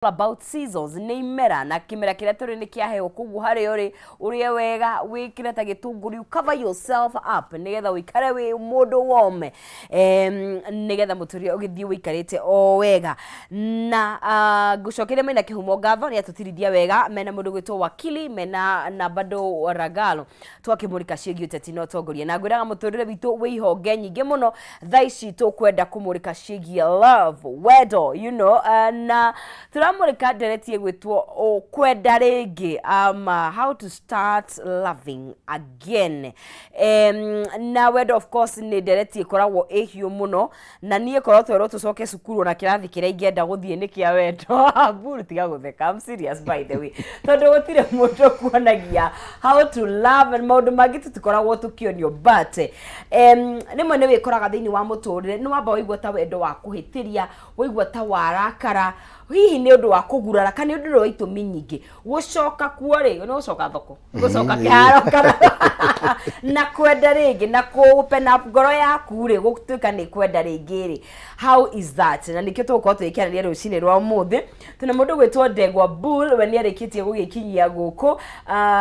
About seasons nĩ imera na kĩmera kĩrĩa tũrĩ nĩ kĩa heho, koguo harĩa ũrĩ ũrĩe wega, wĩkĩre ta gĩtũngũrũ, you cover yourself up nĩgetha ũikare wĩ mũndũ warm, nĩgetha mũtũrĩre ũgĩthiĩ ũikarĩte o wega. Na ngũcokeria Maina Kĩhumo ngatho nĩ atũtirithia wega mena mũndũ gwĩtwo Wakili mena na bado Ragalo twakĩmũrĩka ciĩgiĩ ũteti na ũtongoria, na ngwĩraga mũtũrĩre witũ wĩ ihonge nyingĩ mũno. Thaa ici tũkwenda kũmũrĩka ciĩgiĩ love, wendo, na tũramũrĩka ndereti ĩgwĩtwo kwenda rĩngĩ, how to start loving again. Na wendo of course nĩ ndereti ĩkoragwo ĩhiũ mũno, na niĩ korwo twerwo tũcoke cukuru ona kĩrathi kĩrĩa ingĩenda gũthiĩ nĩ kĩa wendo. Mburu, tiga gũtheka, I'm serious by the way, tondũ gũtirĩ mũndũ kuonagia how to love and maũndũ mangĩ tũtikoragwo tũkĩonio, but rĩmwe nĩ wĩkoraga thĩinĩ wa mũtũrĩre nĩ wamba waigua ta wendo wa kũhĩtĩria, waigua ta warakara, hihi nĩ ũndũ wa kũgurara kana nĩ ũndũ wa itũmi nyingĩ. Gũcoka kuo rĩ, nĩ gũcoka thoko, gũcoka kĩharo kana na kwenda rĩngĩ na kũ open up ngoro yaku rĩ, gũtuĩka nĩ kwenda rĩngĩ rĩ, how is that? Na nĩkĩo tũgũkorwo tũgĩkĩarĩria rũcinĩ rwa ũmũthĩ. Tũna mũndũ gwĩtwo Ndegwa Bull, we nĩ arĩkĩtie gũgĩkinyia gũkũ.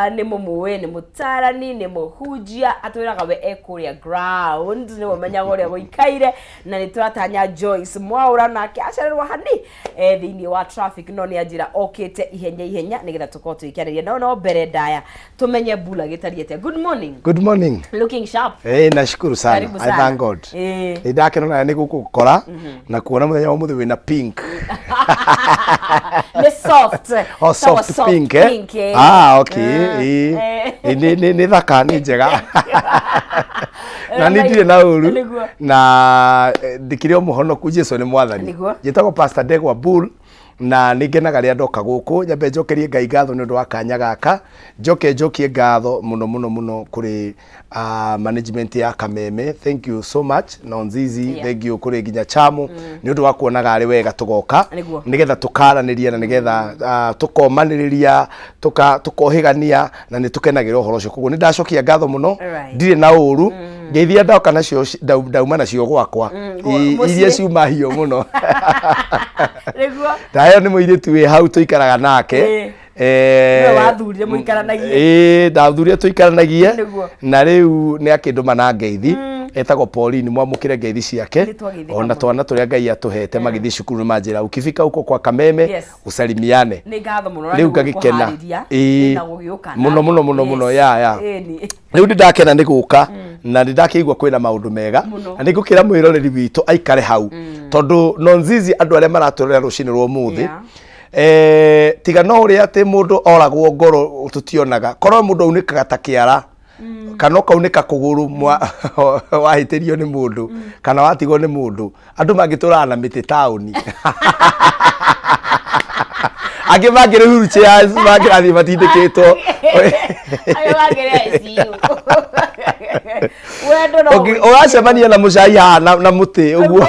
Nĩ mũmũĩ, nĩ mũtarani, nĩ mũhunjia, atwĩraga we e kũrĩa ground nĩwe ũmenyaga ũrĩa gũikaire. Na nĩ tũratanya Joyce Mwaũra nake acererwo hani thĩinĩ wa traffic, no nĩ anjĩra okĩte ihenya ihenya nĩgetha tũkorwo tũgĩkĩarĩria. No mbere ndaya tũmenye Bull agĩtariĩ atĩa. Good morning. Good morning. Looking sharp. Nashukuru sana. Karibu I sana. thank God. Nĩ ndakena na nĩ gũkũkora na kuona mũthenya wa ũmũthĩ wĩna pink. Nĩ soft. Oh, Sawa. Soft pink, eh? Pink, eh. Ah, okay. Nĩ thaka, nĩ njega. Na nĩ ndirĩ na ũru. Na ndikĩrĩ o mũhonoku, Jesu nĩ mwathani. Njĩtagwo Pastor Ndegwa Bull na nĩ ngenaga rĩrĩa ndoka gũkũ. Nyambe njokerie Ngai ngatho nĩ ũndũ wa kanya gaka, njoke njokie ngatho mũno mũno mũno kũrĩ management ya Kameme. Thank you so much na Nzizi. Thank you kũrĩ nginya Chamu nĩ ũndũ wa kuonaga arĩ wega tũgoka nĩgetha tũkaranĩria na nĩgetha tũkomanĩrĩria, tũkohĩgania na nĩ tũkenagĩra ũhoro ũcio. Koguo nĩ ndacokia ngatho mũno. Ndirĩ na ũru, ngeithia ndoka nacio ndauma nacio gwakwa. Mũciĩ. Iria ciuma hiũ mũno. Ndaheo nĩ mũirĩtu wĩ hau tũikaraga nake. Nĩwe wathurire mũikaranagie. Ĩĩ, ndathurire tũikaranagie. Na rĩu nĩ akĩndũma na ngeithi. Etagwo Pauline, mwamũkĩre ngeithi ciake. Nĩ twageithĩka Ona mũno. twana tũrĩa Ngai atũhete magĩthiĩ cukuru nĩ manjĩra, "Ukifika huko kwa Kameme usalimiane." Nĩ ngatho mũno na Rĩu nĩ ngagĩkena. gũkũharĩria na gũgĩũka. Mũno mũno mũno mũno, ya. Ĩni. Rĩu nĩ ndakena nĩ gũka na nĩ ndakĩigua kwĩna maũndũ mega. Mũno. Na nĩ ngũkĩra mwĩroreri witũ aikare hau, tondũ Nonzizi, andũ arĩa maratũrora rũcinĩ rwa ũmũthĩ, tiga no ũrĩa atĩ mũndũ oragwo ngoro tũtionaga, korwo mũndũ aunĩkaga ta kĩara kana ũkaunĩka kũgũrũ wahĩtĩrio nĩ mũndũ kana watigwo nĩ mũndũ, andũ mangĩtũraga na mĩtĩ taũni, angĩ mangĩrĩ wheelchairs mangĩrathiĩ matindĩkĩtwo. Arĩa wagĩrĩ ICU. Wendo no Ũgacemania na mũcai haha na mũtĩ ũguo.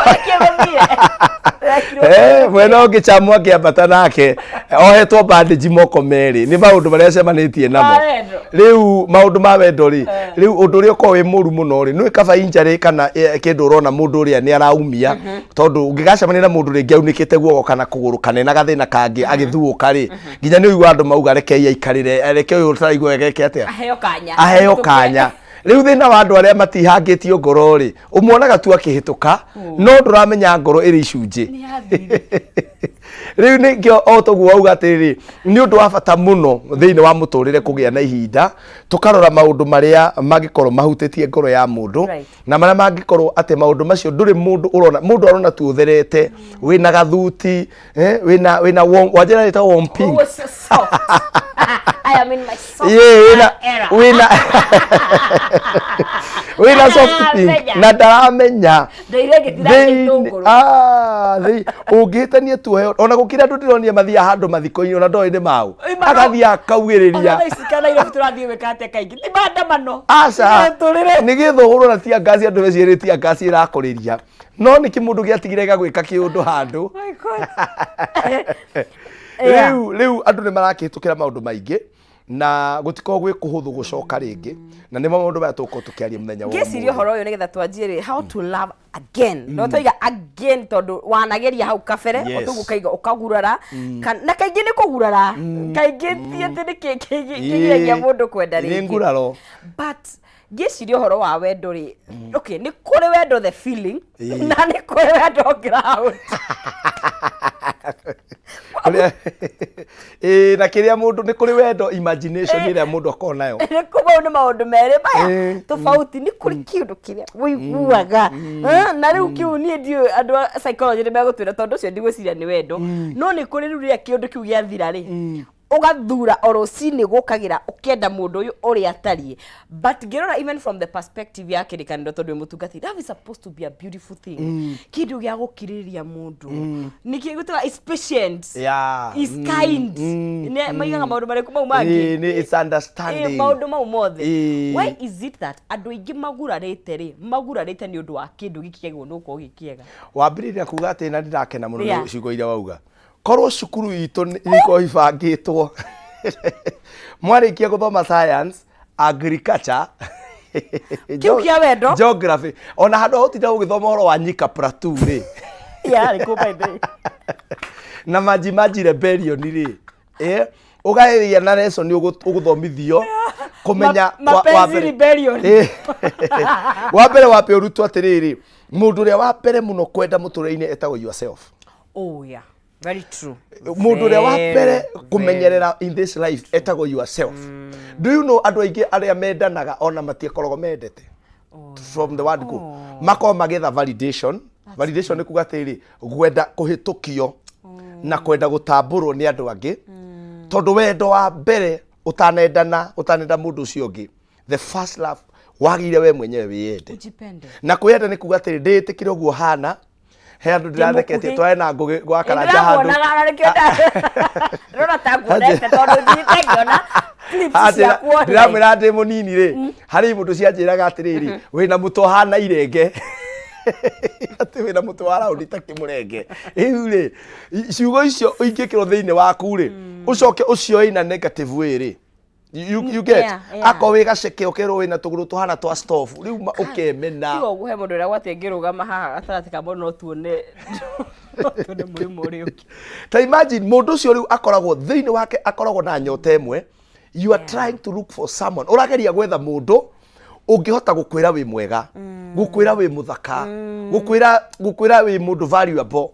Mwena ũngĩ Chamu akĩambata nake ohetwo bandage moko merĩ nĩ maũndũ marĩa acemanĩtie namo. Ma wendo. Rĩu maũndũ ma wendo rĩ, rĩu ũndũ ũrĩa ũkoragwo wĩ mũru mũno rĩ, nĩ kaba injury kana kĩndũ ũrona mũndũ ũrĩa nĩ araumia, tondũ ũngĩgacemania na mũndũ rĩngĩ aunĩkĩte guoko kana kũgũrũ kana ena gathĩna kangĩ agĩthuũka rĩ, nginya nĩ ũigua andũ mauga, "Rekei aikarĩre, reke ũyũ ũtaraigua wega eke atĩa?" Aheo kanya. Aheo kanya. Rĩu thĩna wa andũ arĩa matihangĩtio ngoro rĩ, ũmuonaga tu akĩhĩtũka, no ndũramenya ngoro ĩrĩ icunjĩ. Nĩ yathire. Rĩu nĩkĩo o toguo wauga atĩrĩrĩ, nĩ ũndũ wa bata mũno thĩinĩ wa mũtũrĩre kũgĩa na ihinda tũkarora maũndũ marĩa mangĩkorwo mahutĩtie ngoro ya mũndũ na marĩa mangĩkorwo atĩ maũndũ macio ndũrĩ mũndũ ũrona. Mũndũ arona tu ũtherete, wĩna gathuti, wĩna warm, wanjĩra ĩtagwo warm pink. Oh, so soft. I am in my soft Wĩna era. Wĩna soft pink. Ndaramenya. Na ndaramenya. Ndaire ngĩtira gĩtũngũrũ. Ũngĩhĩtania tuohe ona gũkĩra andũ ndĩronia mathiaga handũ mathiko-inĩ ona ndoĩ nĩ maũ. Agathiĩ akaugĩrĩria. Ona thaa ici kana Nairobi tũrathiĩ gwĩka atĩa kaingĩ ti maandamano. Aca. Tũrĩre. Nĩ gĩthũgũrũ na tia ngasi, andũ meciĩrĩ tia ngasi ĩrakũrĩria, no nĩ kĩmũndũ gĩatigire gagwĩka kĩũndũ handũ. My God. Yeah. Rĩu andũ nĩ marakĩhĩtũkĩra maũndũ maingĩ. Na gũtikoragwo gwĩ kũhũthũ gũcoka rĩngĩ, na nĩmo maũndũ maya tũgũkorwo tũkĩaria mũthenya wa Ngĩciria ũmũthĩ. ũhoro ũyũ nĩgetha twanjie rĩ, how to love again, no twaiga again tondũ wanageria hau kabere. Ũtũguo ũkaiga ũkagurara. Na kaingĩ nĩ kũgurara kaingĩ, ti atĩ nĩ kĩ kĩgiragia mũndũ kwenda Nĩ rĩngĩ. Nguraro. But ngĩciria ũhoro wa wendo rĩ, okay, nĩ kũrĩ wendo the feeling, na nĩ kũrĩ wendo ground. Ĩĩ, na kĩrĩa mũndũ, nĩ kũrĩ wendo imagination ĩrĩa mũndũ akoragwo nayo. Nĩ kũ mau nĩ maũndũ merĩ maya tofauti. Nĩ kũrĩ kĩũndũ kĩrĩa ũiguaga. Na rĩu kĩu niĩ ndiũĩ, andũ a psychology nĩ megũtwĩra, tondũ ũcio ndigwĩciria nĩ wendo, no nĩ kũrĩ rĩu rĩrĩa kĩũndũ kĩu gĩathira rĩ, ũgathura o rũcinĩ gũkagĩra ũkĩenda mũndũ ũyũ ũrĩa atariĩ. But ngĩrora even from the perspective ya kĩrĩkanĩro, tondũ wĩ mũtungati, love is supposed to be a beautiful thing, kĩndũ gĩa gũkirĩrĩria mũndũ nĩkĩ gũtuga is patient, is kind. Maigaga maũndũ marĩkũ mau mangĩ? Ĩĩ, it's understanding. Maũndũ mau mothe. Why is it that andũ aingĩ magurarĩte rĩ, magurarĩte nĩ ũndũ wa kĩndũ gĩkĩ kĩagĩrĩirwo nĩ gũkorwo gĩ kĩega? Wambĩrĩria kuga atĩ, na ndĩrakena mũno nĩ ciugo iria wauga, korwo cukuru itũ ikorwo ibangĩtwo mwarĩkia gũthoma science, agriculture, Kĩu kĩa wendo. geography, ona handũ ha gũtinda ũgĩthoma ũhoro wa Nyika Plateau rĩ, Yarĩ kũ, by the way? Na Maji Maji Rebellion rĩ, ũgaĩria na lesson ũgũthomithio kũmenya Mapenzi Rebellion. Wa mbere wambe ũrutwo atĩrĩrĩ, mũndũ ũrĩa wa mbere mũno kwenda mũtũrĩre-inĩ etagwo yourself. Oh yeah, very true. Mũndũ ũrĩa wa mbere kũmenyerera in this life etagwo yourself. Do you know andũ aingĩ arĩa mendanaga ona matikoragwo mendete from the word go? Makoragwo magĩetha validation. Validation nĩ kuga atĩrĩrĩ, gwenda kũhĩtũkio na kwenda gũtambũrwo nĩ andũ angĩ, tondũ wendo wa mbere ũtanendana, ũtanenda mũndũ ũcio ũngĩ, the first love wagĩrĩire we mwenyewe wĩyende. Ujipende. Na kwĩyenda nĩ kuga atĩrĩ, ndĩĩtĩkĩre ũguo hana. He andũ ndĩratheketie. Mũkuhĩ. Twarĩ na ngũgĩ gwa Karanja handũ. Ndĩramuonaga na nĩkĩo ndĩrona ta nguonete, tondũ thiĩte ngĩona clips ciaku online. Ndĩramwĩra ndĩ mũnini rĩ, harĩ mũndũ cianjĩraga atĩrĩrĩ, wĩna mũtwe ũhana irenge, atĩ wĩna mũtwe wa raundi ta kĩmũrenge. Rĩu rĩ, ciugo icio ingĩkĩrwo thĩinĩ waku rĩ, ũcoke ũcioe in a negative way rĩ, you get? Akorwo wĩ gaceke, ũkerwo wĩna tũgũrũ tũhana twa stove, rĩu ũkemena. Tiga ũguo, he mũndũ ũrĩa gwatĩ ngĩrũgama haha gatagatĩ ka mũndũ, no tuone mũrimũ ũrĩa ũngĩ. Ta imagine mũndũ ũcio rĩu akoragwo thĩinĩ wake, akoragwo na nyota ĩmwe. You are trying to look for someone, ũrageria gwetha mũndũ ũngĩhota gũkwĩra wĩ mwega, gũkwĩra wĩ mũthaka, gũkwĩra wĩ mũndũ valuable,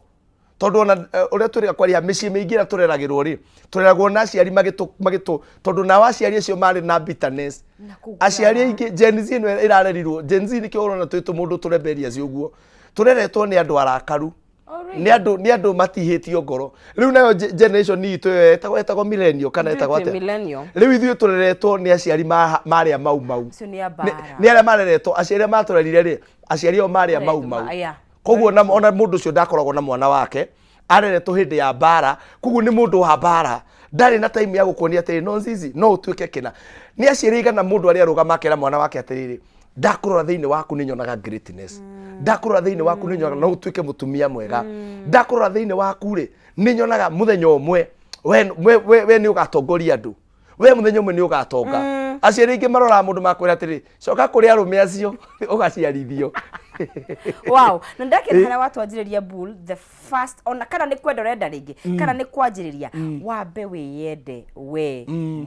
tondũ ona ũrĩa twĩrĩga kwaria, mĩciĩ mĩingĩ ĩrĩa tũreragĩrwo rĩ, tũreragwo na aciari magĩtũ, tondũ nao aciari acio marĩ na bitterness. Na kũgurara. Aciari aingĩ, Gen Z ĩno ĩrarerirwo, Gen Z nĩkĩo ũrona twĩ tũmũndũ tũrebellious ũguo, tũreretwo nĩ andũ arakaru. Oh, really? Nĩ andũ matihĩtio ngoro. Rĩu nayo generation itũ ĩyo ĩtagwo millennial kana ĩtagwo Ithuĩ twĩ atĩa? millennial. Rĩu ithuĩ tũreretwo nĩ aciari marĩa mau mau. Acio nĩ a mbara. Nĩ arĩa mareretwo, aciari arĩa matũrerire rĩ, aciari ao marĩa mau mau. Koguo ona mũndũ ũcio ndakoragwo na mwana wake, areretwo hĩndĩ ya mbara, koguo nĩ mũndũ wa mbara, ndarĩ na time ya gũkuonia atĩrĩ, no nzizi no ũtuĩke kĩna. Nĩ aciari aigana mũndũ arĩa arũgama akera mwana wake atĩrĩrĩ, ndakũrora thĩinĩ waku nĩ nyonaga greatness, ndakũrora thĩinĩ waku nĩ nyonaga no ũtuĩke mũtumia mwega, ndakũrora thĩinĩ waku rĩ, nĩ nyonaga mũthenya ũmwe we nĩ ũgatongoria andũ, we mũthenya ũmwe nĩ ũgatonga. Aciari aingĩ maroraga mũndũ makwĩra atĩrĩ, coka kũrĩ arũme acio ũgaciarithio. Wow, na ndakena harĩa watwanjĩrĩria bull the first, ona kana nĩ kwenda ũrenda rĩngĩ, kana nĩ kwanjĩrĩria, wambe wĩyende we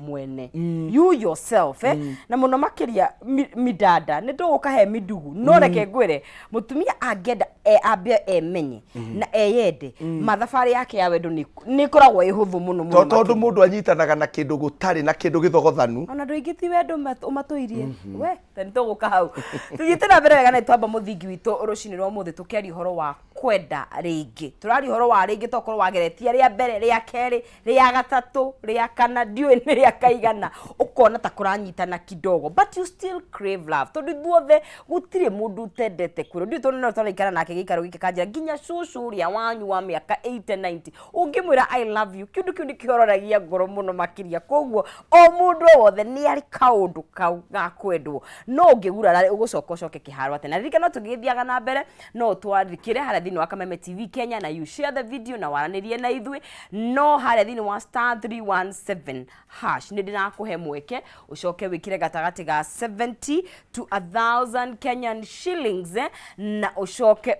mwene, you yourself, eh? Na mũno makĩria midanda nĩ tũgũka he midugu, no reke ngwĩre, mũtumia angĩenda ambe emenye na eyende, mathabarĩ yake ya wendo nĩ ĩkoragwo ĩ hũthũ mũno mũno Tondũ makĩria. Mũndũ anyitanaga na kĩndũ gũtarĩ na kĩndũ gĩthogothanu. Ona andũ aingĩ ti wendo ũmatũirie we, ta nĩ tũgũka hau tũthiĩte na mbere wega. Na twamba mũthingi witũ rũcinĩ rwa ũmũthĩ, tũkĩaria ũhoro wa kwenda rĩngĩ. Tũraria ũhoro wa rĩngĩ, tokorwo wageretie rĩa mbere, rĩa kerĩ, rĩa gatatũ, rĩa kana, ndiũĩ nĩ rĩa kaigana, ũkona ta kũranyitana kidogo, but you still crave love, tondũ ithuothe gũtirĩ mũndũ ũtendete kwĩrwo. Ndiũĩ, tondũ no tũraikara nake gĩikaro gĩkĩ kanjĩra, nginya cũcũ ũrĩa wanyu wa mĩaka 80 90, ũngĩmwĩra "I love you", kĩndũ kĩu nĩ kĩhororagia ngoro mũno makĩria. Koguo o mũndũ o wothe nĩ arĩ kaũndũ kau ga kwendwo, no ũngĩgurara ũgũcoka ũcoke kĩharo atĩ na ririkana tũngĩ. Gĩgĩthiaga na mbere, no twandĩkĩre harĩa thĩinĩ wa Kameme TV Kenya na you share the video na waranĩrie na ithuĩ. No harĩa thĩinĩ wa star 317 hash nĩ ndĩrakũhe mweke ũcoke wĩkĩre gatagatĩ ga 70 to 1000 Kenyan shillings na ũcoke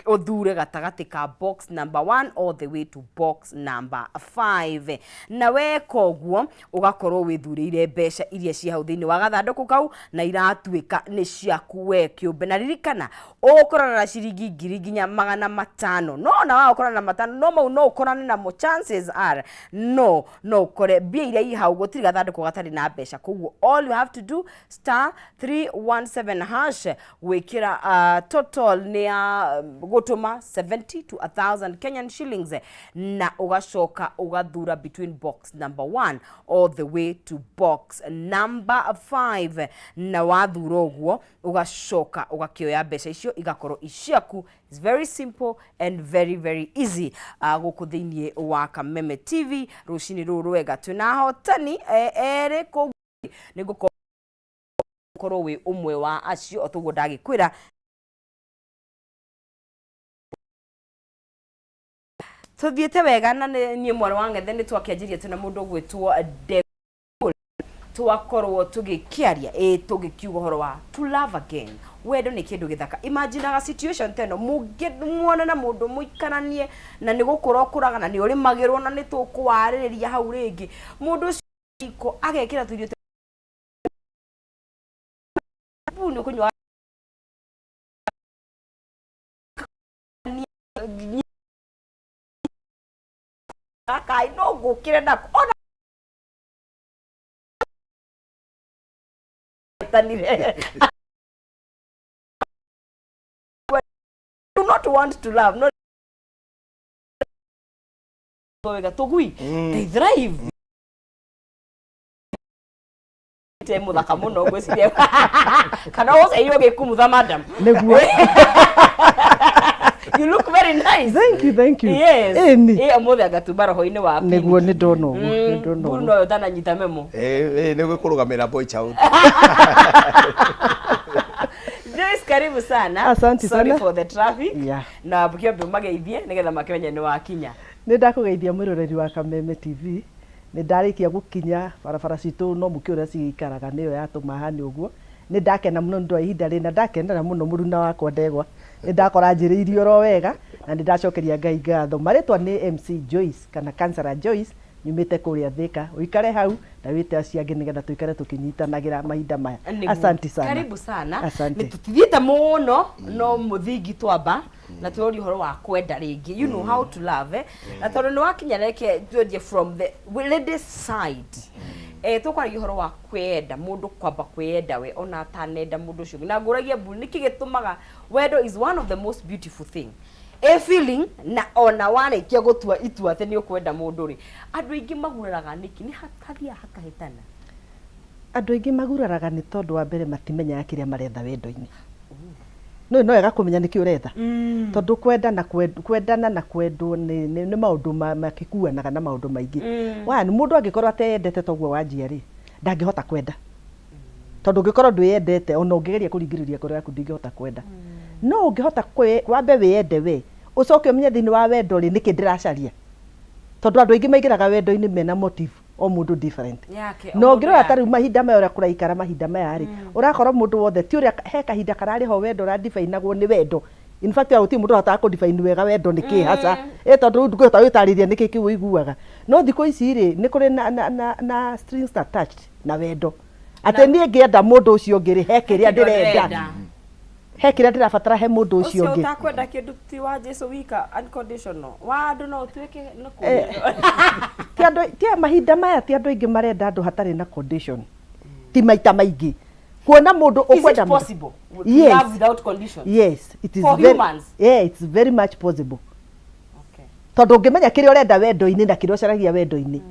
ũthure gatagatĩ ka box number 1 all the way to box number 5. Na weka ũguo ũgakorwo wĩthurĩire mbeca iria ciĩ hau thĩinĩ wa gathandũkũ kau na iratuĩka nĩ ciaku we kĩũmbe. Na ririkana ũgũkorana na ciringi ngiri nginya magana matano, no ona wa gũkorana na matano no mau no ũkorane namo, chances are no no ũkore mbia iria i hau, gũtirĩ gathandũkũ gatarĩ na mbeca. Koguo all you have to do, star 317 hash, gwĩkĩra total nĩ ya gũtũma 70 to 1000 Kenyan shillings, na ũgacoka ũgathura between box number 1 all the way to box number 5. Na wathura ũguo ũgacoka ũgakĩoya mbeca icio igakorwo i ciaku. It's very simple and very very easy. Gũkũ thĩinĩ wa Kameme TV rũcinĩ rũrũ rwega twĩna ahotani erĩ, koguo nĩ ngũkorwo wĩ ũmwe wa acio o toguo ndagĩkwĩra. Tũthiĩte wega na niĩ mwarĩ wa Ng'ethe nĩ twakĩanjirie twĩna mũndũ ũgwĩtwo De twakorwo tũgĩkĩaria ĩ tũgĩkiuga ũhoro wa to love again. Wendo nĩ kĩndũ gĩthaka. Imagine situation ta ĩno, mũngĩmuona na mũndũ mũikaranie na nĩ gũkũra ũkũraga na nĩ ũrĩmagĩrwo na nĩ tũkũwarĩrĩria hau rĩngĩ, mũndũ ũcio riko agekĩra tũirio nĩ ũkũnyua kai no ngũkĩre nako ona tanire. Do not want to love no wega tũgui, they thrive te mũthaka mũno ngwĩciria kana ũceirwo gĩkumutha, madam. Nĩguo. You look very nice. Thank you, thank you. Yes. Ĩni. Ĩ ũmũthĩ angatumba roho-inĩ wa pink. Nĩguo, nĩ ndona ũguo, nĩ ndona Mburu ũguo. noyo ũtananyita memo. Nĩ gũkũrũgamĩra boy child. Joyce, karibu sana. Asante Sorry sana. for the traffic. Na kĩambe ũmageithie nĩgetha makĩmenye nĩ wakinya. Nĩ ndakũgeithia mwĩroreri wa Kameme TV. Nĩ ndarĩkia gũkinya barabara citũ, no mũkĩũĩ ũrĩa cigĩikaraga, nĩyo yatũma hane ũguo. Nĩ ndakena mũno nĩ ũndũ wa ihinda rĩrĩ na ndakenera mũno mũruna wakwa Ndegwa. Nĩ ndakora anjĩrĩirie oro wega na nĩ ndacokeria Ngai ngatho. Marĩtwa nĩ MC Joyce kana Councillor Joyce, nyumĩte kũrĩa Thĩka. Ũikare hau na wĩte acio angĩ nĩgetha tũikare tũkĩnyitanagĩra mahinda maya. Nĩguo. Asanti sana. Karibu sana. Asante. Nĩ tũtithiĩte mũno no mũthingi twamba na tũroria ũhoro wa kwenda rĩngĩ, you know how to love, eh? Na tondũ nĩ wakinya, reke tuanjie from the ladies side. Tũkwaragia ũhoro wa kwenda mũndũ, kwamba kwĩyenda we ona atanenda mũndũ ũcio ũngĩ. Na ngũragia mbu nĩkĩ gĩtũmaga wendo is one of the most beautiful thing, a feeling, na ona warĩkia gũtua itua atĩ nĩ ũkwenda mũndũ rĩ, andũ aingĩ maguraraga nĩkĩ? Nĩ hathiaga hakahĩtana. Andũ aingĩ maguraraga nĩ tondũ wa mbere matimenyaga kĩrĩa maretha wendo-inĩ. No wega kũmenya nĩkĩ ũretha, tondũ kwenda na kwendana na kwendwo nĩ maũndũ makĩkuanaga na maũndũ maingĩ. One, mũndũ angĩkorwo ateyendete toguo wanjia rĩ, ndangĩhota kwenda, tondũ ũngĩkorwo ndwĩyendete, ona ũngĩgeria kũringĩrĩria ngoro yaku ndingĩhota kwenda. No ũngĩhota wambe wĩyende we, ũcoke ũmenye thĩinĩ wa wendo rĩ, nĩkĩ ndĩracaria, tondũ andũ aingĩ maingĩraga wendo-inĩ mena motive, o mũndũ different. Yake, o Na mũndũ ũngĩrora ta yake. rĩu mahinda maya ũrĩa kũraikara mahinda maya rĩ, ũrakora mũndũ wothe ti ũrĩa he kahinda kararĩ ho wendo ũradifainagwo nĩ wendo. In fact ona gũtirĩ mũndũ ũrahotaga kũdefine wega wendo nĩ kĩ haca, ĩ tondũ rĩu ndũngĩhota gwĩtarĩria nĩkĩ kĩu ũiguaga. No thikũ ici rĩ, nĩ kũrĩ na strings attached na wendo, atĩ niĩ ngĩenda mũndũ ũcio ũngĩ rĩ, he kĩrĩa kĩndũ ndĩrenda, ndĩrenda. He kĩrĩa ndĩrabatara he mũndũ ũcio ũcio ũngĩ. Ũtakwenda kĩndũ ti wa Jesu wika unconditional wa andũ no ũtuĩke nĩ Ti andũ ti mahinda maya, ti andũ aingĩ marenda andũ hatarĩ na condition, ti maita maingĩ kuona mũndũ Is it ũkwenda mũndũ. possible to Yes. love without condition? Yes, it is. For very, humans? Yeah, it's very much possible, tondũ ũngĩmenya kĩrĩa ũrenda wendo-inĩ na kĩrĩa ũcaragia wendo-inĩ,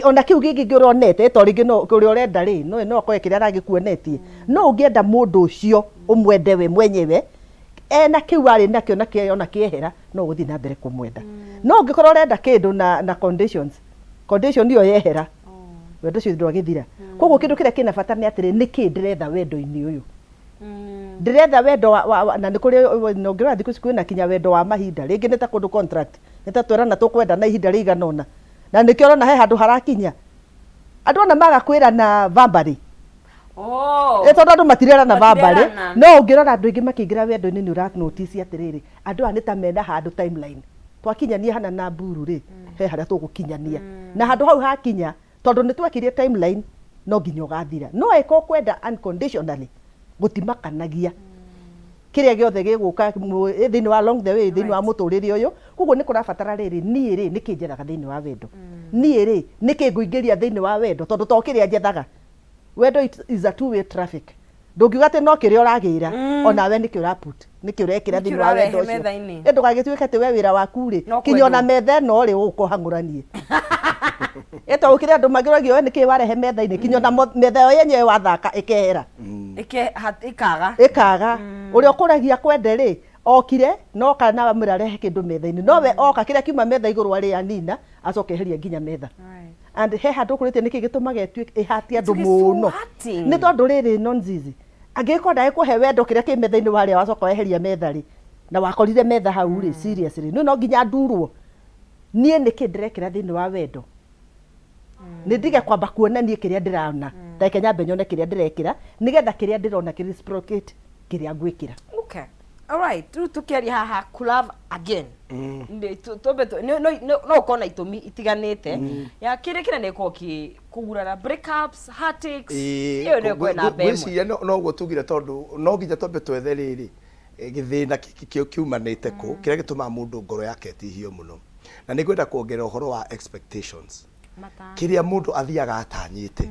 ona kĩu gĩngĩ ngĩ ũronete to rĩngĩ no ũrĩa ũrenda rĩ, no akorwe kĩrĩa aragĩkuonetie. No ũngĩenda mũndũ ũcio ũmwende we mwenyewe ena kĩu arĩ nakĩo na kĩo ona kĩehera, no ũgũthiĩ na mbere kũmwenda. No ũngĩkorwo ũrenda kĩndũ na conditions, condition ĩyo yehera, wendo ũcio ndwagĩthira. Koguo kĩndũ kĩrĩa kĩna bata nĩ atĩrĩ, nĩkĩ ndĩretha wendo-inĩ ũyũ? Ndĩretha wendo wa, wa, wa, na nĩ kũrĩ na ũngĩrora thikũ ici kwĩna kinya wendo wa mahinda, rĩngĩ nĩ ta kũndũ contract, nĩ ta twerana tũkwendana ihinda rĩigana ũna, na nĩkĩo ũrona he handũ harakinya andũ ona maga kwĩrana verbally. Oh. Ĩ tondũ andũ matirerana verbally. Matirerana. No ũngĩrora andũ aingĩ makĩingĩra wendo-inĩ nĩ ũra notice atĩrĩrĩ, andũ aya nĩ ta mena handũ timeline, twakinyania hana na mburu rĩ, he harĩa tũgũkinyania, na handũ hau hakinya, tondũ nĩ twekire timeline, no nginya ũgathira. No angĩkorwo ũkwenda unconditionally, gũtimakanagia kĩrĩa gĩothe gĩgũka thĩinĩ wa along the way, thĩinĩ wa mũtũrĩre ũyũ. Koguo nĩ kũrabatara rĩrĩ, niĩ rĩ, nĩkĩ njethaga thĩinĩ wa wendo? Niĩ rĩ, nĩkĩ ngũingĩria thĩinĩ wa wendo? Tondũ to kĩrĩa njethaga. Wendo is a two way traffic. Ndũngiuga atĩ no kĩrĩa ũragĩra, onawe nĩkĩ ũra put, nĩkĩ ũrekĩra Nĩkĩ thĩinĩ wa wendo ũrarehe ũcio. metha-inĩ? Ĩ ndũgagĩtuĩke atĩ we wĩra waku rĩ, No kinya ona kwendwo. metha ĩno rĩ, ũgũka ũhang'ũranie. Ĩ to gũkĩrĩ andũ mangĩũragio we nĩkĩ warehe metha-inĩ, kinya ona metha ĩyo yenyewe wathaka ĩkehera. Ĩkaga. Ĩkaga. Ũrĩa ũkũragia kwende rĩ, okire, no kana wamwĩra arehe kĩndũ metha-inĩ, no we oka kĩrĩa kiuma metha igũrũ arĩa anina, acoke eherie nginya metha. And he handũ ũkũrĩtie nĩkĩ gĩtũmaga ĩtuĩke ĩhatie andũ Ĩtuĩke so mũno. hurting. Nĩ tondũ rĩrĩ nonzizi, angĩgĩkorwo ndagĩkũhe wendo kĩrĩa kĩ metha-inĩ warĩa wacoka weheria metha rĩ, na wakorire metha hau rĩ, seriously, nĩ no nginya ndurwo. Niĩ nĩkĩ ndĩrekĩra thĩinĩ wa wendo? Nĩ ndige kwamba kuona niĩ kĩrĩa ndĩrona, reke nyambe nyone kĩrĩa ndĩrekĩra, nĩgetha kĩrĩa ndĩrona kĩ reciprocate kĩrĩa ngwĩkĩra. Okay. Alright, rĩu tũkĩaria haha ku love again. Twambe no ũkorwo na itũmi itiganĩte ya kĩrĩa kĩnene gĩkoragwo kĩ kũgurara, breakups, heartaches, ĩyo nĩyo ĩkoragwo ĩ namba ĩmwe. Ngwĩciria noguo tugire, tondũ no nginya twambe twethe rĩrĩ, gĩthĩna gĩkĩ kiumanĩte kũ, kĩrĩa gĩtũmaga mũndũ ngoro yake ĩtihio mũno. Na nĩ ngwenda kuongerera ũhoro wa expectations, kĩrĩa mũndũ athiaga atanyĩte,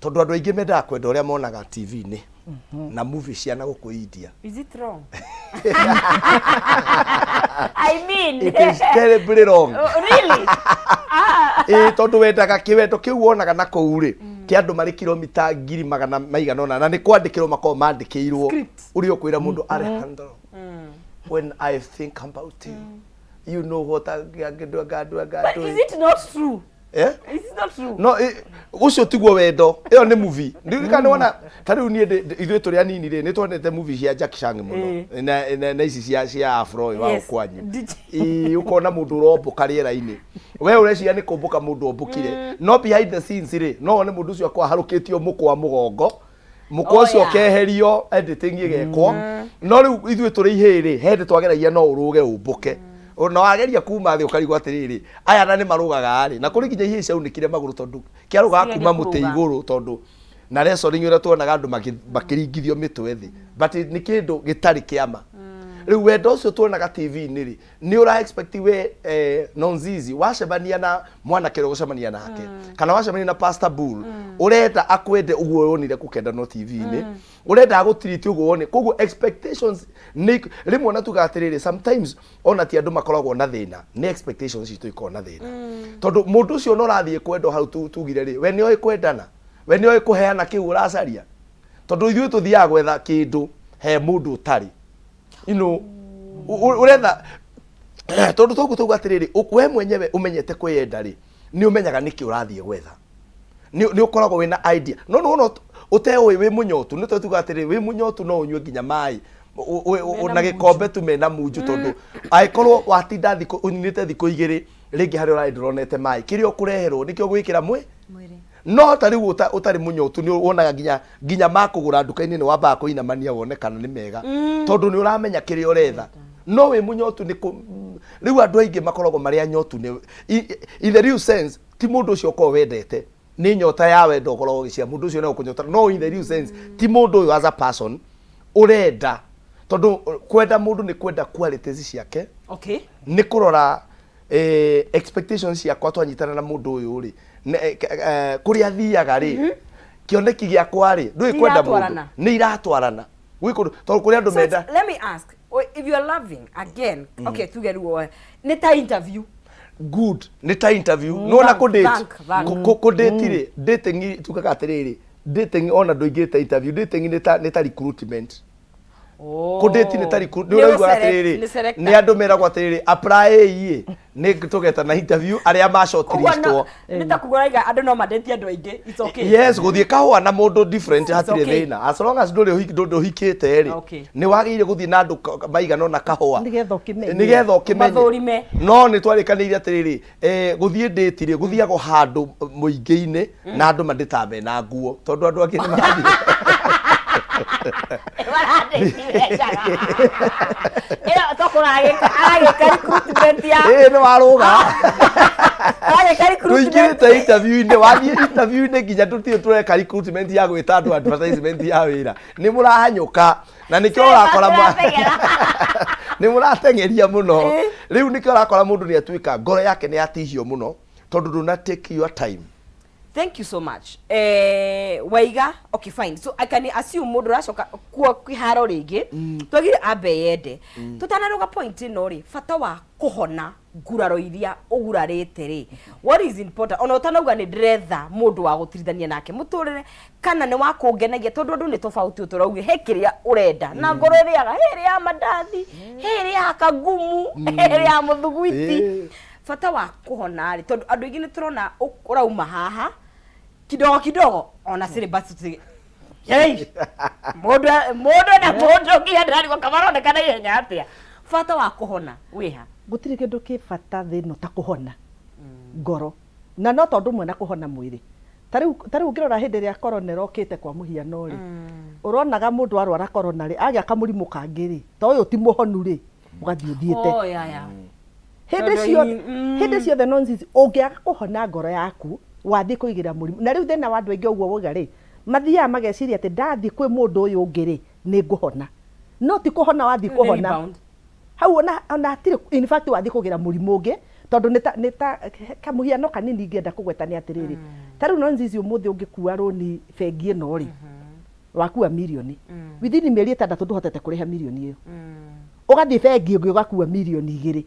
tondũ andũ aingĩ mendaga kwenda ũrĩa monaga TV-inĩ na movie cia na gũkũ India. Is it wrong? I mean, It is terribly wrong. Oh, really? Ah. Ĩĩ, tondũ wendaga kĩwendo kĩu wonaga na kũu rĩ, kĩa andũ marĩ kilomita ngiri magana maigana ũna, na nĩ kwandĩkĩrwo makoragwo mandĩkĩirwo. Script. Ũrĩa ũkwĩra mũndũ, "Alejandro, when I think about you, you know what I can do, I can do, I can But do." is it not true? Eh? Is it not true? No, ũcio tiguo wendo, ĩyo nĩ movie. Ndirikana wona ta rĩu niĩ ithuĩ tũrĩ anini rĩ, nĩ twonete movie cia Jackie Chan mũno na ici cia afro wa kwanyu. Ĩĩ, ũkona mũndũ ũrombũka rĩera-inĩ, we ũreciria nĩ kũmbũka mũndũ ombũkire, no behind the scenes rĩ, no wone mũndũ ũcio akorwo aharũkĩtio mũkwa mũgongo, mũkwa ũcio ũkeherio, editing ĩgekwo. No rĩu ithuĩ tũrĩ ihĩĩ rĩ, he hĩndĩ twageragia no ũrũge ũmbũke, na wageria kuma thĩ ũkarigwo atĩrĩrĩ, aya na nĩ marũgaga rĩ, na kũrĩ nginya ihĩĩ ciaunĩkire magũrũ tondũ kĩarũgaga Cigeria kuma mũtĩ kũrũga. igũrũ, tondũ na wrestling ũrĩa tuonaga andũ makĩringithio mĩtwe thĩ, but nĩ kĩndũ gĩtarĩ kĩama. Rĩu wendo ũcio tuonaga TV-inĩ rĩ, nĩ ũra expect we, Nonzizi, wacemania na mwanake ũrĩa ũgũcemania nake, kana wacemania na Pastor Bull, ũrenda akwende ũguo wonire kũkendanwo TV-inĩ, ũrenda agũtiriti ũguo wone. Koguo expectations nĩ rĩmwe ona tugaga atĩrĩrĩ, sometimes ona ti andũ makoragwo na thĩna, nĩ expectations citũ ikoragwo na thĩna, tondũ mũndũ ũcio ona ũrathiĩ kwendwo hau tugire rĩ, we nĩ oĩ kwendana, we nĩ oĩ kũheana kĩu ũracaria, tondũ ithuĩ tũthiaga gwetha kĩndũ he mũndũ ũtarĩ, ũretha, tondũ toguo tauga atĩrĩrĩ, we mwenyewe ũmenyete kwĩyenda rĩ, nĩ ũmenyaga nĩkĩ ũrathiĩ gwetha, nĩ ũkoragwo wĩna idea. No nĩ wona ũteũĩ wĩ mũnyotu, nĩ tuga atĩrĩrĩ, wĩ mũnyotu no ũnyue nginya maĩ Mena na gĩkombe tu mena munju, tondũ angĩkorwo watinda thikũ ũninĩte thikũ 2 rĩngĩ harĩa ũrarĩ ndũronete maĩ, kĩrĩa ũkũreherwo nĩkĩo gwĩkĩra mwĩ Mwĩrĩ. No ta rĩu ũtarĩ mũnyotu nĩ wonaga nginya makũgũra nduka-inĩ nĩ wambaga kũinamania wone kana nĩ mega, tondũ nĩ ũramenya kĩrĩa ũretha. No wĩ mũnyotu nĩ rĩu andũ aingĩ makoragwo marĩ anyotu nĩ in the real sense, ti mũndũ ũcio ũkoragwo wendete, nĩ nyota ya wendo ũkoragwo ũgĩcia mũndũ ũcio no ũkũnyota, no in the real sense ti mũndũ ũyũ as a person ũrenda, tondũ kwenda mũndũ nĩ kwenda qualities ciake, nĩ kũrora expectations ciakwa twanyitana na mũndũ ũyũ rĩ, kũrĩa athiaga rĩ, kĩoneki gĩakwa rĩ, ndũĩ kwenda mũndũ Iratwarana. Nĩ iratwarana gwĩ kũndũ, tondũ kũrĩ andũ So menda let me ask, if you are loving again, okay, tuge rĩu nĩ ta interview. Good, nĩ ta interview. Nĩwona kũ date, Thank, thank. Kũ date rĩ, dating tugaga atĩrĩrĩ, dating ona ndũingĩrĩte interview, dating nĩ ta recruitment. Oh. Kũndĩti nĩ ta recruit, nĩ Nĩ ũraigua gũ-select, atĩrĩrĩ, nĩ selector. nĩ andũ meragwo atĩrĩrĩ, apply ĩ, nĩ tũgetana interview arĩa ma Koguo shortlistwo. nĩ ta kuga ũraiga andũ no mandĩtie andũ aingĩ, it's okay. Yes, gũthiĩ kahũa na mũndũ different hatirĩ okay. thĩna, as long as ndũrĩ ndũhikĩte rĩ. Okay. Nĩ wagĩrĩire gũthiĩ na andũ maigana ũna kahũa Nĩgetha ũkĩmenye. Nĩgetha ũkĩmenye. Ũmathũrime. No nĩ twarĩkanĩire atĩrĩrĩ, gũthiĩ date rĩ, gũthiagwo handũ mũingĩ-inĩ na andũ mandĩtaga mena nguo, tondũ andũ angĩ nĩ marathiĩ. Marandĩtire njaga. Ĩyo tokũra aragĩka recruitment ya Ĩĩ, nĩ warũga. Aragĩka recruitment. Tũingĩrĩte interview-inĩ, wathiĩ interview-inĩ nginya tũtirĩ tũreka recruitment ya gwĩta andũ advertisement ya wĩra, nĩ mũrahanyũka na nĩkĩo ũrakora nĩ mũrateng'eria mũno. Rĩu nĩkĩo ũrakora mũndũ nĩ atuĩka ngoro yake nĩ yatihio mũno, tondũ ndũna take your time. Thank you so much. Waiga, okay fine. So I can assume mũndũ ũracoka kuo kĩharo rĩngĩ, twagire ambe yende. Tũtanaruga point ĩno rĩ, bata wa kũhona nguraro iria ũgurarĩte rĩ, what is important? Ona ũtanauga nĩ ndĩretha mũndũ wa gũtirithania nake mũtũrĩre, kana nĩ wa kũngenagia, tondũ andũ nĩ tofauti, tũrauge he kĩrĩa ũrenda na ngoro ĩrĩaga, he ĩrĩa ya mandathi, he ĩrĩa ya kagumu, he ĩrĩa ya mũthuguiti. Bata wa kũhona rĩ, tondũ andũ aingĩ nĩ tũrona ũrauma haha kidogo kidogo, ona syllabus tũtirĩ. Hey! Mũndũ mũndũ na mũndũ nginya ndĩrarigwo kamaroneka na ihenya atĩa. Bata wa kũhona wĩha? Gũtirĩ kĩndũ kĩ bata thĩ ĩno ta kũhona ngoro, na no tondũ ũmwe na kũhona mwĩrĩ. Ta rĩu ũngĩrora hĩndĩ ĩrĩa corona ĩrokĩte kwa mũhiano rĩ, ũronaga mũndũ arwara corona rĩ, agĩa kamũrimũ kangĩ rĩ, ta ũyũ ti mũhonu rĩ, ũgathiĩ ũthiĩte. Oh, yeah, yeah. Hĩndĩ Tondũ ciothe, hĩndĩ ciothe nonsense, ũngĩaga kũhona ngoro yaku, wathiĩ kũigĩra mũrimũ. Na rĩu thĩna wa andũ aingĩ ũguo wauga rĩ, mathiaga mageciria atĩ ndathiĩ kwĩ mũndũ ũyũ ũngĩ rĩ, nĩ ngũhona. No ti kũhona wathiĩ Nĩ kũhona. rebound. Hau ona hatirĩ, in fact wathiĩ kũgĩra mũrimũ ũngĩ, tondũ nĩ ta, nĩ ta kamũhiano kanini ingĩenda kũgweta nĩ atĩrĩrĩ, ta rĩu nonsense ũmũthĩ ũngĩkua rũni bengi ĩno rĩ, wakua mirioni. Within mĩeri 6 ndũhotete kũrĩha mirioni ĩyo. Ũgathiĩ bengi ĩngĩ ũgakua mirioni 2.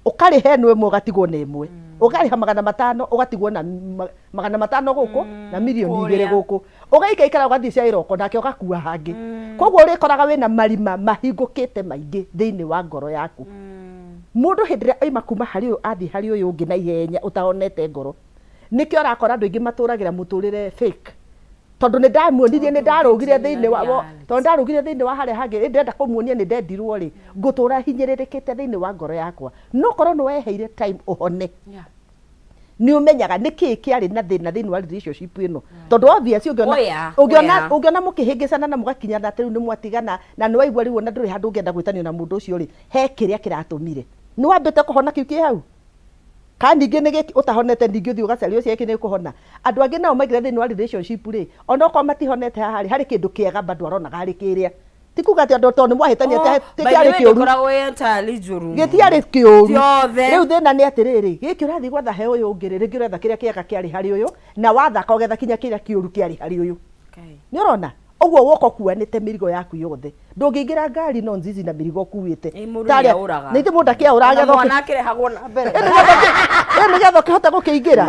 Ũkarĩha ĩno ĩmwe ũgatigwo na ĩmwe. Ũkarĩha 500 ũgatigwo na 500 gũkũ na mirioni 2 Kũrĩa. gũkũ. Ũgaikaikara ũgathiĩ cia ĩroko nake ũgakua hangĩ. Koguo ũrĩkoraga wĩna marima mahingũkĩte maingĩ thĩinĩ wa ngoro yaku. Mũndũ hĩndĩ ĩrĩa oima kuma harĩ ũyũ athiĩ harĩ ũyũ ũngĩ na ihenya ũtahonete ngoro. Nĩkĩo ũrakora andũ aingĩ matũragĩra mũtũrĩre fake. Tondũ nĩ ndamuonirie, nĩ ndarũgire thĩinĩ wa, tondũ ndarũgire thĩinĩ wa harĩa hangĩ, ĩ ndĩrenda kũmuonia nĩ ndendirwo rĩ, ngũtũra hinyĩrĩrĩkĩte thĩinĩ wa ngoro yakwa. No korwo nĩ weheire time ũhone, nĩ ũmenyaga nĩ kĩĩ kĩarĩ na thĩna thĩinĩ wa relationship ĩno. Tondũ obvious ũngĩona mũkĩhĩngĩcana na mũgakinyana atĩ rĩu nĩ mwatigana, na nĩ waigua rĩu ona ndũrĩ handũ ũngĩenda gwĩtanio na mũndũ ũcio rĩ, he kĩrĩa kĩratũmire. Nĩ wambĩte kũhona kĩu kĩ hau? Kana ningĩ nĩ gĩkĩ ũtahonete, ningĩ ũthiĩ ũgacarie ũcio gĩkĩ nĩ kũhona. Andũ angĩ nao maingĩra thĩinĩ wa relationship rĩ, onokorwo matihonete haha rĩ, harĩ kĩndũ kĩega bado aronaga harĩ kĩrĩa. Ti kuga atĩ andũ tondũ nĩ mwahĩtania atĩ By the gĩtiarĩ way, kĩũru. ndĩkoragwo ĩ entirely njũru. Gĩtiarĩ kĩũru. Ti othe. Rĩu thĩna nĩ atĩrĩrĩ, gĩkĩ ũrathiĩ gwetha he ũyũ ũngĩ rĩ, rĩngĩ ũretha kĩrĩa kĩega kĩarĩ harĩ ũyũ, na wathaka ũgetha kinya kĩrĩa kĩũru kĩarĩ harĩ ũyũ. Nĩ ũrona? Ũguo woka ũkuanĩte mĩrigo yaku yothe. Ndũngĩingĩra ngari no nzizi na mĩrigo ũkuĩte. Ĩ, mũndũ Tarĩa- nĩaũraga. Nĩ ithe mũndũ akĩaũraga Ona getha ũkĩ- mwana akĩrehagwo na mbere. Ĩ, nĩgetha ũkĩhote gũkĩingĩra.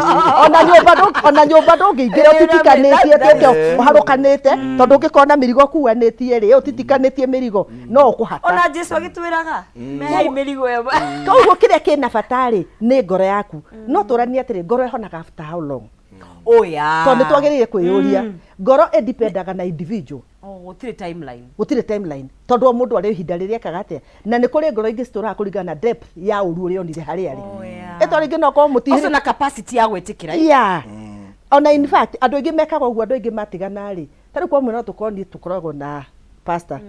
Ona nyũmba ndũ- ona nyũmba ndũngĩingĩra Ĩ, ũtitikanĩtie that- atĩ ũke ũharũkanĩte, tondũ ũngĩkorwo na mĩrigo ũkuanĩtie rĩ, ũtitikanĩtie mĩrigo, no ũkũhata. Ona Jesu agĩtwĩraga, mehei mĩrigo ĩyo. Koguo kĩrĩa kĩna bata rĩ, nĩ ngoro yaku. No tũranie atĩrĩ, ngoro ĩhonaga after how long? Oh, yeah. Tondũ nĩ twagĩrĩire kwĩyũria. Ngoro ĩdependaga na individual. Oh, gũtirĩ timeline. Gũtirĩ timeline. Tondũ o mũndũ arĩ ihinda rĩrĩa ekaga atĩa. Na nĩ kũrĩ ngoro ingĩ citũraga kũringana na depth ya ũru ũrĩa onire harĩa arĩ. Oh, yeah. Ĩto rĩngĩ no ũkorwo mũtihĩrĩ- Ũcio na capacity ya gwĩtĩkĩra. Yeah. Ona in fact, andũ aingĩ mekaga ũguo, andũ aingĩ matigana rĩ. Ta rĩu kwa mũhiano no tũkorwo niĩ tũkoragwo na pastor.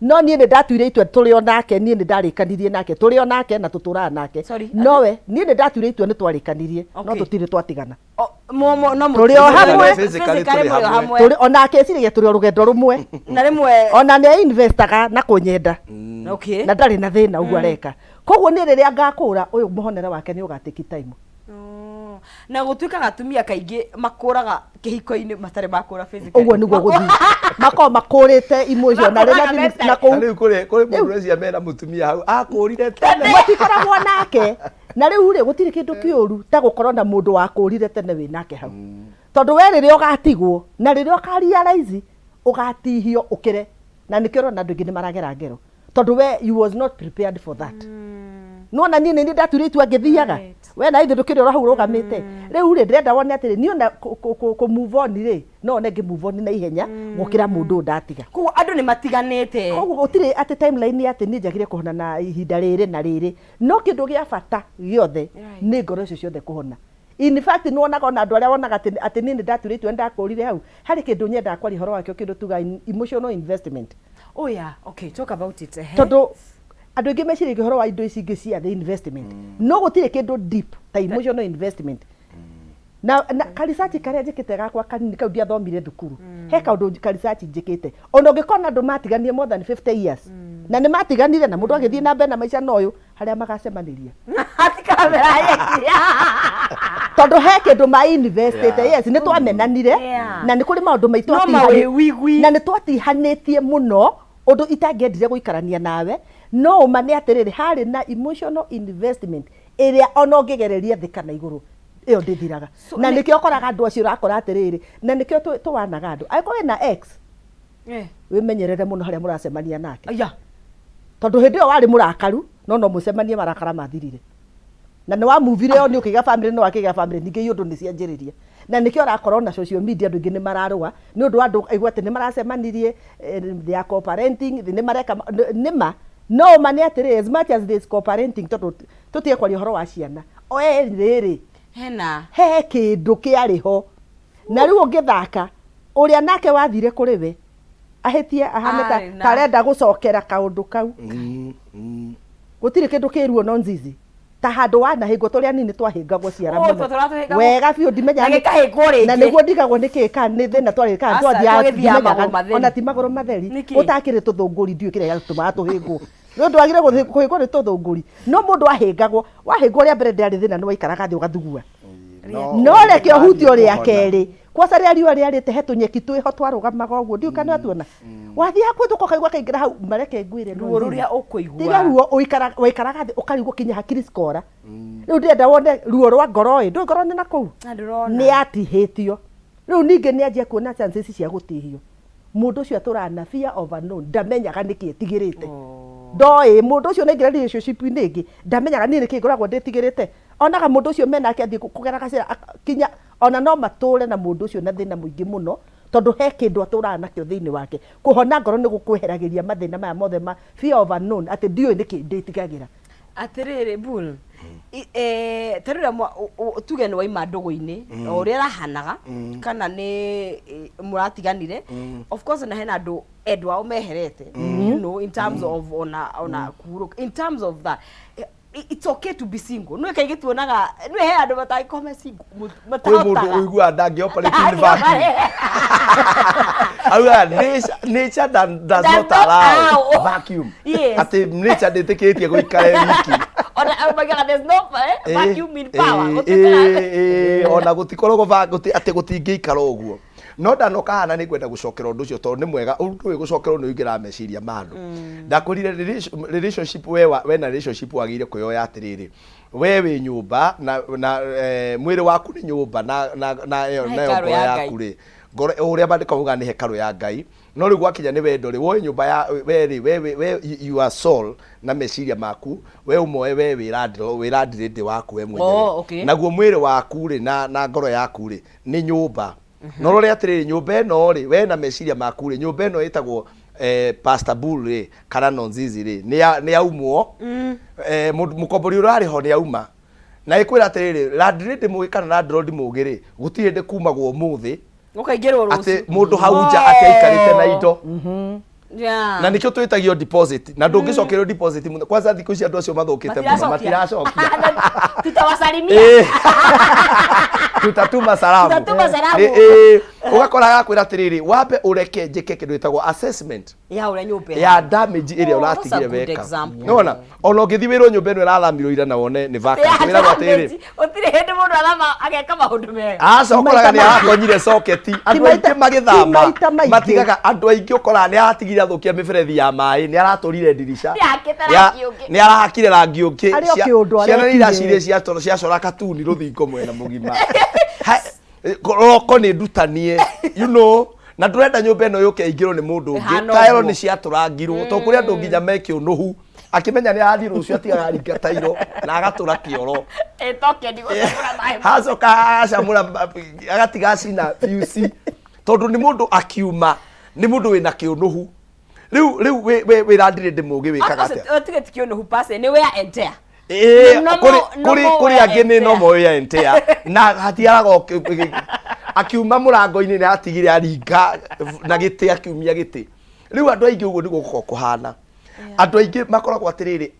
No niĩ nĩ ndatuire itua tũrĩ o nake, niĩ nĩ ndarĩkanirie nake, tũrĩ o nake na tũtũraga nake. Sorry, Nowe, niĩ nĩ ndatuire itua nĩ twarĩkanirie, no Okay. tũtirĩ twatigana. O, mo, mo, no Tũrĩ o hamwe. Physically Physically tũrĩ mũrĩ o hamwe. hamwe. Tũrĩ o nake eciragia tũrĩ o rũgendo rũmwe. Na rĩmwe Ona nĩ investaga na kũnyenda. Okay. Na ndarĩ na thĩna ũguo areka. Koguo niĩ rĩrĩa ngakũra ũyũ mũhonere wake nĩ ũgatĩki time. Oh. Na gũtuĩkaga atumia kaingĩ makũraga kĩhiko-inĩ matarĩ makũra physically. Ũguo nĩguo gũthiĩ. Makoragwo makũrĩte emotion na rĩna Makũraga feelings mentally. na kũu. Na rĩu kũrĩ mũndũ ũreciria mena mũtumia hau akũrire tene. Matikoragwo nake. Na rĩu rĩ, gũtirĩ kĩndũ kĩũru ta gũkorwo na mũndũ wakũrire tene wĩ nake hau. Tondũ we rĩrĩa ũgatigwo na rĩrĩa ũka realize ũgatihio ũkĩre. Na nĩkĩo ũrona andũ aingĩ nĩ maragera ngero, tondũ we you was not prepared for that. Nona niĩ nĩ niĩ ndatuire itua ngĩthiaga. We na ithe ndũkĩrĩ oro hau ũrũgamĩte. Rĩu rĩ, ndĩrenda wone atĩrĩ, niĩ ona kũ move on rĩ, no one ngĩ move on na ihenya gũkĩra mũndũ ũyũ ndatiga. Koguo andũ nĩ matiganĩte. Koguo gũtirĩ atĩ timeline atĩ niĩ njagĩrĩire kũhona na ihinda rĩrĩ na rĩrĩ, no kĩndũ gĩa bata gĩothe nĩ ngoro icio ciothe kũhona. In fact nĩ wonaga ona andũ arĩa wonaga atĩ atĩ niĩ nĩ ndatuire itua nĩ ndakũrire hau, harĩ kĩndũ nyendaga kwaria ũhoro wakĩo, kĩndũ tugaga emotional investment. Oh yeah, okay, talk about it. Ehe. Tondũ andũ aingĩ meciragia ũhoro wa indo ici ingĩ cia the investment, no gũtirĩ kĩndũ deep ta emotional investment. Na ka research karĩa njĩkĩte gakwa kanini kau, ndiathomire thukuru, he kaũndũ ka research njĩkĩte, ona ũngĩkona andũ matiganire more than 50 years na nĩ matiganire na mũndũ agĩthiĩ na mbere na maica, na ũyũ harĩa magacemanĩria Hatikamera nyeki. Tondũ he kĩndũ ma investĩte. Yes, nĩ twamenanire na nĩ kũrĩ maũndũ maitũ No mawĩwigwi. Na nĩ twatihanĩtie mũno ũndũ itangĩendire gũikarania nawe, no ũma nĩ atĩrĩrĩ, harĩ na emotional investment ĩrĩa ona ũngĩgereria thĩ kana igũrũ, ĩyo ndĩthiraga. So, Na nĩkĩo ũkoraga andũ acio, ũrakora atĩrĩrĩ, na nĩkĩo tũwanaga andũ, angĩkorwo wĩna ex, wĩmenyerere mũno harĩa mũracemania nake. Aya. Tondũ hĩndĩ ĩyo warĩ mũrakaru, no mũcemanie marakara mathirire na nĩ wamuvire ĩyo, nĩ ũkĩgĩa family, nĩ wakĩgĩa family ningĩ, iũndũ nĩ cianjĩrĩria. Na nĩkĩo ũrakora ona social media andũ aingĩ nĩ mararũa nĩ ũndũ wa andũ aigua atĩ nĩ maracemanirie, they are co-parenting, nĩ mareka nĩ ma. No ũma nĩ atĩrĩ, as much as there is co-parenting, tondũ tũtige kwaria ũhoro wa ciana o rĩrĩ, Hena. He kĩndũ kĩarĩ ho, na rĩu ũngĩthaka ũrĩa nake wathire kũrĩ we ahĩtie ahane ta Arĩ na- ta arenda gũcokera kaũndũ kau. Gũtirĩ kĩndũ kĩruo no nzizi ta handũ wanahĩngwo. Tũrĩa nini twahĩngagwo ciara Oh, mũno. tũrĩa twahĩngagwo. Wega biũ, ndimenyaga Na gĩkahĩngwo rĩngĩ. Na nĩguo ndigagwo nĩkĩ kana nĩ thĩna twarĩ kana Aca, twathiaga twagĩthiaga ndimenyaga. magũrũ matheri. Ona ti magũrũ matheri. Nĩkĩ? Ũtakĩrĩ tũthũngũri, ndiũĩ kĩrĩa gĩatũmaga tũhĩngwo, nĩ ũndũ wagire kũhĩngwo nĩ tũthũngũri, no mũndũ ahĩngagwo, wahĩngwo rĩa mbere ndĩarĩ thĩna, nĩ waikaraga thĩ ũgathugua. No reke ũhutio rĩa kerĩ kwaca rĩa riũa rĩarĩte, he tũnyeki twĩho twarũgamaga ũguo, ndiũĩ kana watuona, wathiaga kũhĩtũka ũkaigua kaingĩra hau. Mareke ngwĩre, no Ruo nzizi. Rũrĩa ũkũigua. Tiga ruo, waikaraga thĩ ũkarigwo kinya hakiri cikora. Rĩu ndĩrenda wone ruo rwa ngoro ĩ, ndũĩ ngoro nĩ na kũu. Na ndũrona. Nĩ atihĩtio rĩu, ningĩ nĩ anjia kuona chances cia gũtihio. Mũndũ ũcio atũraga na fear of unknown, ndamenyaga nĩkĩ etigĩrĩte. Ndoĩ mũndũ ũcio naingĩra relationship-inĩ ĩngĩ, ndamenyaga niĩ nĩkĩ ngoragwo ndĩtigĩrĩte. Onaga mũndũ ũcio menake athiĩ kũgera gacĩra, kinya ona no matũre na mũndũ ũcio na thĩna mũingĩ mũno, tondũ he kĩndũ atũraga nakĩo thĩinĩ wake. Kũhona ngoro nĩ gũkweheragĩria mathĩna maya mothe ma fear of unknown, atĩ ndiũĩ nĩkĩ ndĩtigagĩra. Atĩrĩrĩ Bull, ta rĩrĩa tuge nĩ waima ndũgũ-inĩ o ũrĩa ĩrahanaga, kana nĩ mũratiganire, of course na hena andũ endwa ao meherete, in terms of ona kũhurũka, in terms of that, it's okay to be single. Nĩ kaingĩ tuonaga nĩ he andũ matangĩkorwo me single Kwĩ mũndũ matahotaga. Ũiguaga ndangĩ operate in vacuum. Augaga nature does Does not not allow allow. vacuum. Atĩ nature ndĩtĩkĩrĩtie gũikare wiki. Ona maugaga there's no vacuum in power. Gũtuĩkaga- Ona gũtikoragwo atĩ gũtingĩikara ũguo, no ndanoka haha na nĩ ngwenda gũcokera ũndũ ũcio tondũ nĩ mwega ũndũ ũyũ gũcokerwo, nĩ ũingĩraga meciria ma andũ. Ndakwĩrire relationship, we na relationship wagĩrĩire kwĩyoya atĩrĩrĩ, we wĩ nyũmba na mwĩrĩ waku nĩ nyũmba na ĩyo Na nayo hekarũ ngoro ya Ngai. Yaku rĩ, ngoro ũrĩa maandĩko maugaga nĩ hekarũ ya Ngai. No rĩu gwakinya nĩ wendo rĩ, woe nyũmba ya we rĩ, we your soul na meciria maku, we ũmoe, we wĩ landlord, wĩ landlady waku we mwenyewe. Oh, okay. Naguo mwĩrĩ waku rĩ na ngoro yaku rĩ nĩ nyũmba. No rore atĩrĩrĩ, nyũmba ĩno rĩ, we na meciria maku rĩ, nyũmba ĩno ĩtagwo Pastor Bull rĩ kana Nonzizi rĩ, nĩ yaumwo. Mũkombori ũrĩa arĩ ho nĩ auma, na ĩkwĩra atĩrĩrĩ, landlady mũgĩ kana landlord mũgĩ rĩ, gũtirĩ hĩndĩ kumagwo ũmũthĩ Ũkaingĩrwo atĩ rũciũ. Mũndũ hau nja atĩ aikarĩte na indo. Na nĩkĩo twĩtagio deposit, na ndũngĩcokerio deposit mũno. Kwanza thikũ ici andũ acio mathũkĩte mũno, matiracokia. Tutawasalimia. Tutatuma salamu. Tutatuma salamu. Ũgakora agakwĩra atĩrĩrĩ, wambe ũreke njĩke kĩndũ gĩtagwo assessment ya ũrĩa nyũmba ya damage ĩrĩa Oh, that's a ũratigire good weka. example. Nĩwona ona ũngĩthiĩ wĩrwo nyũmba ĩno ĩrathamirwo ira na wone nĩ vacant, wĩragwo atĩrĩrĩ, Gũtirĩ hĩndĩ mũndũ athama ageka maũndũ mega. Aca, ũkoraga nĩ arakonyire socket. Andũ aingĩ Ti magĩthama maita maingĩ. matigaga, andũ aingĩ ũkoraga nĩ aratigire athũkia mĩberethi ya maĩ, nĩ aratũrire ndirica. Nĩ ahakĩte rangi ũngĩ. Nĩ arahakire rangi ũngĩ. Arĩ o kĩũndũ Ciana nĩ arekire. iracirire ciacora katuni rũthingo mwena mũgima. Roko nĩ ndutanie. Na ndũrenda nyũmba ĩno yũke ĩingĩrwo nĩ mũndũ ũngĩ. Ĩhana Taero ũguo. nĩ ciatũrangirwo to kũrĩ andũ nginya me kĩũnũhu akĩmenya nĩ arathiĩ rũciũ atigaga aringa tairo na agatũra kĩoro. Ĩtoke ndigũcamũra maĩ. Hacoka acamũra agatiga acina fuse tondũ nĩ mũndũ akiuma nĩ mũndũ wĩna kĩũnũhu. Rĩu rĩu wĩ ndirĩ ndĩ mũgĩ wĩkaga atĩa? Tige ti kĩũnũhu pase nĩ wear and tear. Ĩĩ, Normal- kũrĩ kũrĩ normal kũrĩ wear angĩ and nĩ tear. normal wear and tear na hatiaraga akiuma mũrango-inĩ nĩ atigire aringa na gĩtĩ akiumia gĩtĩ. Rĩu andũ aingĩ ũguo nĩguo gũkoragwo kũhana. Andũ aingĩ makoragwo atĩrĩrĩ,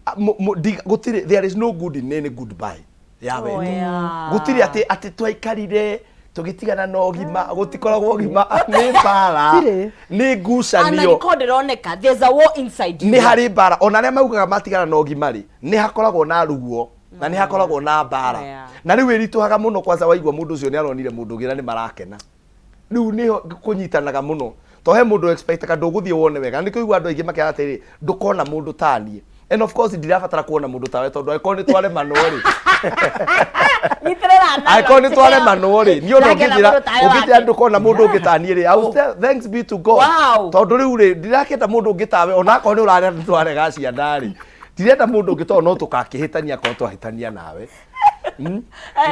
gũtirĩ, there is no good in any goodbye ya Oh, wendo. yeah. Gũtirĩ atĩ atĩ twaikarire tũgĩtigana na ũgima, gũtikoragwo ũgima, nĩ mbara, Gũtirĩ. nĩ Ana ngucanio nĩkorwo ndĩroneka there's a war inside you. nĩ harĩ mbara. Ona arĩa maugaga matigana na ũgima rĩ, nĩ hakoragwo na ruo na nĩ hakoragwo na mbara. Yeah. Na rĩu ĩritũhaga mũno kwanza waigua mũndũ ũcio nĩ aronire mũndũ ũngĩ na nĩ marakena. Rĩu nĩho kũnyitanaga mũno to he mũndũ expectaga ndũgũthiĩ wone wega. Nĩkĩo igua andũ aingĩ makĩra atĩrĩ, ndũkona mũndũ taniĩ, and of course ndirabatara kuona mũndũ tawe tondũ angĩkorwo nĩ twaremanwo rĩ, Nyitĩrĩra analogy angĩkorwo nĩ twaremanwo rĩ, niĩ ona Ndangĩetha ũngĩnjĩra mũndũ tawe ũngĩnjĩra wake. ndũkona mũndũ ũngĩ taniĩ rĩ, I will tell- thanks be to God. Wow. Tondũ rĩu rĩ, ndirakĩenda mũndũ ũngĩ tawe ona akorwo nĩ ũrarĩa nĩ twarega ciana rĩ, ndirenda mũndũ ũngĩ tondũ no tũkakĩhĩtania akorwo twahĩtania nawe.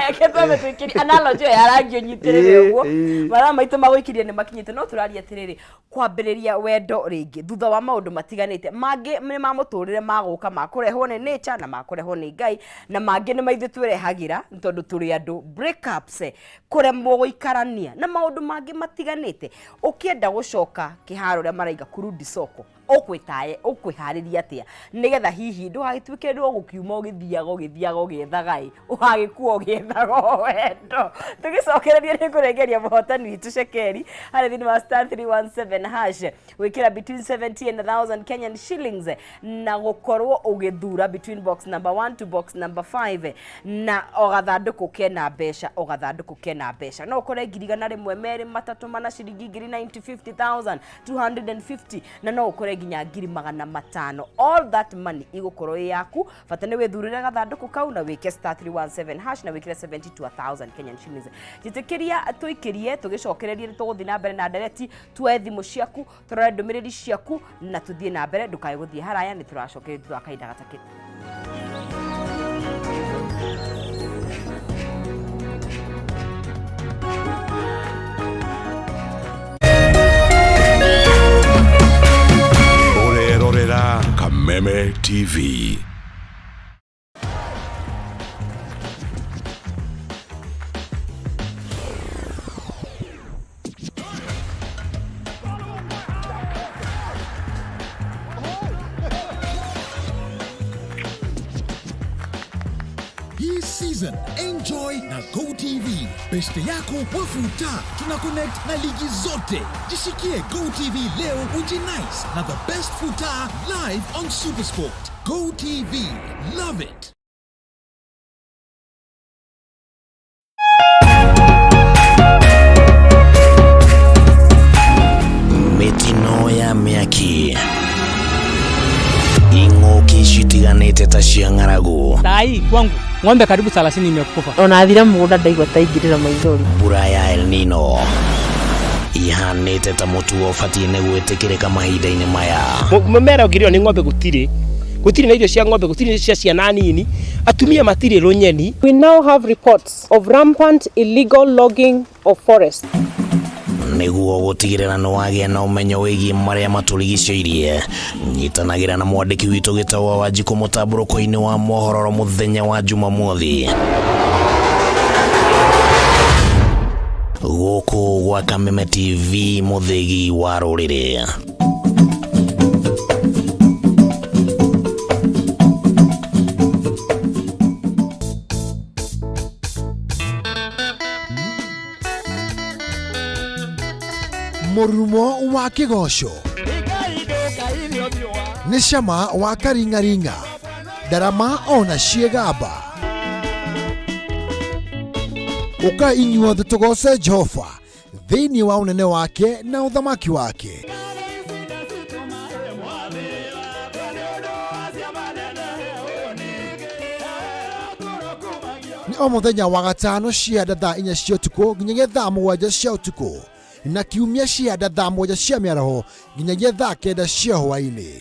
Reke twambe tũikĩrie analogy ĩyo ya rangi ũnyitĩrĩre ũguo. Mathaa maitũ ma gũikĩria nĩ makinyĩte, no tũraria atĩrĩrĩ, kwambĩrĩria wendo rĩngĩ thutha wa maũndũ matiganĩte, mangĩ nĩ ma mũtũrĩre magũka ma kũrehwo nĩ nature na ma kũrehwo nĩ Ngai, na mangĩ nĩ maithuĩ twĩrehagĩra nĩ tondũ tũrĩ andũ, breakups, kũremwo gũikarania na maũndũ mangĩ matiganĩte. Ũkĩenda gũcoka kĩharo ũrĩa maraiga kurudi soko, ũkwĩtaye ũkwĩharĩria atĩa nĩgetha hihi ndũgagĩtuĩke nĩ ũgũkiuma ũgĩthiaga ũgĩthiaga ũgĩethaga ĩ ũgagĩkua ũgĩethaga o wendo. Tũgĩcokereria nĩ kũrengeria mũhotani witũ cekeri harĩ thĩinĩ wa star 317 hash, gwĩkĩra between 70 and 1000 Kenyan shillings na gũkorwo ũgĩthura between box number 1 to box number 5, na o gathandũkũ kena mbeca, o gathandũkũ kena mbeca no ũkore 100,000, 2, 3, 4, ciringi 90,000, 50,000, 250, na no ũkore nginya 500,000. All that money igũkorwo ĩ yaku, bata nĩ wĩthurĩre gathandũkũ kau na wĩke star 317 hash na wĩkĩre 70 to 1000 Kenyan shillings. Njĩtĩkĩria tũikĩrie, tũgĩcokererie nĩ tũgũthiĩ na mbere na ndereti, tuoe thimũ ciaku, tũrore ndũmĩrĩri ciaku na tũthiĩ na mbere. Ndũkae gũthiĩ haraya, nĩ tũracokereria thutha wa kahinda gatakĩ. Ũrerorera Kameme TV. Hii season enjoy na GoTV. Beste yako wafuta tuna connect na ligi zote. Jishikie GoTV leo ujinice na the best futa live on Supersport. GoTV, love it. Mĩtino ya mĩaki, ing'ũki citiganĩte ta cia ng'aragu, Sai kwangu ng'ombe karibu 30 imekufa. Ona athire mũgũnda ndaigua ta ingĩrĩra maithori. Mbura ya El Nino ihanĩte ta mũtugo ũbatiĩ nĩ gwĩtĩkĩrĩka mahinda-inĩ maya. Mũmera ũngĩrĩo nĩ ng'ombe gũtirĩ, gũtirĩ na irio cia ng'ombe, gũtirĩ cia ciana nini, atumia matirĩ rũnyeni. We now have reports of rampant illegal logging of forests. Nĩguo gũtigĩrĩra nĩ wagĩa na ũmenyo wĩgiĩ marĩa matũrigicĩirie, nyitanagĩra na mwandĩki witũ Gĩtaũ wa Wanjikũ mũtambũrũko-inĩ wa mohororo mũthenya wa Jumamothi gũkũ gwa Kameme TV, mũthĩgi wa rũrĩrĩ. Mũrurumo wa kĩgoco nĩ cama wa karingaringa, ndarama ona ciĩgamba. Ũka inyuothe tũgoce Jehova thĩinĩ wa ũnene wake na ũthamaki wake. Nĩ o mũthenya wa gatano cia thaa 4 cia ũtukũ nginyagia thaa 7 cia ũtukũ. Na kiumia Cianda thaa 7 cia mĩaraho nginyagia thaa 9 cia hwaĩ-inĩ.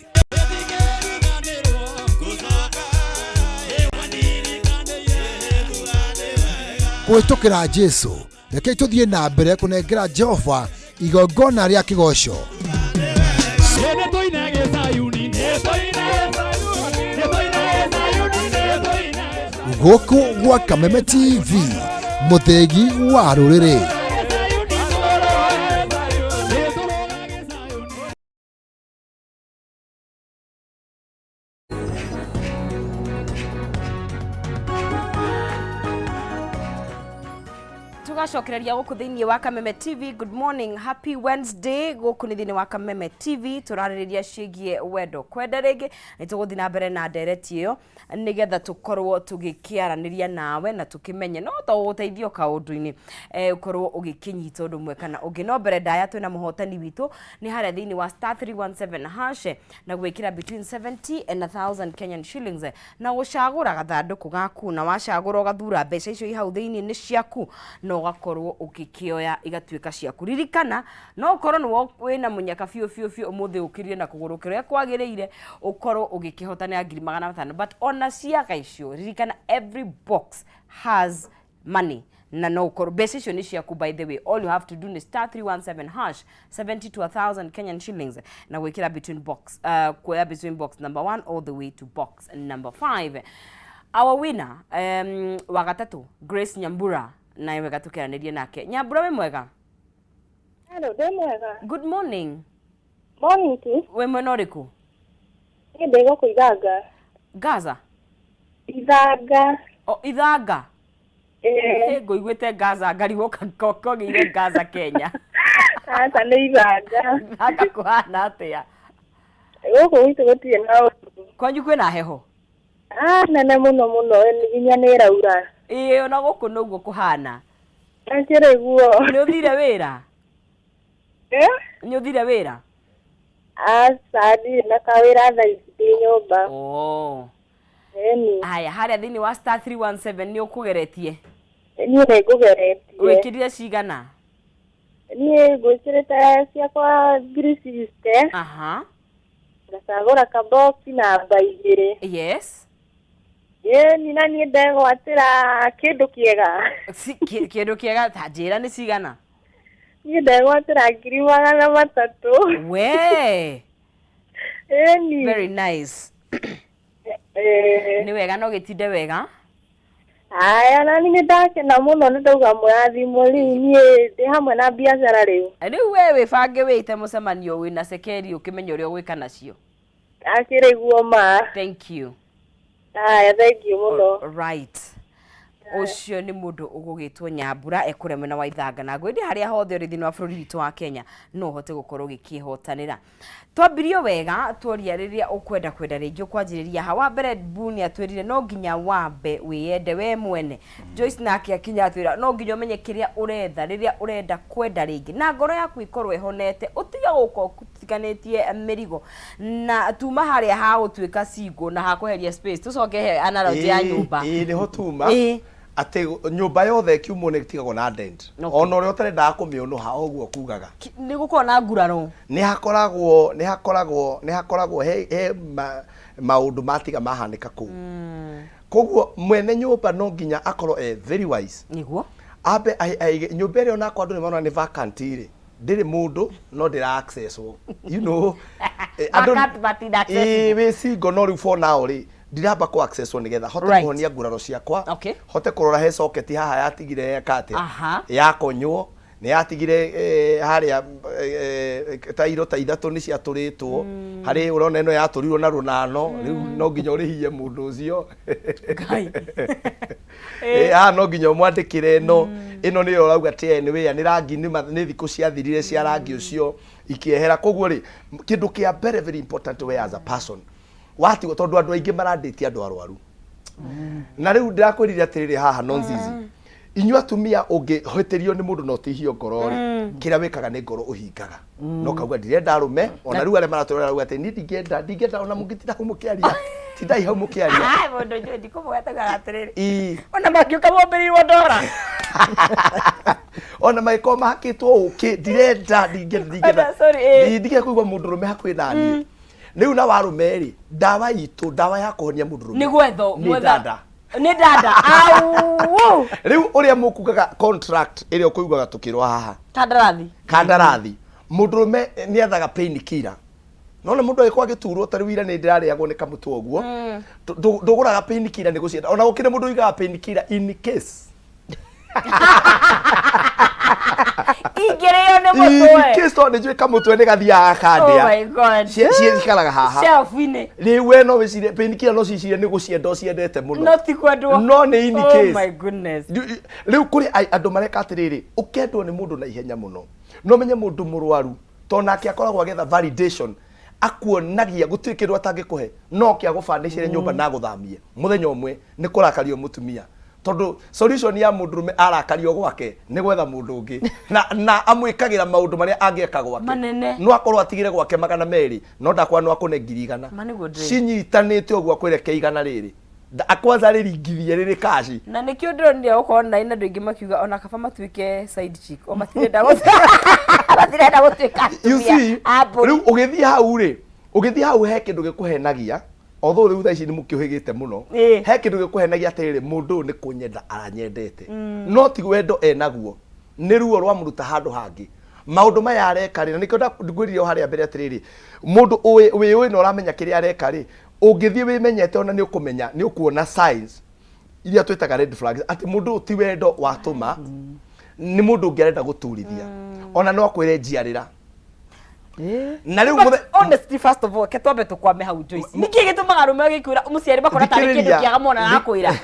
Kũhĩtũkĩra Jesu, rekei tũthiĩ na mbere kũnengera Jehova igongona rĩa kĩgoco. Gũkũ gwa Kameme TV, mũthĩgi wa rũrĩrĩ. Tugacokereria gũkũ thĩinĩ wa Kameme TV. Good morning, happy Wednesday. Gũkũ nĩ thĩinĩ wa Kameme TV, tũrarĩrĩria ciĩgiĩ wendo, kwenda rĩngĩ. Nĩ tũgũthiĩ na mbere na ndereti ĩyo nĩgetha tũkorwo tũgĩkĩaranĩria nawe na tũkĩmenye no to gũteithio kaũndũ-inĩ, ũkorwo ũgĩkĩnyita ũndũ ũmwe kana ũngĩ. No mbere ndaya, twĩna mũhotani witũ nĩ harĩa thĩinĩ wa star 317 hash na gwĩkĩra between 70 and 1000 Kenyan shillings na gũcagũra gathandũkũ gaku, na wacagũra ũgathura mbeca icio i hau thĩinĩ nĩ ciaku na ũgakorwo ũgĩkĩoya igatuĩka ciaku. Ririkana, no ũkorwo nĩ wĩna mũnyaka biũ biũ biũ ũmũthĩ, ũkĩrire na kũgũrũ kĩrĩa kwagĩrĩire, ũkorwo ũgĩkĩhotana 500,000, but ona ciaga icio, ririkana every box has money na no ũkorwo mbeca icio nĩ ciaku. By the way, all you have to do nĩ star 317 hash, 70 to 1000 Kenyan shillings na gwĩkĩra between box, kuoya between box number 1 all the way to box number 5. Our winner wa gatatũ, Grace Nyambura, naye wega tũkĩaranĩrie nake. Nyambura, wĩ mwega? Hello, ndĩ mwega. Good morning. Morning tu. Wĩ mwena ũrĩkũ? Niĩ ndĩ gũkũ Ithanga. Gaza? Ithanga. O Ithanga? Ĩĩ. Ngũiguĩte Gaza, ngarigwo kogĩire Gaza Kenya. Aca, nĩ Ithanga. Ithanga kũhana atĩa? Gũkũ gwitũ gũtirĩ na ũru. Kwanyu kwĩna heho? Ah, nene mũno mũno, nginya nĩ ĩraura. Ĩĩ, ona gũkũ noguo kũhana. Akĩrĩ guo. Nĩ ũthire wĩra? Eh? Nĩ ũthire wĩra? Aca, ndirĩ na kawĩra thaa ici, ndĩ nyũmba. Oh. Ĩni. Haya, harĩa thĩinĩ wa star 317 nĩ ũkũgeretie? Niĩ nĩ ngũgeretie. Wĩkĩrire cigana? Niĩ ngwĩkĩrĩte ciakwa 60,000. Ngacagũra kaboki namba 2. Ĩni, na niĩ ndegwatĩra kĩndũ kĩega. Kĩndũ kĩega ta njĩra nĩ cigana? Niĩ ndegwatĩra 300,000. We. Ĩni. Very nice. Nĩ wega, no gĩtinde wega. Aya, na niĩ nĩ ndakena mũno, nĩ ndauga mũrathimwo. Rĩu niĩ ndĩ hamwe na biacara rĩu. Rĩu we wĩbange, wĩte mũcemanio wĩna cekeri, ũkĩmenye ũrĩa ũgwĩka nacio. Akĩrĩ guo ma. Thank you. Aya, thank you mũno. Right, ũcio nĩ mũndũ ũgũgĩtwo Nyambura, ekũrĩa mwena wa Ithanga, na ngwĩndĩ harĩa hothe ũrĩ thĩinĩ wa bũrũri witũ wa Kenya no ũhote gũkorwo ũgĩkĩhotanĩra. Twambirio wega tuoria rĩrĩa ũkwenda kwenda rĩngĩ ũkwanjĩrĩria ha. Wa mbere, Buni atwĩrire no nginya wambe wĩyende we mwene. Joyce nake akinya atwĩra no nginya ũmenye kĩrĩa ũretha rĩrĩa ũrenda kwenda rĩngĩ, na ngoro yaku ĩkorwo ĩhonete, ũtige gũka ũtiganĩtie mĩrigo. Na tuma harĩa ha gũtuĩka single na ha kweheria space, tũcoke he analogy ya nyũmba. Ĩĩ, nĩho tuma atĩ nyũmba yothe ĩkiumwo nĩ ĩtigagwo na dent. Ona ũrĩa ũtarendaga kũmĩũnũha o ũguo kugaga. Nĩ gũkorwo na nguraro. Nĩ hakoragwo he maũndũ matiga mahanĩka kũu. Koguo mwene nyũmba no nginya akorwo e very wise. Ambe aige nyũmba ĩrĩa, onakorwo andũ nĩ marona nĩ vacant rĩ, ndĩrĩ mũndũ, no ndĩra accesswo. Andũ Vacant but inaccessible. Ĩĩ, wĩ single, no rĩu for now rĩ, ndiramba kũ accesswo nĩgetha hote kũhonia nguraro ciakwa, hote kũrora he socket haha yatigire yeka atĩa, yakonywo nĩ yatigire, harĩa tairo ta ithatũ nĩ ciatũrĩtwo harĩ ũrona ĩno yatũrirwo na rũnano. Rĩu no nginya ũrĩhie mũndũ ũcio. Haha no nginya ũmwandĩkĩre ĩno nĩyo ũrauga atĩ nĩ wĩa nĩ rangi, nĩ thikũ ciathirire cia rangi ũcio ikĩehera. Koguo rĩ, kĩndũ kĩa mbere, very important, we as a person watigwo, tondũ andũ aingĩ marandĩtie andũ arwaru. Na rĩu ndĩrakwĩrire atĩrĩrĩ haha, nonzizi inyuĩ atumia, ũngĩhĩtĩrio nĩ mũndũ na ũtihio ngoro rĩ, kĩrĩa wĩkaga nĩ ngoro ũhingaga no kauga ndirenda arũme. Ona rĩu arĩa maratũrora rauga atĩ niĩ ndingĩenda ona mũngĩtinda hau mũkĩaria, tindai hau mũkĩaria. Ai, mũndũ njũĩ ndikũmũgetaga atĩrĩrĩ, Ii. ona mangĩũka mombĩrĩirwo ndora. Ona magĩkorwo mahakĩtwo ũkĩ, ndirenda, ndingĩenda, ndingĩenda. Sorry, eh. Ndingĩenda kũigua mũndũrũme hakuhĩ naniĩ. Rĩu na warũme rĩ, ndawa itũ, ndawa ya kũhonia mũndũrũme Nĩ gwetho nĩ gwetha- dada. Nĩ dada. Au. Rĩu ũrĩa mũkugaga contract ĩrĩa ũkũiguaga tũkĩrwo haha. Kandarathi. Kandarathi. Mũndũrũme nĩ ethaga pain killer. Nona mũndũ agĩkorwo agĩturwo ta rĩu ira nĩ ndĩrarĩagwo nĩ kamũtwe ũguo. Ndũgũraga pain killer nĩ gũcienda. Ona gũkĩrĩ mũndũ ũigaga pain killer in case. Ingĩrĩo nĩ In mũtwe. case tondũ nĩ njũĩ kamũtwe nĩ gathiaga Oh gakandĩa. my God. Ciikaraga haha. Shelf-inĩ. Rĩu we no wĩcirie pain killer no cicirie nĩ gũcienda ũciendete mũno. No ti kwendwo. No nĩ in Oh case. my goodness. Rĩu kũrĩ andũ mareka atĩrĩrĩ, ũkendwo nĩ mũndũ na ihenya mũno. No menye mũndũ mũrwaru to nake akoragwo agĩetha validation akuonagia gũtirĩ kĩndũ atangĩkũhe no kĩa gũbanicĩre nyũmba na agũthamie mũthenya ũmwe nĩ kũrakario mũtumia tondũ solution ya mũndũrũme arakario gwake nĩ gwetha mũndũ ũngĩ na, na amwĩkagĩra maũndũ marĩa angĩeka gwake Manene. no akorwo atigire gwake 200 no ndakwa no akũne 100,000 Ma nĩguo ndĩrĩ. cinyitanĩte ũguo akwĩre ke igana rĩrĩ kwanza rĩringithie rĩrĩ kaci. Na nĩkĩo ndĩronire gũkorwo na andũ aingĩ makiuga ona kaba matuĩke side chick o matirenda matirenda gũtuĩka You atumia see, a mbũri. Rĩu ũgĩthiĩ hau rĩ, ũgĩthiĩ hau he kĩndũ gĩkũhenagia, although rĩu thaa ici nĩ mũkĩũhĩgĩte mũno. He kĩndũ gĩkũhenagia atĩrĩrĩ, mũndũ ũyũ nĩ kũnyenda aranyendete, no ti wendo enaguo, nĩ ruo rwamũruta handũ hangĩ. Maũndũ maya areka rĩ, na nĩkĩo ngwĩrire o harĩa mbere atĩrĩrĩ, mũndũ wĩũĩ na ũramenya kĩrĩa areka rĩ, ũngĩthiĩ wĩmenyete ona nĩ ũkũmenya, nĩ ũkuona signs iria twĩtaga red flags, atĩ mũndũ ũyũ ti wendo watũma, nĩ mũndũ ũngĩ arenda gũturithia. Ona no akwĩre njiarĩra. Na rĩu But honestly, first of all, ke twambe tũkwame hau Joyce. Nĩkĩ gĩtũmaga arũme agĩkwĩra mũciari makona tarĩ kĩndũ Thikĩrĩria. kĩega mwana arakwĩra?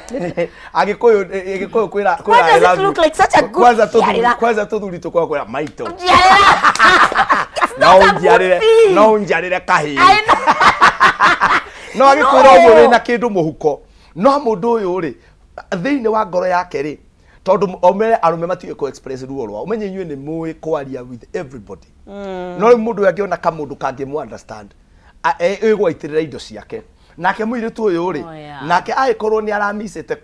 Agĩkũyũ, Gĩkũyũ kwĩra Why kwĩra does I it love look you. like such a good Kwanza tũthuri, njiarĩra? kwanza tũthuri tũkoragwo kwĩra maitũ. Njiarĩra. It's No not a good ũnjiarĩre, thing. no ũnjiarĩre kahĩĩ. I know. No agĩkwĩra ũguo No. wĩna kĩndũ mũhuko. No mũndũ ũyũ rĩ, thĩinĩ wa ngoro yake rĩ, tondũ omere arũme matiũĩ kũ express ruo rwao. Ũmenye inyuĩ nĩ mũĩ kwaria with everybody. No rĩu mũndũ ũyũ angĩona kamũndũ kangĩmũ understand, ĩgwaitĩrĩra indo ciake. Nake mũirĩtu ũyũ rĩ, Oh, yeah. nake agĩkorwo nĩ aramicĩte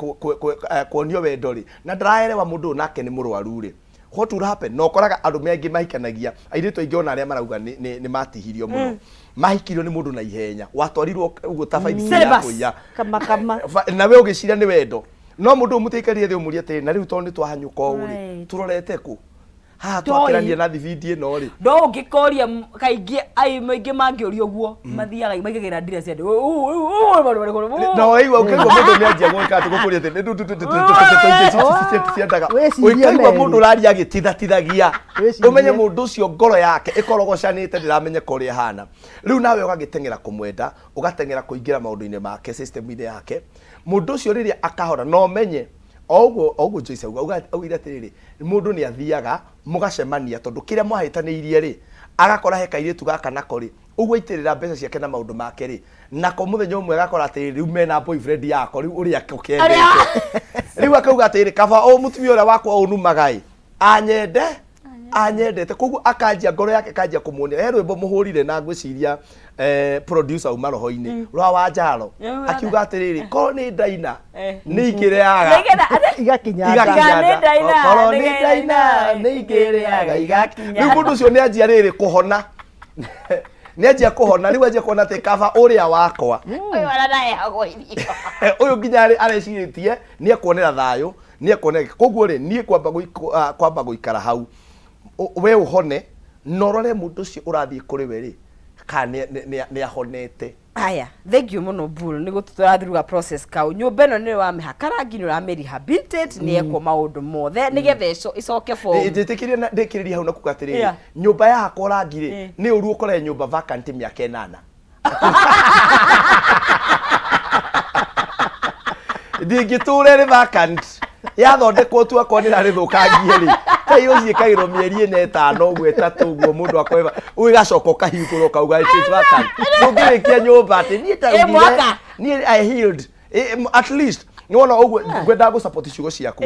kuonio wendo rĩ, na ndaraerewa mũndũ ũyũ nake nĩ mũrwaru rĩ, what will happen? Na ũkoraga arũme aingĩ mahikanagia, airĩtu aingĩ ona arĩa marauga nĩ matihirio mũno. Mahikirio nĩ mũndũ na ihenya, watwarirwo ũguo ta baithikiri ya Syllabus. kũiya. Kama kama. Na we ũgĩciria nĩ wendo. No mũndũ ũyũ mũtiaikarire thĩ ũmũrie atĩrĩ, na rĩu tondũ nĩ twahanyũka ũũ rĩ, tũrorete kũ? Haha Ndũĩ. twakĩrania na thibindi ĩno rĩ. No ũngĩkoria kaingĩ ai maingĩ mangĩũria ũguo mathiaga maigagĩra ndira cia andũ. Na waigua ũkaigua mũndũ nĩ anjia gwĩka atĩ gũkũria atĩ ciendaga. Wĩcirie Ũkaigua merĩ. mũndũ ũraria agĩtithatithagia. Wĩcirie. Ũmenye mũndũ ũcio ngoro yake ĩkorogocanĩte ndĩramenyeka ũrĩa ĩhana. Rĩu nawe ũgagĩteng'era kũmwenda, ũgateng'era kũingĩra maũndũ-inĩ make, system-inĩ yake. Mũndũ ũcio rĩrĩa akahora, na ũmenye o ũguo o ũguo Joyce auga, augire atĩrĩrĩ, mũndũ nĩ athiaga mũgacemania tondũ kĩrĩa mwahĩtanĩirie rĩ, agakora he kairĩtu gaka nako rĩ, ũguo aitĩrĩra mbeca ciake na maũndũ make rĩ, nako mũthenya ũmwe agakora atĩrĩrĩ, rĩu mena boyfriend yako rĩu ũrĩa ũkendete. Rĩu akauga atĩrĩrĩ, kaba o mũtumia ũrĩa wakwa ũnumaga ĩ, anyende anyendete. Koguo akanjia ngoro yake kanjia kũmuonia. He rwĩmbo mũhũrire na ngwĩciria producer uma roho-inĩ rwa Wanjaro akiuga atĩrĩrĩ, korwo nĩ ndaina nĩ ingĩrĩaga Igakinya nda. igakinya Nĩ nda. ndaina, Korwo nĩ nĩ ndaina nĩ ingĩrĩaga igakinya. Rĩu mũndũ ũcio nĩ anjia rĩrĩ kũhona, nĩ anjia kũhona, rĩu anjia kuona atĩ kaba ũrĩa wakwa Ũyũ aranaheagwo irio. Ũyũ nginya arecirĩtie nĩ ekuonera thayũ, nĩ ekuonera. Koguo rĩ, niĩ kwamba gũikara hau we ũhone na ũrore mũndũ ũcio ũrathiĩ kũrĩ we rĩ, kana nĩ ahonete. Haya, thank you mũno Bull, nĩ gũtũrathiruga process kau. Nyũmba ĩno nĩ wamĩhaka rangi, nĩ ũramĩ rehabilitate, nĩ yekwo maũndũ mothe nĩgetha ĩcoke form. Njĩtĩkĩrie na ndĩkĩrĩrie hau na kuga atĩrĩrĩ, nyũmba yahakwo rangi rĩ, nĩ ũru ũkore nyũmba vacant mĩaka 8. Ndingĩtũra ĩrĩ vacant, yathondekwo tu akorwo nĩ ĩrarĩthũkangie rĩ, tairũ ciĩkagĩrwo mĩeri 4 5 ũguo 3 ũguo mũndũ akoiga ũgacoka ũkahingũra ũkauga it is vacant. Ndũngĩrĩkia nyũmba atĩ niĩ Ĩ mwaka. ndaugire niĩ I healed. At least Nĩwona ũguo ngwendaga gũ support ciugo ciaku.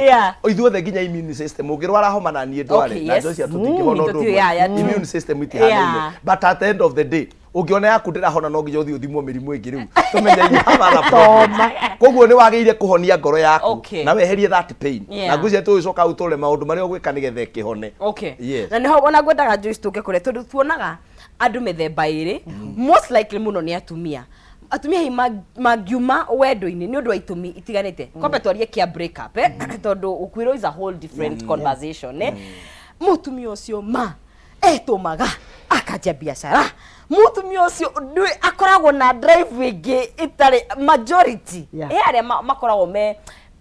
Ithuothe nginya immune system ũngĩrwara homa na niĩ ndware na Joyce tũtingĩhona ũndũ ũmwe. Immune system itihanaine. But at the end of the day ũngĩona yaku ndĩrahona no nginya ũthiĩ ũthimwo mĩrimũ ĩngĩ rĩu tũmenye you have other problems. Koguo nĩ wagĩrĩire kũhonia ngoro yaku na weherie that pain. Na ngwĩciria tũgĩcoka hau tũrore maũndũ marĩa ũgwĩka nĩgetha ĩkĩhone. Okay. Na nĩho ona ngwendaga Joyce tũke kũrĩa tondũ tuonaga andũ mĩthemba ĩrĩ most likely mũno nĩ atumia atumia hihi mangiuma wendo-inĩ nĩ ũndũ wa itũmi itiganĩte kwambe twarie kĩa break up eh? Tondũ gũkuĩrwo is a whole different conversation eh? Mũtumia ũcio ma etũmaga akanjia biacara, mũtumia ũcio ndũĩ akoragwo na drive ĩngĩ ĩtarĩ majority. He arĩa makoragwo me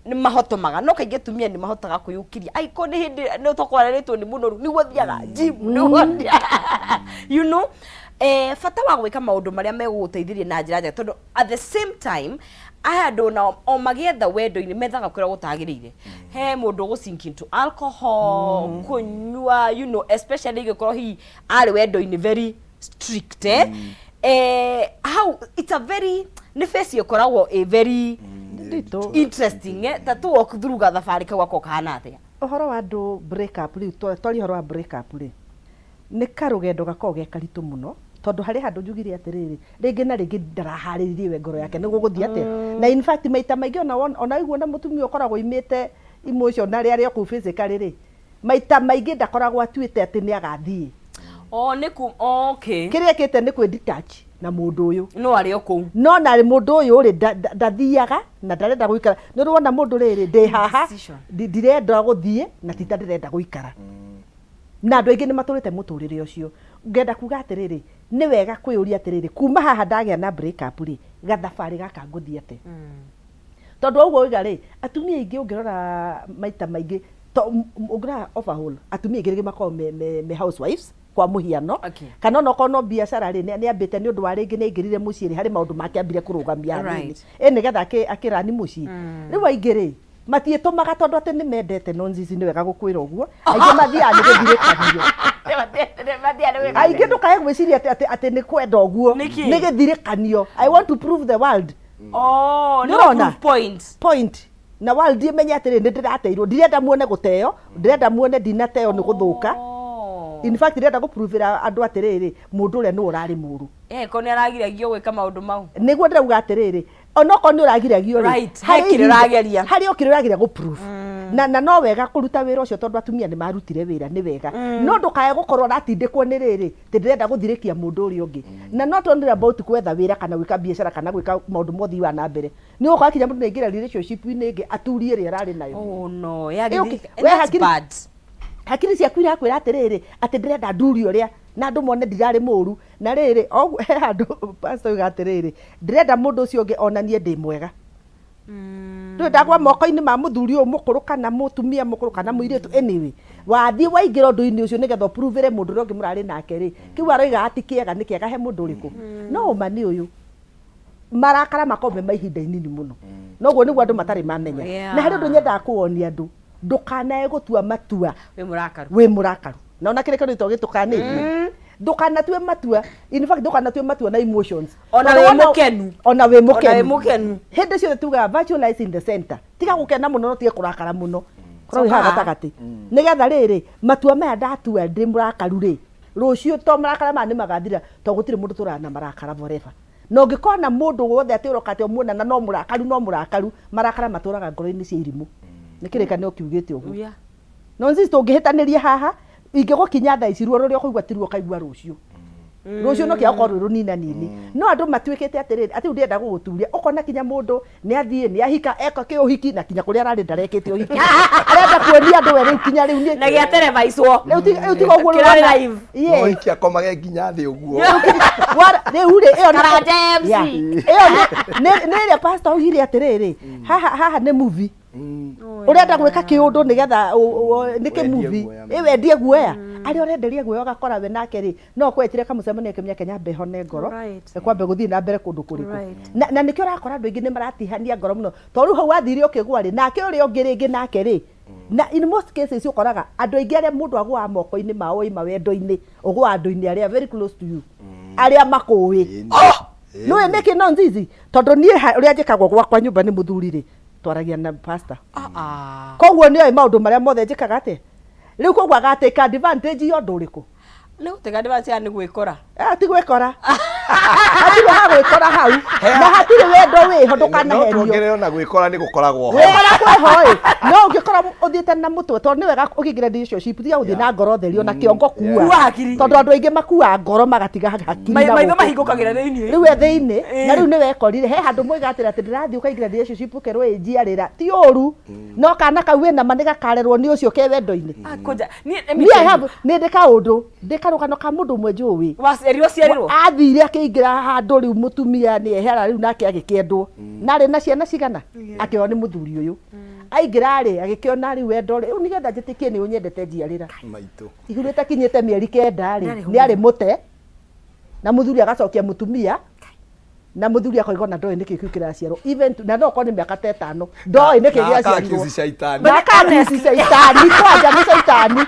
nĩ mahotomaga, no kaingĩ atumia nĩ mahotaga kwĩyũkĩria angĩkorwo nĩ hĩndĩ nĩ ũtokwarĩrĩtwo nĩ mũnoru nĩguo thiaga gym nĩguo bata wa gwĩka maũndũ marĩa megũgũteithĩrĩria na njĩra njega, tondũ at the same time aya andũ nao o magĩetha wendo-inĩ methaga kũrĩa gũtagĩrĩire. He mũndũ ũgũ sink into alcohol, kũnyua, especially ingĩkorwo hihi arĩ wendo-inĩ very strict, eh? How it's a very nĩ face ĩkoragwo ĩ very Nditũ. interesting, eh? Ta tu walk through gathabarĩ kau gakoragwo kahana atĩa? Ũhoro wa andũ break up rĩu, twaria ũhoro wa break up rĩ, nĩ karũgendo gakoragwo ge karitũ mũno, tondũ harĩ handũ njugire atĩrĩrĩ, rĩngĩ na rĩngĩ ndaraharĩrĩrie we ngoro yake nĩ gũgũthiĩ atĩa. Na in fact maita maingĩ ona ona waigua na mũtumia ũkoragwo oimĩte emotionally arĩ o kũu physically rĩ, maita maingĩ ndakoragwo atuĩte atĩ nĩ agathiĩ. Oh, nĩ ku okay. Kĩrĩa ekĩte nĩ kwĩ detach na mũndũ ũyũ. No arĩ o kũu. No na mũndũ ũyũ rĩ, ndathiaga na ndarenda gũikara. Nĩ ũrĩ wona mũndũ rĩrĩ, ndĩ haha, Decision. ndirenda gũthiĩ na ti ta ndĩrenda gũikara. Na andũ aingĩ nĩ matũrĩte mũtũrĩre ũcio. Ngenda kuga atĩrĩrĩ, nĩ wega kwĩyũria atĩrĩrĩ, kuma haha ndagĩa na break up rĩ, gathabarĩ gaka ngũthiĩ atĩa? Tondũ wa ũguo wauga rĩ, atumia aingĩ ũngĩrora maita maingĩ, ũngĩrora overall, atumia aingĩ rĩngĩ makoragwo me housewives kwa mũhiano, kana onokorwo no biacara rĩ, nĩ ambĩte nĩ ũndũ wa rĩngĩ nĩ aingĩrire mũciĩ rĩ, harĩ maũndũ make ambire kũrũgamia hanini. Ĩ nĩgetha akĩrani mũciĩ. Rĩu aingĩ rĩ, matiĩtũmaga tondũ atĩ nĩ mendete nonsense, nĩ wega gũkwĩra ũguo. Aingĩ mathiaga nĩ gũthirĩkanio. Aingĩ ndũkae gwĩciria atĩ nĩ kwenda ũguo. Nĩkĩ? Nĩ gĩthirĩkanio. I want to prove the world. Oh, Nĩ no ũrona? proof point. Point. Na world ĩmenye atĩrĩ, nĩ ndĩrateirwo, ndirenda muone gũteo, ndĩrenda muone ndinateo nĩ gũthũka. In fact ndĩrenda gũpruvĩra andũ atĩrĩrĩ, mũndũ ũrĩa nĩwe ũrarĩ mũru. Eh, ko nĩ aragiragio gwĩka maũndũ mau. Nĩguo ndĩrauga atĩrĩrĩ, onokorwo nĩ ũragiragio rĩ, Right, he kĩrĩa ũrageria. Harĩ o kĩrĩa ũrageria gũ-prove. Na no wega kũruta wĩra ũcio tondũ atumia nĩ marutire wĩra, nĩ wega. No ndũkae gũkorwo ũratindĩkwo nĩ rĩrĩ, atĩ ndĩrenda gũthirĩkia mũndũ ũrĩa ũngĩ. Na not only about gwetha wĩra kana gwĩka biacara kana gwĩka maũndũ mothe wa na mbere. Nĩ ũgũkora kinya mũndũ nĩ aingĩra relationship-inĩ ĩngĩ aturie ĩrĩa ararĩ nayo. Oh no, ya Ĩyo gĩthirĩka. we That's hakiri bad. Hakiri ciaku irakwĩra atĩrĩrĩ, atĩ ndĩrenda ndurie ũrĩa na andũ mone ndirarĩ mũru. Na rĩrĩ, o ũguo he handũ pastor oiga atĩrĩrĩ, ndĩrenda mũndũ ũcio ũngĩ onanie ndĩ mwega. Ndũĩ ndagwa moko-inĩ ma mũthuri ũyũ mũkũrũ kana mũtumia mũkũrũ kana mũirĩtu, anyway, wathiĩ waingĩra ũndũ-inĩ ũcio nĩgetha ũpruvĩre mũndũ ũrĩa ũngĩ mũrarĩ nake rĩ, kĩu aroiga ti kĩega nĩ kĩega he mũndũ ũrĩkũ? No ũma nĩ ũyũ, marakara makoragwo me ma ihinda inini mũno. Noguo nĩguo andũ matarĩ mamenya. Na harĩ ũndũ nyendaga kũwonia andũ, ndũkanae gũtua matua Wĩ mũrakaru. Wĩ mũrakaru. Na ona kĩrĩkanĩro gitũ gĩtũkanĩtie, ndũkanatue matua, in fact ndũkanatue matua na emotions. Ona Tondũ wĩ mũkenu. Ona wĩ Ona mũkenu. wĩ mũkenu. Hĩndĩ ciothe tugaga virtue lies in the center. Tiga gũkena mũno no tige kũrakara mũno, korwo wĩ haha Coka. gatagatĩ, nĩgetha rĩrĩ matua maya ndatua ndĩ mũrakaru rĩ, rũciũ to marakara maya nĩ magathira, to gũtirĩ mũndũ tũraga na marakara forever. Na ũngĩkona mũndũ wothe atĩ ũroka atĩ ũmuona na no mũrakaru, no mũrakaru, marakara matũraga ngoro-inĩ cia irimũ. Nĩ kĩrĩkanĩro kiugĩte ũguo. No sisi tũngĩhĩtanĩria haha, ingĩgũkinya thaa ici, ruo rũrĩa ũkũigua tiruo ũkaigua rũciũ. Rũciũ no kĩa gũkorwo rwĩ rũninanini. No andũ matuĩkĩte atĩrĩrĩ, atĩ rĩu ndĩrenda gũgũturia, ũkona kinya mũndũ nĩ athiĩ, nĩ ahika, eka kĩũhiki, na kinya kũrĩa ararĩ ndarekĩte ũhiki. Arenda kuonia andũ we rĩu kinya rĩu nĩ Na gĩa televiswo. Rĩu tiga ũguo rĩu Kĩrarĩ wona- live. Yes. No hiki akomage nginya thĩ ũguo. Rĩu rĩ, ĩyo nĩ- Karanja MC. Yeah. Ĩyo nĩ ĩrĩa pastor augire atĩrĩrĩ, haha haha nĩ movie. Ũrenda gwĩka kĩũndũ nĩgetha nĩ kĩmuvi. Wendie guoya. Ĩ wendie guoya. Arĩa ũrenderia guoya ũgakora we nake rĩ, no kwetire kamũcemanio akĩmenya Kenya mbe hone ngoro. Kwambe gũthiĩ na mbere kũndũ kũrĩkũ. Na nĩkĩo ũrakora andũ aingĩ nĩ maratihania ngoro mũno. Tondũ rĩu hau wathire ũkĩgwa rĩ, nake ũrĩa ũngĩ rĩngĩ nake rĩ, na in most cases ũkoraga andũ aingĩ arĩa mũndũ agũaga moko-inĩ mao oima wendo-inĩ, ũgũaga andũ-inĩ arĩa very close to you, arĩa makũĩ. Nĩũĩ nĩkĩ no nzizi? Tondũ niĩ ũrĩa njĩkagwo gwakwa nyũmba nĩ mũthuri rĩ, Twaragia na pastor. Koguo nĩoĩ maũndũ marĩa mothe njĩkaga atĩa. Rĩu koguo agatake advantage ya ũndũ ũrĩkũ? Nĩ gũtega advantage nĩ gwĩkora. Eh, ti gwĩkora. Hatirĩ ha gwĩkora hau. Na hatirĩ wendo wĩho No ndũkanahenio. tuongerere ona gwĩkora nĩ gũkoragwo ho. Gwĩkora kwĩho ĩ. No ũngĩkora ũthiĩte na mũtwe tondũ nĩ wega ũkĩingĩra relationship tiga gũthiĩ na ngoro theri ona kĩongo Kua kua. hakiri. Tondũ andũ aingĩ makuaga ngoro magatiga hakiri na Maitho gũkũ. mahingũkagĩra thĩinĩ. Rĩu e thĩinĩ na rĩu nĩ wekorire he handũ moiga atĩrĩ atĩ ndĩrathiĩ ũkaingĩra relationship ũkerwo ĩ njiarĩra ti ũru no kana kau wĩna ma nĩ gakarerwo nĩ ũcio ke wendo-inĩ. Ah, koja. Niĩ let me Niĩ I tell you. have nĩ ndĩ kaũndũ ndĩ karũgano ka mũndũ ũmwe njũĩ Waciarirwo ciarirwo. Athire akĩingĩra handũ rĩu mũtumia nĩ ehera rĩu nake agĩkĩendwo na arĩ na ciana cigana akĩoywo nĩ mũthuri ũyũ aingĩra rĩ agĩkĩona rĩu wendo rĩ rĩu nĩgetha njĩtĩkie nĩ ũnyendete njiarĩra Maitũ. Ihu rĩtakinyĩte mĩeri kenda rĩ Ndarĩ nĩ arĩ mũte na mũthuri agacokia mũtumia na mũthuri akoiga ona ndoĩ nĩkĩ kĩu kĩraciarwo even na no okorwo nĩ mĩaka ta ĩtano ndoĩ nĩkĩ Na gĩaciarirwo aka-accuse caitani. na aka-accuse caitani kwanja nĩ caitani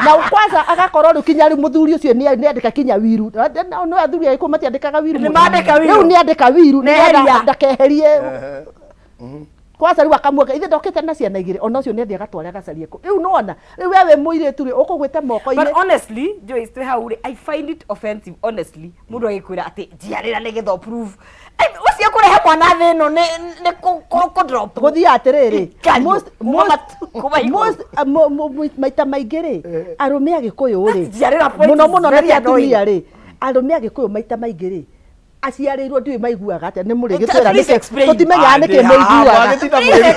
na kwanza agakorwo rĩu kinya rĩu mũthuri ũcio nĩ nĩandĩka kinya wiru no no athuri agĩkũyũ matiandĩkaga wiru Nĩ mũno. mandĩka wiru. Rĩu nĩandĩka wiru nĩgetha Neheria. ndakeherie kwanza rĩu akamweka ithe ndokĩte na ciana igĩrĩ ona ũcio nĩathiĩ agatware agacarie kũ rĩu nĩwona rĩu we wĩ mũirĩtu rĩ ũkũgwĩte moko-inĩ But honestly, Joyce, twĩ hau rĩ, I find it offensive honestly. Mũndũ agĩkwĩra atĩ njiarĩra nĩgetha ũprove. Ai, Ũcio kũrehe mwana thĩ ĩno nĩ nĩ kũ drop. Gũthiĩ atĩrĩrĩ Ikanyo. most- Kuma igũrũ. Maita maingĩ rĩ arũme agĩkũyũ rĩ Njiarĩra point mũno is mũno na very ti atumia annoying. rĩ arũme agĩkũyũ maita maingĩ rĩ aciarĩirwo ndiũĩ maiguaga atĩa nĩ mũrĩgĩtwĩra Please nĩkĩ explain. tũtimenyaga nĩkĩ Ah, ndĩ haha, mũiguaga mwagĩtinda mũgĩthiĩ-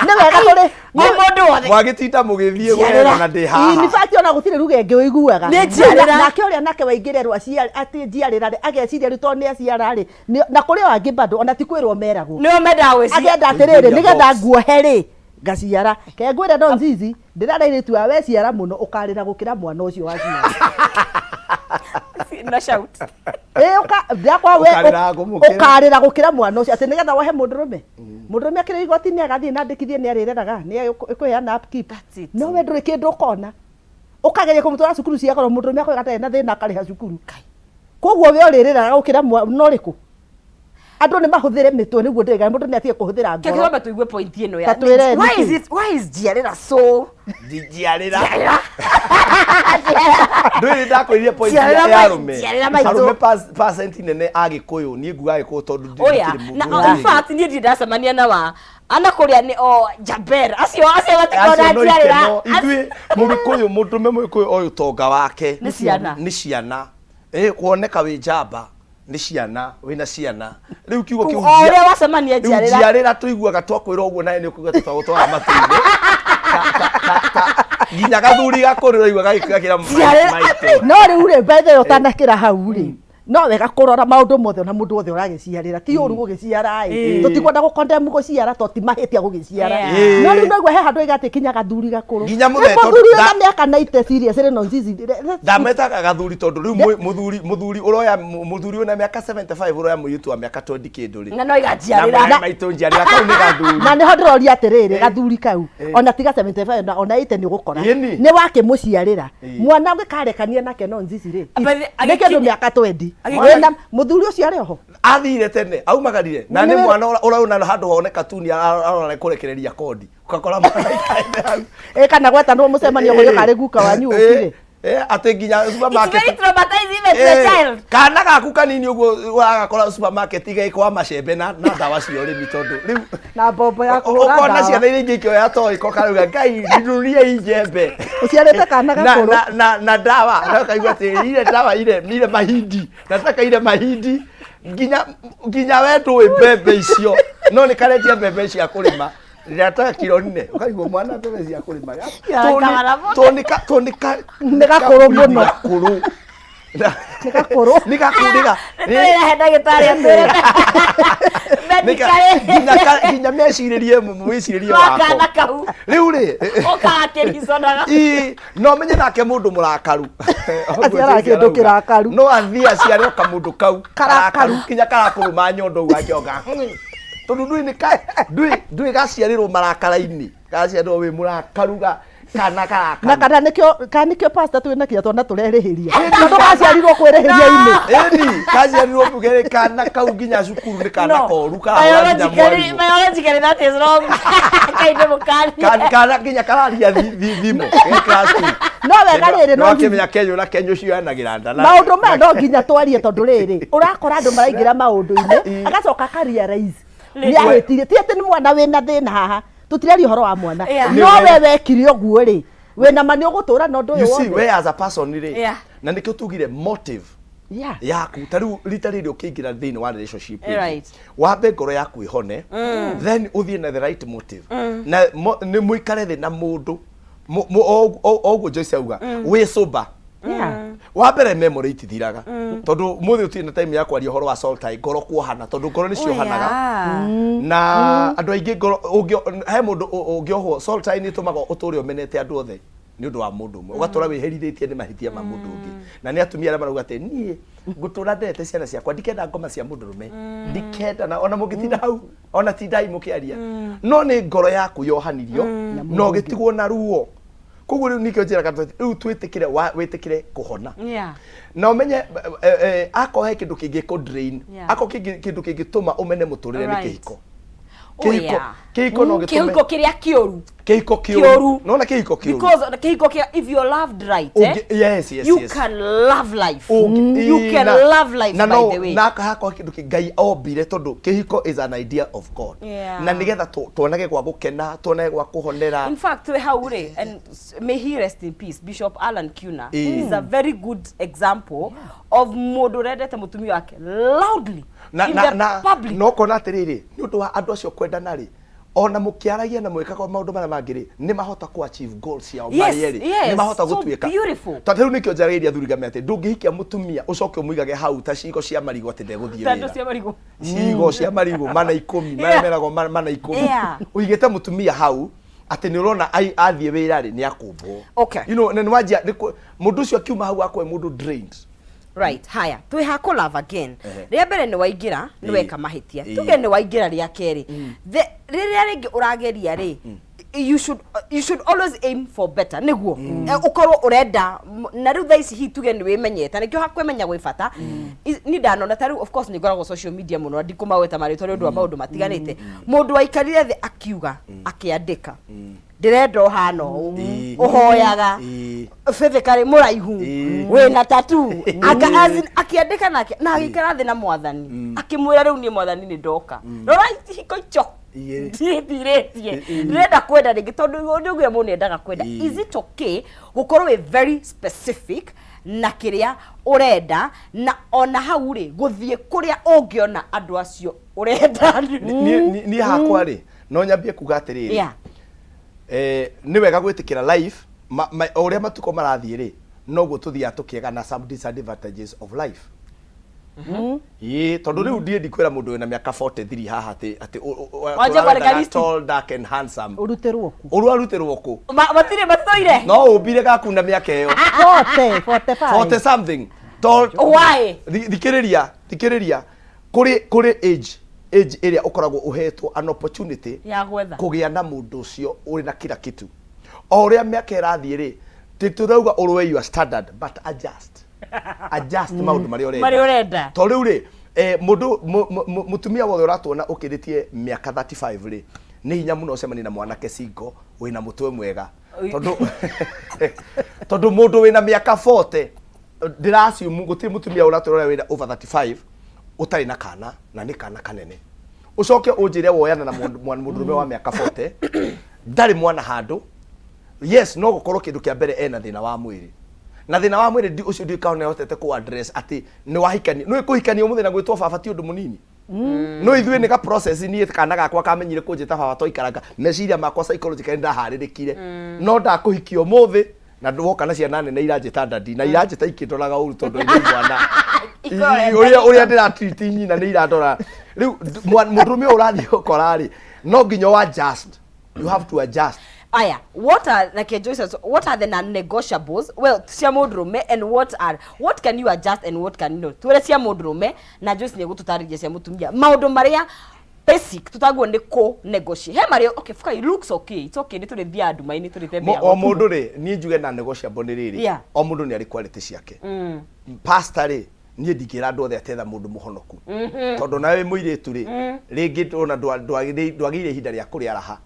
nĩ wega tũrĩ O mũndũ wothe. Mwagĩtinda mũgĩthiĩ gũgethana na ndĩ haha. In fact ona gũtirĩ ruga ĩngĩ ũiguaga. Nĩ njiarĩra. Nake ũrĩa nake waingĩrerwo atĩ njiarĩra rĩ ageciria rĩu tondũ nĩ aciara rĩ na kũrĩ o angĩ bado ona ti kwĩrwo meragwo. Nĩo mendaga gwĩciria. Agenda atĩrĩrĩ Kũingĩria nĩgetha box. nguohe rĩ ngaciara ke ngwĩre no nzizi ndĩrara airĩtu a we ciara mũno ũkarĩra gũkĩra mwana ũcio waciara. No shout. Ĩ ũka ndakwa we Ũkarĩra kũmũkĩra. ũkarĩra gũkĩra mwana ũcio atĩ nĩgetha wohe mũndũrũme mũndũrũme akĩrĩ igoti-inĩ agathiĩ na andĩkithie nĩ arĩreraga nĩ ĩkũheana upkeep That's it. no we ndũrĩ kĩndũ ũkona ũkageria kũmũtwara cukuru cia goro mũndũrũme akoiga atarĩ na thĩna akarĩha cukuru koguo we ũrĩrĩraga gũkĩra mwana ũrĩkũ andũ nĩ mahũthĩre mĩtwe nĩguo ndĩrĩga mũndũ nĩ atige kũhũthĩra Keke ngoro wambe tuigue point ĩno ya. Ta twĩre Why nĩkĩ? is it why is njiarĩra so Njiarĩra. njiarĩra? Ndũĩ ndakwĩrire point ya Njiarĩra ya mai- arũme. njiarĩra maitũ. Arũme percent nene a Gĩkũyũ niĩ nguga Gĩkũyũ tondũ ndi- Oya, ndikĩrĩ na mũndũ in fact niĩ ndirĩ ndacemania na wa ana kũrĩa nĩ o Jaber acio acio matikorwo Acio na no njiarĩra. ikeno. Ithuĩ mũgĩkũyũ mũndũrũme mũgĩkũyũ oĩ ũtonga wake Nĩ ciana. nĩ ciana ĩ kuoneka wĩ njamba nĩ ciana wĩna ciana rĩu kiugo kĩu O ũrĩa wacemania rĩu njiarĩra. njiarĩra tũiguaga twakwĩra ũguo nawe nĩ ũkũigua tũtagũtwara matũ-inĩ nginya gathuri gakũrũ ũraigua gagĩkĩra Njiarĩra. maitũ no rĩu rĩ by the way ũtanakĩra hau rĩ no wega kũrora maũndũ mothe ona mũndũ wothe ũragĩciarĩra ti ũru gũgĩciara ĩ tũtikwenda gũkondemu gũciara to ti mahĩtia gũgĩciara Yeah. no rĩu noigua he handũ oiga atĩ kinya gathuri gakũrũ Nginya Nĩ mũthee tondũ mũthuri wĩna mĩaka 90 serious rĩ no nzizi ndametaga gathuri tondũ rĩu mũthuri mũthuri ũroya mũthuri wĩna mĩaka 75 ũroya mũirĩtu wa mĩaka 20 kĩndũ rĩ Na no iga Na njiarĩra. mwĩra maitũ njiarĩra kau nĩ gathuri na nĩho ndĩroria atĩrĩrĩ gathuri kau ona tiga 75 na ona 80 nĩ ũgũkora Ĩni. nĩ wakĩmũciarĩra Ĩ. mwana ũngĩkarekania nake no nzizi rĩ But nĩ kĩndũ mĩaka 20 Agĩkinya- wĩna mũthuri ũcio arĩ oho athire tene aumagarire na Na nĩ nĩ- mwana ũraona handũ honeka tu nĩ arora kũrekereria kondi ũgakora mwana aikarĩte hau ĩ kana gwetanwo mũcemanio kũrĩa karĩ guka wanyu ũkire atĩ nginya It's supermarket very traumatizing even to the child. kana gaku kanini ũguo ũragakora supermarket gagĩkwa macembe na na ndawa cia ũrĩmi tondũ rĩu na mbombo ya kũhũra ũkona ndawa ciana iria ingĩ ikĩoya toy ko karauga ngai ndinurie ijembe Ũciarĩte kana Na- gakũrũ. na, na, na ndawa na ũkaigua atĩ ile ndawa ile ile mahindi nataka ile mahindi nginya nginya we ndũĩ mbembe icio no nĩ karendia mbembe cia kũrĩma nataka kilo nne ũkaigua mwana mbembe cia kũrĩma Ya, kamarabo. tũnĩka Nĩ gakũrũ mũno. gakũrũ Nĩ gakũrũ. nĩ gakũrũ nĩ ga- Nĩtũrĩrehe ndagĩtarĩ atwĩre medically nginya nginya mecirĩrie mwĩcirĩrie Wa wako kana kau. rĩu rĩ ũkakĩriconaga Ii, no menye nake mũndũ mũrakaru Aciaraga kĩndũ kĩrakaru. no athiĩ aciare o kamũndũ kau Karakaru. kinya karakũrũma nyondo ũguo akĩonga tondũ ndũĩ nĩ ka ndũĩ ndũĩ gaciarĩrwo marakara-inĩ gaciarĩrwo wĩ mũrakaru ga Kana karaka. Na kana nĩkĩo, kana nĩkĩo pastor twĩ nakĩo twana tũrerĩhĩria, tondũ gaciarirwo kwĩrĩhĩria-inĩ. Ĩni kaciarirwo mbuge kana kau nginya cukuru nĩ kana koru karahũra nginya Biologically, mwarimũ. biologically that is wrong. Kainde mũkani. Kana nginya kararia thimo ge class two. No wega rĩrĩ, no no akĩmenya kenyũ na kenyũ cioyanagĩra nda Maũndũ maya no nginya twarie, tondũ rĩrĩ, ũrakora andũ maraingĩra maũndũ-inĩ, agacoka akarealize nĩ ahĩtirie. Ti atĩ nĩ mwana wĩna thĩna haha, tũtiraria ũhoro wa mwana. No we wekire ũguo rĩ, wĩna ma nĩ ũgũtũra na ũndũ You ũyũ see, wothe? We as a person rĩ, na nĩkĩo tugire motive yaku. Ta rĩu rita rĩrĩ ũkĩingĩra thĩinĩ wa relationship rĩ, wambe ngoro yaku ĩhone, then ũthiĩ na the right motive, na nĩ mũikare thĩ na mũndũ o ũguo Joyce auga, wĩ sober. Wa mbere, memory itithiraga, tondũ mũthĩ ũtirĩ na time ya kwaria ũhoro wa soul tie, ngoro kuohana, tondũ ngoro nĩ ciohanaga. Na andũ aingĩ ngoro he mũndũ ũngĩohwo, soul tie nĩ ĩtũmaga ũtũre ũmenete andũ othe nĩ ũndũ wa mũndũ ũmwe, ũgatũra wĩherithĩtie nĩ mahĩtia ma mũndũ ũngĩ. Na nĩ atumia arĩa marauga atĩ niĩ ngũtũra ndendete ciana ciakwa, ndikenda ngoma cia mũndũrũme, ndikenda na ona mũngĩtinda hau, ona tindai mũkĩaria, no nĩ ngoro yaku yohanirio na ũgĩtigwo na ruo. Koguo rĩu nĩkĩo njĩraga andũ atĩ rĩu twĩtĩkĩre wĩtĩkĩre kũhona na ũmenye akorwo he kĩndũ kĩngĩ drain, akorwo kĩndũ kĩngĩtũma ũmene mũtũrĩre nĩ kĩhiko. Oh, Kĩhiko, kĩhiko no gĩtũme Kĩhiko kĩrĩa kĩũru. Kĩhiko Kĩũru. kĩũru, nona kĩhiko kĩũru. Because kĩhiko kĩa, if you're loved right, eh, yes you can love life. You can love life, na by no, the way. Na hakwa kĩndũ kĩ Ngai ombire, tondũ kĩhiko is an idea of God, na nĩgetha tuonage gwa gũkena, tuonage gwa kũhonera. In fact, we hau rĩ, and may he rest in peace, Bishop Alan Kuna is a very good example of mũndũ ũrendete mũtumia wake loudly Na, in na, the na, public. No kona atĩrĩrĩ, nĩ ũndũ wa andũ acio kwendana rĩ, ona mũkĩaragia na mwĩkaga maũndũ marĩa mangĩ rĩ, nĩ mahota kũ achieve goals ciao marĩ erĩ, nĩ mahota So gũtuĩka beautiful. Tondũ rĩu nĩkĩo njaragĩria athuri ngamenya atĩ ndũngĩhikia mũtumia ũcoke ũmũigage hau ta cigo cia marigũ atĩ ndegũthiĩ Tandũ wĩra. cia marigũ. Cigo cia marigũ mana 10 marĩa meragwo mana 10. Ũigĩte mũtumia hau atĩ nĩ ũrona athiĩ wĩra rĩ, nĩ akũmbwo. Na nĩ wanjia mũndũ ũcio akiuma hau akorwo e mũndũ drained. Right, haya, twĩ ha kũ love again. Rĩa mbere nĩ waingĩra, nĩ weka mahĩtia. Tuge nĩ waingĩra rĩa kerĩ. Rĩrĩa rĩngĩ ũrageria rĩ, you should always aim for better, nĩguo ũkorwo ũrenda na rĩu thaa ici hihi tuge nĩ wĩmenyete, nĩkĩo hakwĩmenya gwĩ bata. Ni ndanona ta rĩu, of course nĩ ngoragwo social media mũno na ndikũmagweta marĩtwa nĩ ũndũ wa maũndũ matiganĩte, mũndũ waikarire thĩ akiuga, akĩandĩka, ndĩrenda ũhana ũũ, ũhoyaga, physically mũraihu, wĩna tattoo. As in, akĩandĩka nake na agĩikara thĩ na mwathani akĩmwĩra, rĩu niĩ mwathani nĩ ndoka, rora ihiko ico Igĩrĩ. Ndithirĩtie, ndĩrenda kwenda rĩngĩ, tondũ ũndũ ũguo mũndũ endaga kwenda. Is it okay gũkorwo wĩ very specific na kĩrĩa ũrenda, na ona hau rĩ, gũthiĩ kũrĩa ũngĩona andũ acio ũrenda? Niĩ hakwa rĩ, no nyambie kuga atĩrĩrĩ, nĩ wega gwĩtĩkĩra life o ũrĩa matukũ marathiĩ rĩ, noguo tũthiaga tũkĩaga na some disadvantages of life. Ĩĩ, tondũ rĩu ndiĩ ndikwĩra mũndũ wĩna mĩaka 43 haha atĩ Wanjie kwandĩka tũrawendaga list. tall, dark and handsome. Ũrutĩrwo kũ? Ũrarutĩrwo kũ? Matirĩ matũire. No ũmbire gakuna mĩaka ĩyo. 40, 45. 40 something, tall. Why? Thikĩrĩria, thikĩrĩria, kũrĩ age ĩrĩa ũkoragwo ũhetwo an opportunity ya gwetha kũgĩa na mũndũ ũcio ũrĩ na kila kitu. O ũrĩa mĩaka ĩrathiĩ rĩ, ti tũrauga ũrũe your standard, but adjust maũndũ marĩa ũrenda. Marĩa ũrenda. To rĩu rĩ, mũndũ mũtumia wothe ũratuona ũkĩrĩtie mĩaka 35 rĩ, nĩ hinya mũno ũcemanie na mwanake single wĩna mũtwe mwega, tondũ mũndũ wĩna mĩaka 40, ndĩraciumu gũtirĩ mũtumia ũratũrora wĩna over 35 ũtarĩ na kana, na nĩ kana kanene. Ũcoke ũnjĩre woyana na mũndũrũme wa mĩaka 40 ndarĩ mwana handũ. Yes, no gũkorwo kĩndũ kĩa mbere ena thĩna wa mwĩrĩ, na thĩna wa mwĩrĩ ũcio ndiũĩ kana nĩahotete kũ address atĩ nĩ wahikania. Nĩ kũhikania ũmũthĩ na gwĩtwo baba ti ũndũ mũnini. No ithuĩ nĩ ga process. Niĩ kana gakwa kamenyire kũnjĩta baba twaikaranga, meciria makwa psychologically ndaharĩrĩkire. No ndakũhikia ũmũthĩ na woka na ciana nene iranjĩta daddy na iranjĩta ikĩndoraga ũru, tondũ nĩ mwana ũrĩa ndĩratreat nyina nĩ irandora rĩu. Mũndũrũme ũyũ ũrathiĩ ũkora rĩ, no nginya wa adjust, you have to adjust. Aya, what are, like Joyce says, what are the non-negotiables, well, cia mũndũrũme, and what can you adjust and what can you not? Twĩre cia mũndũrũme, na Joyce nĩ egũtũtarĩria cia mũtumia, maũndũ marĩa Basic tutagwo nĩ kũ negotiate he marĩa, okay, fuka, it looks okay, it's okay, nĩ tũrĩthiaga nduma-inĩ tũrĩtembea. O mũndũ rĩ, niĩ njuge na negotiable nĩ rĩrĩ, o mũndũ nĩ arĩ quality ciake. Pastor rĩ, niĩ ndingĩra andũ othe atetha mũndũ mũhonoku, tondũ nawe wĩ mũirĩtu rĩ, rĩngĩ ona ndwagĩire ihinda rĩa kũrĩa raha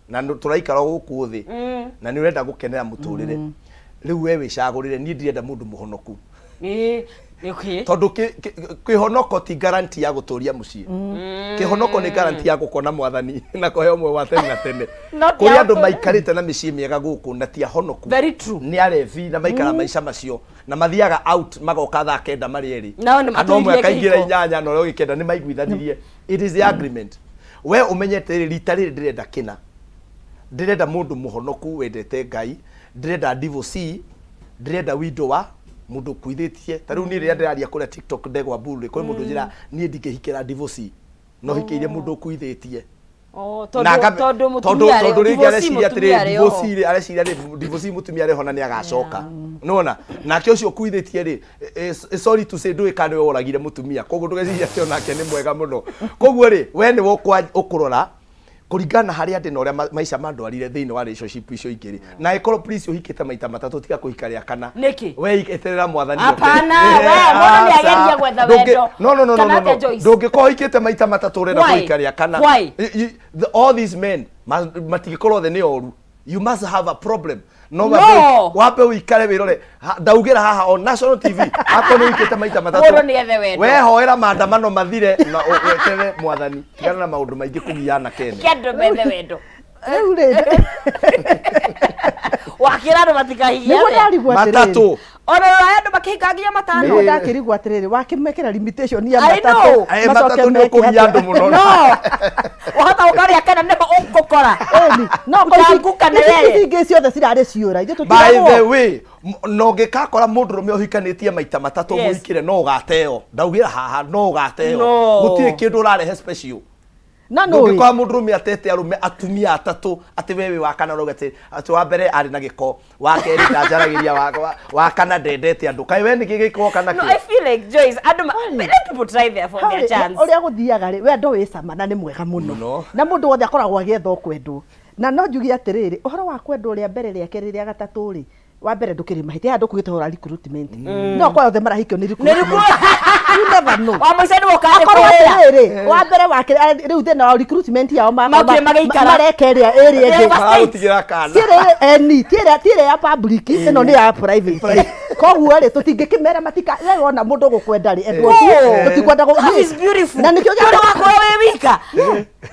na tũraikara o gũkũ thĩ na nĩ ũrenda gũkenera mũtũrĩre. Rĩu we wĩcagũrĩre, niĩ ndirenda mũndũ mũhonoku. Okay. Tondũ kĩhonoko ti guarantee ya gũtũria mũciĩ. Kĩhonoko nĩ guarantee ya gũkona mwathani na kũheo muoyo wa tene na tene. Not Kũrĩ ya andũ gũtũũra. maikarĩte na mĩciĩ mĩega gũkũ na ti ahonoku. Very true. Nĩ arebi na maikara maica macio na mathiaga out magoka thaa 9 marĩ erĩ. Nao nĩ Kana ũmwe matũririe akaingĩra kĩhiko. 8 na ũrĩa ũngĩ 9, nĩ maiguithanirie. It is the agreement. We ũmenye atĩrĩrĩ, rita rĩrĩ ndĩrenda kĩna, ndĩrenda mũndũ mũhonoku wendete Ngai, ndĩrenda divorcee, ndĩrenda widower, mũndũ ũkuithĩtie. Ta rĩu niĩ rĩrĩa ndĩraria kũrĩa TikTok ndegwa Bull rĩ, kũrĩ mũndũ njĩra niĩ ndingĩhikĩra divorcee, no hikĩire mũndũ ũkuithĩtie. Oh, Na tondũ tondũ mũtumia tondũ rĩngĩ divorcee areciria mũtumia atĩrĩrĩ, arĩ oho. divorcee rĩ, areciria rĩ, divorcee mũtumia arĩ ho na nĩ agacoka. Nĩwona? Nake ũcio ũkuithĩtie rĩ, sorry to say, ndũĩ kana nĩwe woragire mũtumia, koguo ndũgeciria atĩ onake nĩ mwega mũno. Koguo rĩ, we nĩwe ũkũrora kũringana na harĩa ndĩ na ũrĩa maica mandwarire thĩinĩ wa relationship icio ingĩ rĩ. Na angĩkorwo please ũhikĩte maita matatũ, tiga kũhika rĩa kana. Nĩkĩ? We eterera mwathani oke. Hapana, we, mũndũ nĩ ageria gwetha wendo. No, no, no, no, Kana no, no. atĩa, Joyce? Ndũngĩkorwo ũhikĩte maita matatũ ũrenda Why? kũhika rĩa kana. Why? All these men matingĩkorwo othe nĩ oru. You must have a problem. No, No. wambe ũikare wĩrore. Ndaugĩra haha on national TV akorwo nĩ ũhikĩte maita matatũ, Mũndũ nĩ ethe wendo. we hoera maandamano mathire na weterere mwathani. Tigana na maũndũ maingĩ kũgiana kene. Kĩ andũ methe wendo. Rĩu rĩ, wakĩra andũ matikahikie nĩguo atĩa? ndarigwo atĩrĩrĩ. Matatũ. Ona rora andũ makĩhika nginya matano. Nĩguo ndakĩrigwo atĩrĩrĩ, wakĩmekĩra limitation ya I matatũ, know. Eh, macoke matatũ nĩ meke ũkũgia atĩa? andũ mũno. No wahota gũkarĩa kana nĩho ũgũkora. Ĩni, no ko ici- Utanguka nĩ ici wewe. ici ingĩ ciothe cirarĩ ciũra ithuĩ By tũtiragwo. the way, na ũngĩkakora mũndũrũme ũhikanĩtie maita matatũ, mũhikĩre no ũgateo. Ndaugĩra haha no ũgateo. No. Gũtirĩ kĩndũ ũrarehe special. Na nũĩ Ndũngĩkora mũndũrũme atete arũme atumia atatũ atĩ we wĩ wa kana, ũrauga atĩ wa mbere arĩ na gĩko, wa kerĩ ndanjaragĩria, wa kana ndendete andũ. Kaĩ we nĩkĩ gĩko kana No, kĩ? I feel like, Joyce, andũ let people try for their Harĩ, chance. Ũrĩa gũthiaga rĩ, wendo wĩ cama na nĩ mwega mũno. Mũno. Na mũndũ wothe akoragwo agĩetha ũkwendwo. Na no njuge atĩrĩrĩ, ũhoro wa kwendwo rĩa mbere, rĩa kerĩ, rĩa gatatũ rĩ, wa mbere ndũkĩrĩ mahĩtia haha, ndũkugĩte ũhoro wa recruitment, no kwa othe marahikio nĩ recruitment, you never know. Wa mũico nĩ woka Akorwo kũrĩa. atĩrĩrĩ, wa mbere wake rĩu thĩna wa recruitment yao Makire magĩikara. mareka ĩrĩa ĩrĩa ĩngĩ. Ĩrĩa Maragũtigĩra kana. Ti ĩrĩa eni, ti ĩrĩa ya public, ĩno nĩ ya private. Koguo rĩ, tũtingĩkĩmera matika. We wona mũndũ ũgũkwenda rĩ, endwo tu. Tũtikwenda Love is beautiful. Na nĩkĩo Ũrĩa wakorwo wĩ wika.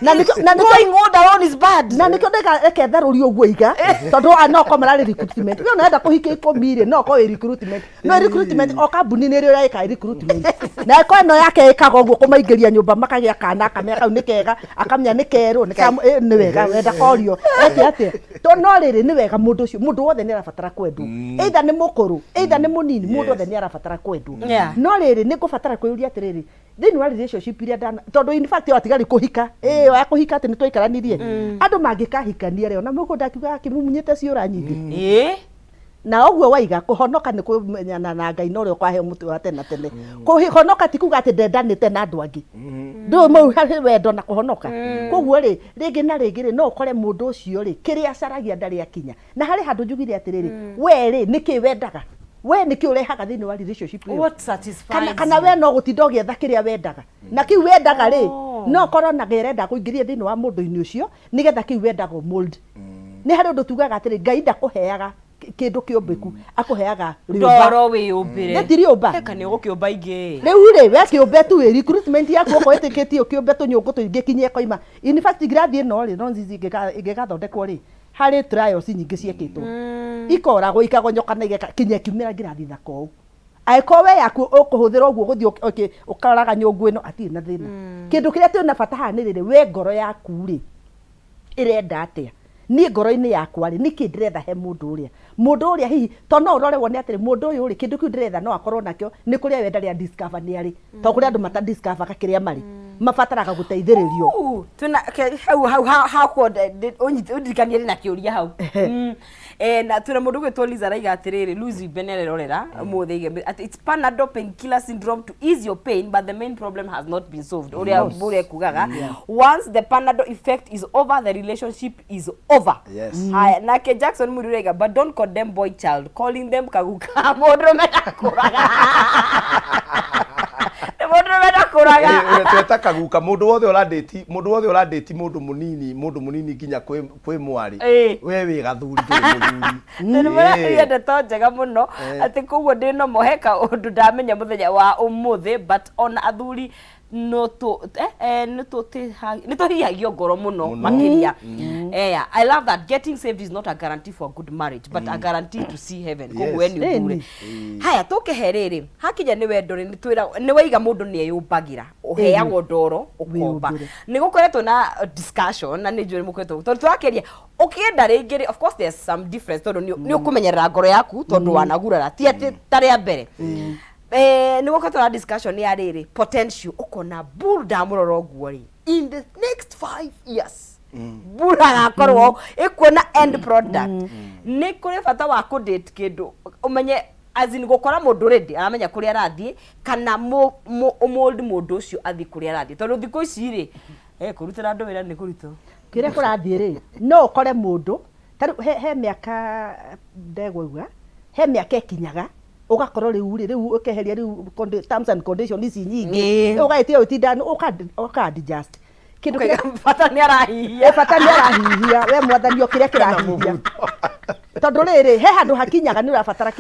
Na nĩkĩo Going old alone is bad. Na nĩkĩo ndeka reke tharũrio ũguo iga, tondũ no korwo mararĩ recruitment. We ũrenda kũhikia 10 rĩ, no korwo ĩ recruitment, no recruitment o kambuni nĩ ĩrĩ ũrĩa ĩkaga recruitment, na ĩkorwo ĩno yake ĩkaga ũguo, kũmaingĩria nyũmba makagĩa kana, akamenya kau nĩ kega, akamenya nĩ kerũ, nĩ wega wenda korio eke atĩa. To no rĩrĩ, nĩ wega mũndũ ũcio, mũndũ wothe nĩ arabatara kwendwo, either nĩ mũkũrũ, either nĩ mũnini, mũndũ wothe nĩ arabatara kwendwo. No rĩrĩ, nĩ ngũbatara kwĩyũria atĩrĩrĩ, thĩinĩ wa relationship iria ndana, tondũ in fact atigari kũhika ĩyo ya kũhika atĩ nĩ twaikaranirie, andũ mangĩkahikania rĩ, ona mũgũnda akiuga akĩmumunyĩte ciũra nyingĩ. Na ũguo waiga kũhonoka nĩ kũmenyana na Ngai na ũrĩa ũkaheo mũtĩ wa tene na tene. Kũhonoka ti kuga atĩ ndendanĩte na andũ angĩ, ndũĩ mau harĩ wendo na kũhonoka. Koguo rĩ, rĩngĩ na rĩngĩ rĩ, no ũkore mũndũ ũcio rĩ, kĩrĩa acaragia ndarĩ akinya. Na harĩ handũ njugire atĩrĩrĩ, we rĩ, nĩkĩ wendaga? We nĩkĩ ũrehaga thĩinĩ wa relationship ĩyo? What satisfies Kana you? we no gũtinda ũgĩetha kĩrĩa wendaga, na kĩu wendaga rĩ, no korwo na ĩrenda kũingĩria thĩinĩ wa mũndũ-inĩ ũcio nĩgetha kĩu wendaga mold. Nĩ harĩ ũndũ tugaga atĩrĩ, Ngai ndakũheaga kĩndũ kĩũmbĩku, akũheaga rĩũmba. Ndoro wĩyũmbĩre. Nĩ ti rĩũmba. Eka nĩ ũgũkĩũmba ingĩ. Rĩu rĩ, we kĩũmbe tu ĩ recruitment yaku okorwo ĩtĩkĩtie ũkĩũmbe tũnyũngũ tũingĩ kinya ĩkoima. In fact, ngirathi ĩno rĩ, no nzizi ĩngĩgathondekwo rĩ, harĩ trials nyingĩ ciĩkĩtwo, ikoragwo ikagonyoka na igeka kinya ĩkiumĩra ngirathi thaka ũũ. Angĩkorwo we yaku ũkũhũthĩra ũguo gũthiĩ ũkaroraga nyũngũ ĩno, hatirĩ na thĩna. Kĩndũ kĩrĩa twĩna bata haha nĩ rĩrĩ, we ngoro yaku rĩ, ĩrenda atĩa? Niĩ ngoro-inĩ yakwa rĩ, nĩkĩ ndĩretha he mũndũ ũrĩa, hihi to no ũrore wone atĩrĩ, mũndũ ũyũ rĩ, kĩndũ kĩu ndĩretha no akorwo nakĩo? Nĩ kũrĩa we ndarĩ a discover nĩ arĩ, tondũ kũrĩ andũ mata discover kĩrĩa marĩ, mabataraga gũteithĩrĩrio. Twĩna hau hakwo ũndirikanie ndĩna kĩũria hau. Eh, na twĩna mũndũ ũgwĩtwo Liza araiga atĩrĩrĩ Louis Wimbe nĩ arerorera ũmũthĩ aige atĩ it's Panadol painkiller syndrome to ease your pain but the main problem has not been solved ũrĩa ũrĩa ekugaga once the Panadol effect is over the relationship is over Yes. Haya, nake Jackson Mũirũ araiga but don't condemn boy child calling them kaguka mũndũrũme ndakũraga Nĩ mũndũrũme ndakũraga Eh, tweta kaguka mundu wothe ũrandĩti mundu wothe ũrandĩti mundu munini mundu munini nginya kwĩ kwĩ mwarĩ Ĩĩ. we wĩ gathuri ndũrĩ mũthuri Tondũ mũraria ndeto njega mũno atĩ koguo ndĩ no mohe kaũndũ ndamenya mũthenya wa ũmũthĩ but ona athuri no tũ eh, eh, nĩ tũtĩha- nĩ tũhihagio ngoro mũno makĩria eya i love that getting saved is not a guarantee for a good marriage but a guarantee to see heaven koguo we nĩ ũthure haya tũkĩhe rĩrĩ hakinya nĩ wendo rĩ nĩ twĩra nĩ waiga mũndũ nĩ eyũmbagĩra ũheagwo ndoro ũkomba Wĩyũmbĩre. nĩ gũkoretwo na discussion na nĩ njũĩ nĩ mũkoretwo tondũ tũrakĩria ũkĩenda rĩngĩ rĩ of course there's some difference tondũ nĩ nĩ ũkũmenyerera ngoro yaku tondũ wanagurara ti atĩ ta rĩa mbere Eh, nĩ gũkoretwo na discussion ya rĩrĩ potential ũkona bull ndamũrora ũguo rĩ in the next 5 years bull agakorwo ĩkuona end product nĩ kũrĩ bata wa kũ date kĩndũ ũmenye as in gũkora mũndũ ready aramenya kũrĩa arathiĩ kana ũmold mũndũ ũcio athiĩ kũrĩa arathiĩ tondũ thikũ ici rĩ eh, kũrutĩra andũ wĩra nĩ kũritũ. Kĩrĩa kũrathiĩ rĩ, no ũkore mũndũ ta rĩu he mĩaka ndegwauga, he mĩaka ĩkinyaga ũgakorwo rĩu rĩ, rĩu ũkeheria rĩu terms and conditions ici nyingĩ, ũgagĩtiga gũtinda ũka adjust kĩndũ kĩrĩa. Bata nĩ arahihia. Eh, bata nĩ arahihia we mwathani o kĩrĩa kĩrahihia, tondũ rĩrĩ he handũ hakinyaga nĩ ũrabatara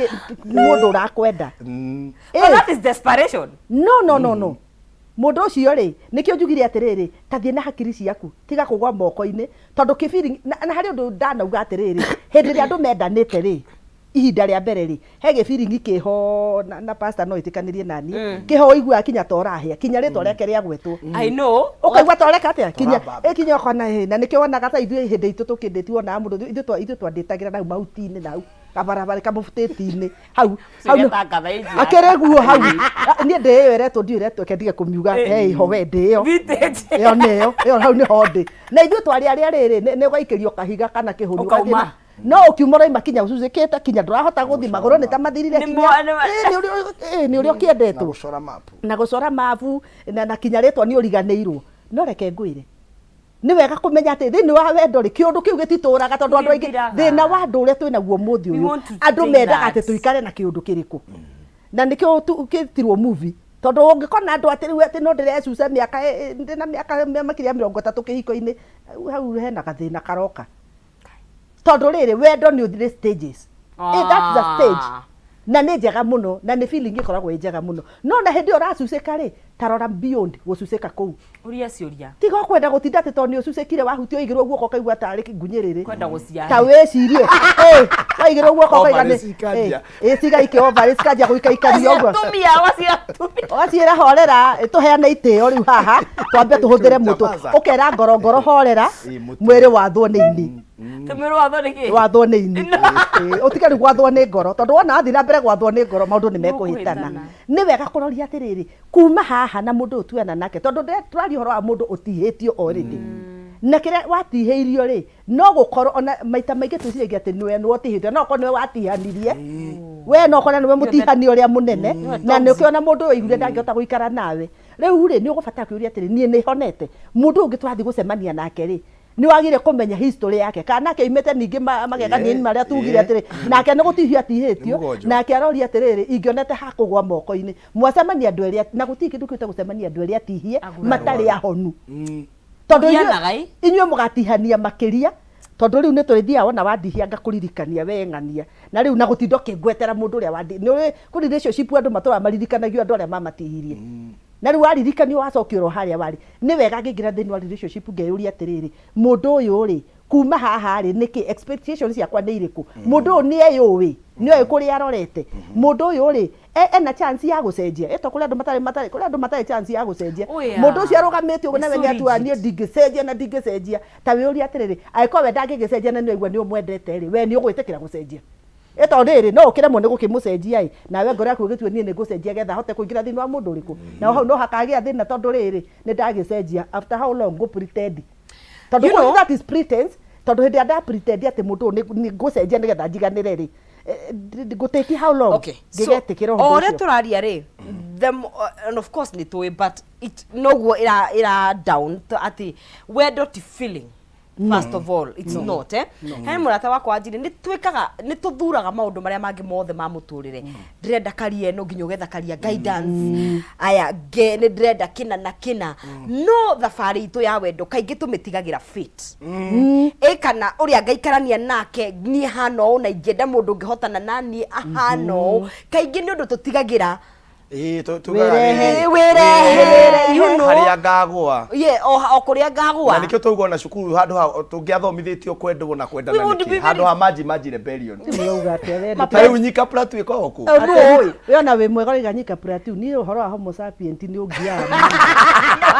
mũndũ ũrakwenda. But that is desperation. No, no, no, no, mũndũ ũcio rĩ, nĩkĩo njugire atĩrĩrĩ, ta thiĩ na hakiri ciaku, tiga kũgwa moko-inĩ tondũ kĩbiri na harĩ ũndũ ndanauga atĩrĩrĩ, hĩndĩ ĩrĩa andũ mendanĩte rĩ, ihinda rĩa mbere rĩ, he gĩbiringi kĩho na pastor no ĩtĩkanĩrie naniĩ kĩho ũiguaga kinya ta ũrahĩa kinya rĩtwa rĩake rĩagwetwo. I know. Ũkaigua ta ũreka atĩa kinya ĩ kinya ũkona ĩ, na nĩkĩo wonaga ta ithuĩ hĩndĩ itũ tũkĩndĩti wonaga mũndũ ithuĩ twandĩtagĩra na hau mahuti-inĩ na hau kabarabara kamũbutĩti-inĩ hau hau. Cigetangatha ĩnjia. Akĩrĩ guo hau. Ah, niĩ ndĩ ĩyo ĩretwo ndiũ ĩretwo reke ndige kũmiuga he iho we ndĩ ĩyo. Vintage. Ĩyo nĩyo ĩyo hau nĩho ndĩ na ithuĩ twarĩ arĩa rĩrĩ nĩ ũgaikĩrio kahiga kana kĩhũni. Ũkauma. Ũgathiĩ no ũkiuma ũraima kinya ũcucĩkĩte kinya ndũrahota gũthiĩ magũrũ nĩ ta mathirire. Nĩ kinya Ĩ, nĩ ũrĩa na ũkĩendetwo gũcora mapu. Na gũcora mabu na kinya rĩtwa nĩ ũriganĩirwo. No reke ngwĩre, nĩ wega kũmenya atĩ thĩinĩ wa wendo rĩ, kĩũndũ kĩu gĩtitũraga tondũ andũ aingĩ Gĩthiraga. thĩna wa andũ ũrĩa twĩnaguo mũthĩ We ũyũ want to andũ stay mendaga that. atĩ tũikare na kĩũndũ kĩrĩkũ na nĩkĩo gĩtirwo movie tondũ ũngĩkona andũ atĩ rĩu atĩ no ndĩrecuca mĩaka ndĩna mĩaka makĩria ya 30 kĩhiko-inĩ hau hena gathĩna karoka tondũ rĩrĩ wendo nĩ ũthire stages. That's the stage na nĩ njega mũno na nĩ feeling ĩkoragwo ĩ njega mũno, no na hĩndĩ ĩyo ũracucĩka rĩ, ta rora beyond gũcucĩka kũu. Ũria ciũria. Tiga kwenda gũtinda atĩ tondũ nĩ ũcucĩkire wahutio ũigĩrwo guoko ũkaigua tarĩ ngunyĩrĩrĩ. Kwenda gũciara. Ta wĩcirie waigĩrwo guoko ũkaiga Ovaries ikanjia. Cigaikio ovaries cikanjia gũikaikania ũguo. Atumia, wacia atumia. Ũgaciĩra horera, tũheane itĩo rĩu haha twambe tũhũthĩre mũtwe. Chapaza. Ũkera ngoro ngoro horera. Ĩ, mũtwe. Mwĩrĩ wathwo nĩ ini. Tũmĩrũ watho nĩ kĩ? Wathwo nĩ ini. Ĩ, ũtige rĩu gwathwo nĩ ngoro tondũ wona wathiĩ na mbere gwathwo nĩ ngoro maũndũ nĩ mekũhĩtana. Mekũhĩtana. Nĩ wega kũroria atĩrĩrĩ, kuma haha na mũndũ ũyũ tuana nake tondũ tũraria ũhoro wa mũndũ ũtihĩtio already na kĩrĩa watihĩirio rĩ, no gũkorwo ona maita maingĩ twĩciragia atĩ nĩwe nĩwe ũtihĩtio, no ũkorwo nĩwe watihanirie we, no ũkorwo nĩwe mũtihani ũrĩa mũnene na nĩ ũkĩona mũndũ ũyũ aiguire ndangĩhota gũikara nawe. Rĩu rĩ, nĩ ũgũbatara kwĩyũria atĩrĩ, niĩ nĩ honete mũndũ ũyũ ũngĩ tũrathiĩ gũcemania nake rĩ, nĩ wagĩrĩire kũmenya history yake kana nake aimĩte ningĩ magegania-inĩ marĩa tugire atĩrĩ nake nĩ gũtihio atihĩtio. Nĩ mũgonjo. Nake aroria atĩrĩrĩ, ingĩonete hakũgwa moko-inĩ mwacemania andũ erĩ na gũtirĩ kĩndũ kĩũte gũcemania andũ erĩ atihie matarĩ ahonu tondũ Mũhianaga, ĩ? Inyuĩ mũgatihania makĩria tondũ rĩu nĩ tũrĩthiaga wona wandihia ngakũririkania we ng'ania na rĩu na gũtinda ũkĩngwetera mũndũ ũrĩa wandi nĩ ũrĩ kũrĩ relationship andũ matũraga maririkanagio andũ arĩa mamatihirie na rĩu waririkanio wacokio oro harĩa warĩ. Nĩ wega ngĩingĩra thĩinĩ wa relationship ngeyũria atĩrĩrĩ, mũndũ ũyũ rĩ, kuma haha rĩ, nĩkĩ expectations ciakwa nĩ irĩkũ? Mũndũ ũyũ nĩ eyũĩ, nĩ oĩ kũrĩa arorete? Mũndũ ũyũ rĩ, ena chance ya gũcenjia? Ĩto kũrĩ andũ matarĩ matarĩ kũrĩ andũ matarĩ chance ya gũcenjia. Oh, yeah. Mũndũ ũcio arũgamĩte ũguo nawe Nĩ nĩ so atuaga rigid. niĩ ndingĩcenjia na ndingĩcenjia. Ta wĩyũrie atĩrĩrĩ, angĩkorwo we ndangĩgĩcenjia na nĩ waigua nĩ ũmwendete rĩ, we nĩ ũgwĩtĩkĩra gũcenjia? Ĩ tondũ rĩrĩ no ũkĩremwo nĩ gũkĩmũcenjia ĩ, nawe ngoro yaku ĩgĩtue niĩ nĩ ngũcenjia getha hote kũingĩra thĩinĩ wa mũndũ ũrĩkũ nao hau no hakagĩa thĩna tondũ rĩrĩ nĩ ndagĩcenjia, after how long ngũ pretend tondũ that is pretense. Tondũ hĩndĩ ĩrĩa nda pretend atĩ mũndũ ũyũ nĩ ngũcenjia nĩgetha njiganĩre rĩ, ngũtĩki how long Okay, so ngĩgetĩkĩra o ũndũ ũrĩa ũcio. Tũraria rĩ, and of course nĩ tũĩ, but it noguo ĩra ĩra down atĩ wendo ti feeling. First of all, it's not, eh. He mũrata wakwa wanjire nĩ twĩkaga, nĩ tũthuraga maũndũ marĩa mangĩ mothe ma mũtũrĩre. Ndĩrenda career ĩno, nginya ũgetha career guidance, aya nge nĩ ndĩrenda kĩna na kĩna, no thabarĩ itũ ya wendo kaingĩ tũmĩtigagĩra fate ĩ kana ũrĩa ngaikarania nake. Niĩ hana ũũ na ingĩenda mũndũ ũngĩhotana na niĩ ahana ũũ. Kaingĩ nĩ ũndũ tũtigagĩra. Ĩĩ, tugaga Wĩrehe. rĩrĩ, Wĩrehe, you know. Harĩa ngagũa. Ye, o kũrĩa ngagũa. Na nĩkĩo tauga ona cukuru handũ ha tũngĩathomithĩtio kwendwo na kwendana We would nĩkĩ be handũ ha maji maji rebellion. Ũrauga atĩa we? Ta rĩu Nyika Plateau ĩkoragwo kũ? Nũĩ. We ona wĩ mwega ũraiga Nyika Plateau, niĩ ũhoro wa homo sapient nĩ ũngiaga mũno.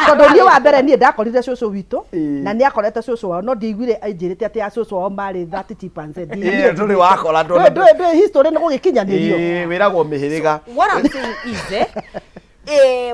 Tondũ niĩ wa mbere niĩ ndakorire cũcũ witũ na nĩ akorete cũcũ wao, no ndiaiguire anjĩrĩte atĩ a cũcũ wao marĩ 30 chimpanzee. Ĩĩ, ndũrĩ wakora ndona. Ndũĩ history nĩ gũgĩkinyanĩrio. Ĩĩ, wĩragwo mĩhĩrĩga. What I'm saying is,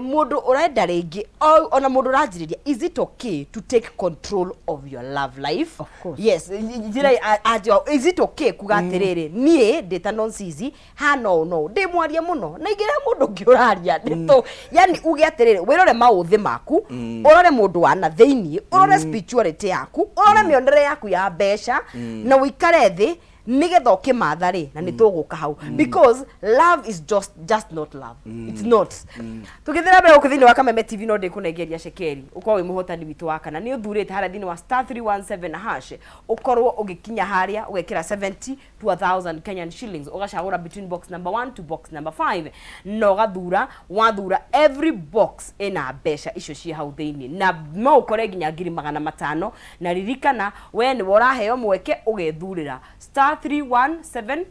mũndũ ũrenda rĩngĩ ona mũndũ ũranjĩrĩria, is it okay to take control of your love life? Of course. Yes, njĩra anjĩra, is it okay kuga atĩrĩrĩ, niĩ ndĩ ta nonsizi hana ũũ no ndĩ mwaria mũno na ingĩra mũndũ ũngĩ ũraria ndĩtũ, yani uge atĩrĩrĩ, wĩrore maũthĩ maku, ũrore mũndũ wa na thĩiniĩ, ũrore spirituality yaku, ũrore mĩonere yaku ya mbeca, na ũikare thĩ nigetha ũkĩmatha rĩ, na nĩ tũgũka hau, because love is just not love. It's not. Tũgĩthira mbere gũkũ thĩinĩ wa Kameme TV, no ndĩkũnengeria cekeri ũkorwo wĩ mũhotani witũ wa kana nĩ ũthurĩte harĩa thĩinĩ wa *317#, ũkorwo ũgĩkinya harĩa ũgekĩra 70 to 1000 Kenyan shillings, ũgacagũra between box number 1 to box number 5, na ũgathura. Wathura, every box ĩna mbeca icio ciĩ hau thĩinĩ, na no ũkore nginya 500,000. Na ririkana we nĩwe ũraheo mweke ũgethurĩra *317#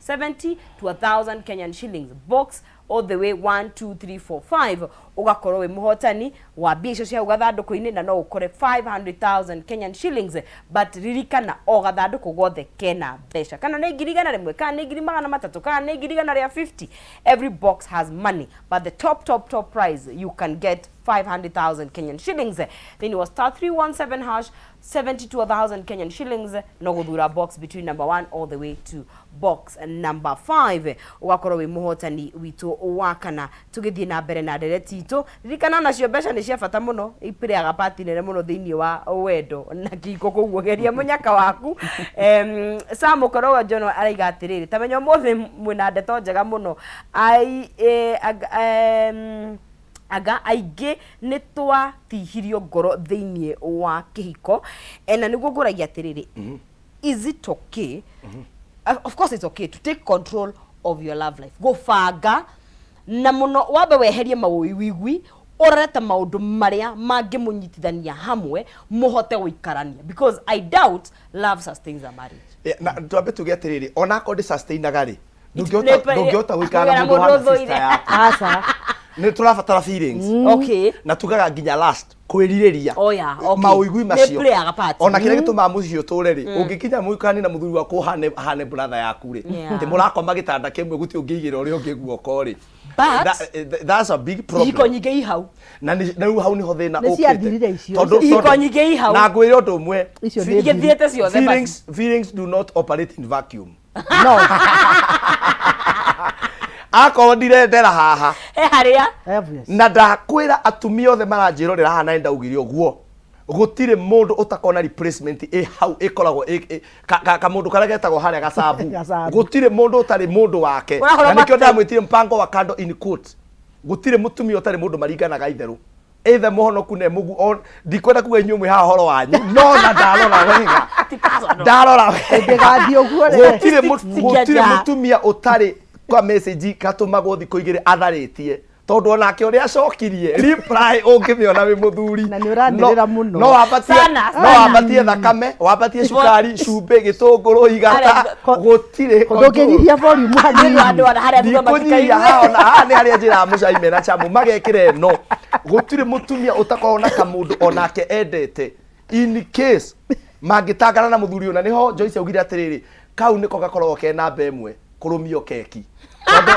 70 to 1000 Kenyan shillings, box all the way 1 2 3 4 5, ũgakorwo wĩ mũhotani wa mbia icio cia hau gathandũkũ-inĩ, na no ũkore 500,000 Kenyan shillings. But ririkana o gathandũkũ gothe kena mbeca, kana nĩ 100,000, kana nĩ 300,000, kana nĩ 150,000. Every box has money, but the top top top prize, you can get 500,000 Kenyan shillings thĩinĩ wa *317# 72,000 Kenyan shillings. No gũthura box between number 1 all the way to box number 5, ũgakorwo wĩ mũhotani witũ wa kana. Tũgĩthiĩ na mbere na ndereti itũ, ririkana nacio mbeca nĩ cia bata mũno, ipĩrĩaga pati nene mũno thĩinĩ wa wendo na kĩhiko, koguo geria mũnyaka waku. Sam Ũkorogo John araiga atĩrĩrĩ, ta menya ũmũthĩ mwĩna ndeto njega mũno. Ai, anga aingĩ nĩ twatihirio ngoro thĩinĩ wa kĩhiko. Na nĩguo ngũragia atĩrĩrĩ, is it okay? Of course it's okay to take control of your love life, gũbanga na mũno wambe weherie mawĩigwi, ũrorete maũndũ marĩa mangĩmũnyitithania hamwe mũhote gũikarania, because I doubt love sustains a marriage. Na twambe tuge atĩrĩrĩ, ona akorwo ndĩ sustainaga rĩ, ndũngĩhota gũikara Wĩra na mũndũ mũndũ ũhana sister ũthũire. yaku. Aca. Nĩ tũrabatara feelings. Na tugaga nginya last kwĩrirĩria. Oh, yeah, okay. Maũigui Nĩ macio playaga part. Ona kĩrĩa gĩtũmaga mũciĩ ũtũre rĩ, ũngĩkinya mũikaranie na mũthuri waku ũhane brother yaku rĩ, atĩ mũrakoma gĩtanda kĩmwe, gũtirĩ ũngĩigĩra ũrĩa ũngĩ guoko rĩ. But- That's a big problem. Ihiko nyingĩ i hau. Na rĩu hau niho thĩna Nĩ ũkĩte. ciathirire icio. Ihiko Tondũ- nyingĩ i hau. Na ngwĩre ũndũ ũmwe. Icio nĩ Igĩthiĩte ciothe basi. Feelings do not operate in vacuum. No. Akorwo ndirendera haha He harĩa Obvious. Na ndakwĩra atumia othe maranjĩrorera haha, na nĩndaugire ũguo, gũtirĩ mũndũ ũtakona replacement ĩ hau ĩkoragwo kamũndũ karĩa getagwo harĩa gacabu. Gacabu. Gũtirĩ mũndũ ũtarĩ mũndũ wake. Ũrahũra Na nĩkĩo mate. ndamwĩtire mpango wa kando in quotes. Gũtirĩ mũtumia ũtarĩ mũndũ maringanaga itherũ, ithe mũhonoku ne mũgu ndikwenda kuga inyuĩ mwĩ haha ũhoro wanyu, no na ndarora wega, Ti personal. Ndarora wega, Ndĩgathiĩ ũguo rĩ. gũtirĩ Nja. Mũtumia ũtarĩ kwa message gatũmagwo thikũ 2 atharĩtie, tondũ onake ũrĩa acokirie reply ũngĩmĩona wĩ mũthuri. Na nĩ ũranĩrĩra mũno. No wambatie Sana, no wambatie thakame, wambatie cukari, cumbĩ, gĩtũngũrũ, igata, gũtirĩ control. Ndũngĩnyihia volume hanini. Andũ harĩa thutha Ndikũnyihia. matikaigue. Haha ona haha nĩ harĩa njĩraga mũcai mena chamu magekĩra ĩno. Gũtirĩ mũtumia ũtakoragwo na kamũndũ onake endete, in case mangĩtangana na mũthuri ũna. Nĩho Joyce augire atĩrĩrĩ, kau nĩko gakoragwo ke namba ĩmwe kũrũmio keki, tondũ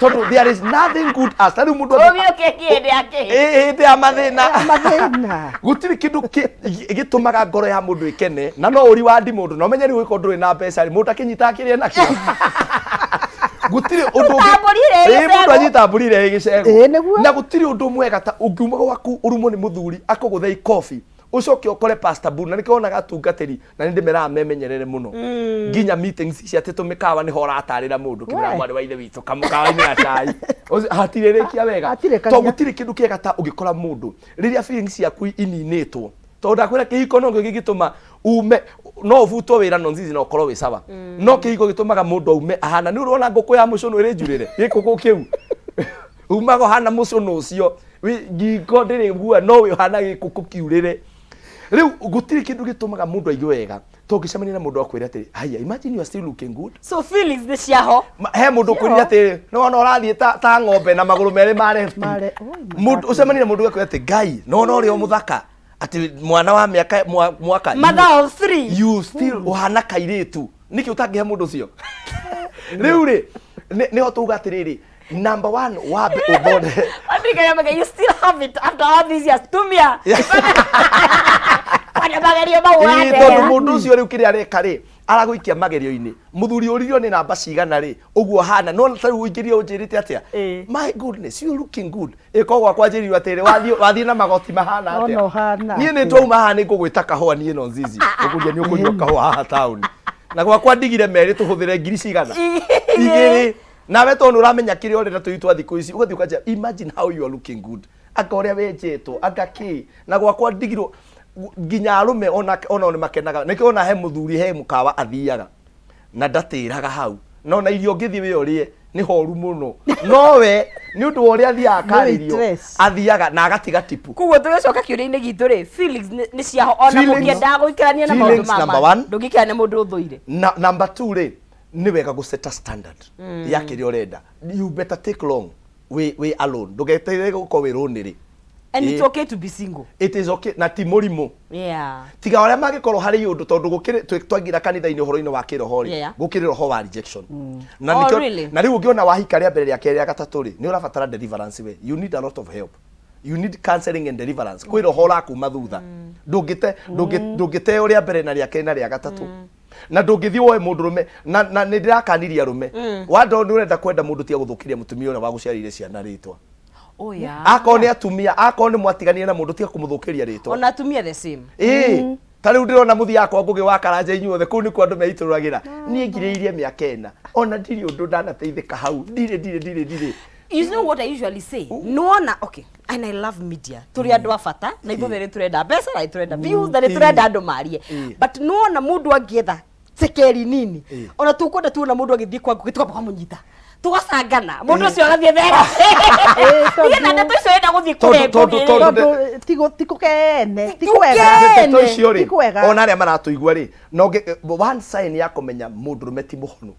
Tondũ there is nothing good as ta rĩu mũndũ Ũgĩ ũkĩkie hĩndĩ ya kĩhĩ. Ĩ, hĩndĩ ya mathĩna. Mathĩna. Gũtirĩ kĩndũ gĩtũmaga ngoro ya mũndũ ĩkene na no ũri wa ndi mũndũ na ũmenye rĩu ũgĩkorwo ndũrĩ na mbeca rĩ, mũndũ akĩnyitaga kĩrĩa nakĩo. Gũtirĩ ũndũ Ũruta mbũri ĩrĩa ĩ Ĩ, mũndũ gĩcegũ. anyita mbũri ĩrĩa ĩ gĩcegũ. Ĩ, nĩguo. Na gũtirĩ ũndũ mwega ta ũngiuma gwaku ũrumwo nĩ mũthuri akũgũthe ikobi ũcoke ũkore Pastor Buru na nĩkĩo wonaga atungatĩri na nĩ ndĩmeraga memenyerere mũno nginya meetings ici atĩ tũmĩkawa nĩho ũratarĩra mũndũ kĩmera We. mwarĩ wa ithe witũ kamũkawa-inĩ ga cai Ũcio- hatirĩ rĩkia wega Hatirĩ tondũ kagia. gũtirĩ kĩndũ kĩega ta ũngĩkora mũndũ rĩrĩa feelings ciaku ininĩtwo tondũ ndakwĩra kĩhiko no kĩo gĩngĩtũma ume no ũbutwo wĩra nonzizi na ũkorwo wĩ sawa no kĩhiko gĩtũmaga mũndũ aume ahana nĩ ũrona ngũkũ ya mũcũnũ ĩrĩ njurĩre gĩkũkũ kĩu umaga ũhana mũcũnũ ũcio ngingo ndĩrĩ gua no wĩ ũhana gĩkũkũ kiurĩre rĩu gũtirĩ kĩndũ gĩtũmaga mũndũ aigue wega to ũngĩcemania na mũndũ akwĩre atĩrĩ haya imagine you are still looking good. So feelings nĩ ciaho. He mũndũ ũkwĩrire atĩrĩ nĩ wona ũrathiĩ ta ng'ombe na magũrũ merĩ ma left. Mũndũ ũcemanie na mũndũ akwĩre atĩ ngai nĩ wona ũrĩa mũthaka atĩ mwana wa mĩaka mwaka Mother of three. You still ũhana kairĩtu nĩkĩ ũtangĩhe mũndũ ũcio rĩu rĩ nĩho tuga atĩrĩrĩ number one wambe ũthonde Andika mega you still have it after all these years tumia. Kwani magerio mau Ĩĩ, tondũ watera. mũndũ ũcio rĩu kĩrĩa areka rĩ aragũikia magerio-inĩ mũthuri ũririo nĩ namba cigana rĩ ũguo hana no ta rĩu ũingĩrie ũnjĩrĩte atĩa my goodness you looking good ĩko gwakwa njĩrirwo atĩrĩ wathiĩ na magoti mahana atĩa Ona ũhana niĩ nĩ atĩa? twauma haha nĩ ngũgwĩta kahũa niĩ no nzizi ngũkũria nĩ ũkũnyua kahũa haha taũni na gwakwa ndigire merĩ tũhũthĩre ngiri cigana igĩrĩ nawe tondũ ũramenya kĩrĩa ũrenda tũi twa thikũ ici ũgathiĩ ũkanjĩra imagine how you are looking good anga ũrĩa wenjetwo anga kĩ na gwakwa ndigirwo nginya arũme ona onao nĩ makenaga nĩkĩo ona he mũthuri he mũkawa athiaga na ndatĩraga hau no na irio ũngĩthiĩ wĩ ũrĩe nĩ horu mũno no we nĩ ũndũ wa ũrĩa athiaga akarĩrio waitress. athiaga na agatiga tipu. Koguo tũgĩcoka kĩũria-inĩ gitũ rĩ, feelings nĩ ciaho ona Feelings- mũngĩendaga gũikarania na maũndũ feelings ma number ma one. ndũngĩikara na mũndũ ũthũire. Na number two rĩ nĩ wega gũseta standard ya kĩrĩa ũrenda. You better take long wĩ alone, ndũgeterere gũkorwo wĩ lonely. And it's Ĩĩ. okay to be single. It is okay na ti mũrimũ. Tiga arĩa mangĩkorwo harĩ ũndũ tondũ gũkĩrĩ twaingĩra kanitha-inĩ ũhoro-inĩ wa kĩroho rĩ gũkĩrĩ roho wa rejection. Na Oh, nĩkĩo really? na rĩu ũngĩona wahika rĩa mbere rĩa kerĩ rĩa gatatũ rĩ nĩ ũrabatara deliverance we. You need a lot of help. You need counseling and deliverance. Kwĩ roho ũrakuma thutha. Ndũngĩte ndũngĩteo rĩa mbere na rĩa kerĩ na rĩa gatatũ. Na ndũngĩthiĩ woe mũndũrũme na nĩ ndĩrakanirie arũme. Wandoo nĩ ũrenda kwenda mũndũ tiga gũthũkĩria mũtumia ũrĩa wagũciarĩire ciana rĩtwa. Oh, yeah. Akorwo nĩ atumia, akorwo nĩ mwatiganire na mũndũ tiga kũmũthũkĩria rĩtwa. Ona atumia the same. Ĩĩ. Ta rĩu ndĩrona mũthiaga kwa Ngũgĩ wa Karanja inyuothe kũu nĩkuo andũ meitũrũragĩra. Niĩ ngirĩrĩirie mĩaka ĩna ona ndirĩ ũndũ ndanateithĩka hau ndirĩ ndirĩ ndirĩ ndirĩ. You know what I usually say? Nĩwona, okay, and I love media. Tũrĩ andũ a bata na ithuothe nĩ tũrenda mbeca na nĩ tũrenda views na nĩ tũrenda andũ marie. But nĩwona mũndũ angĩetha cekeri nini ona tũkwenda tuona mũndũ agĩthiĩ kwa Ngũgĩ tũkamba kamũnyita tũgacangana mũndũ ũcio agathiĩ therapy nĩgetha ndeto icio enda gũthiĩ kũhe Tondũ- Ngũgĩ. Tondũ ti kũkene, ti kwega. Ndeto icio Ti rĩ kwega. ona arĩa maratũigua rĩ no one sign ya kũmenya mũndũrũme ti mũhonu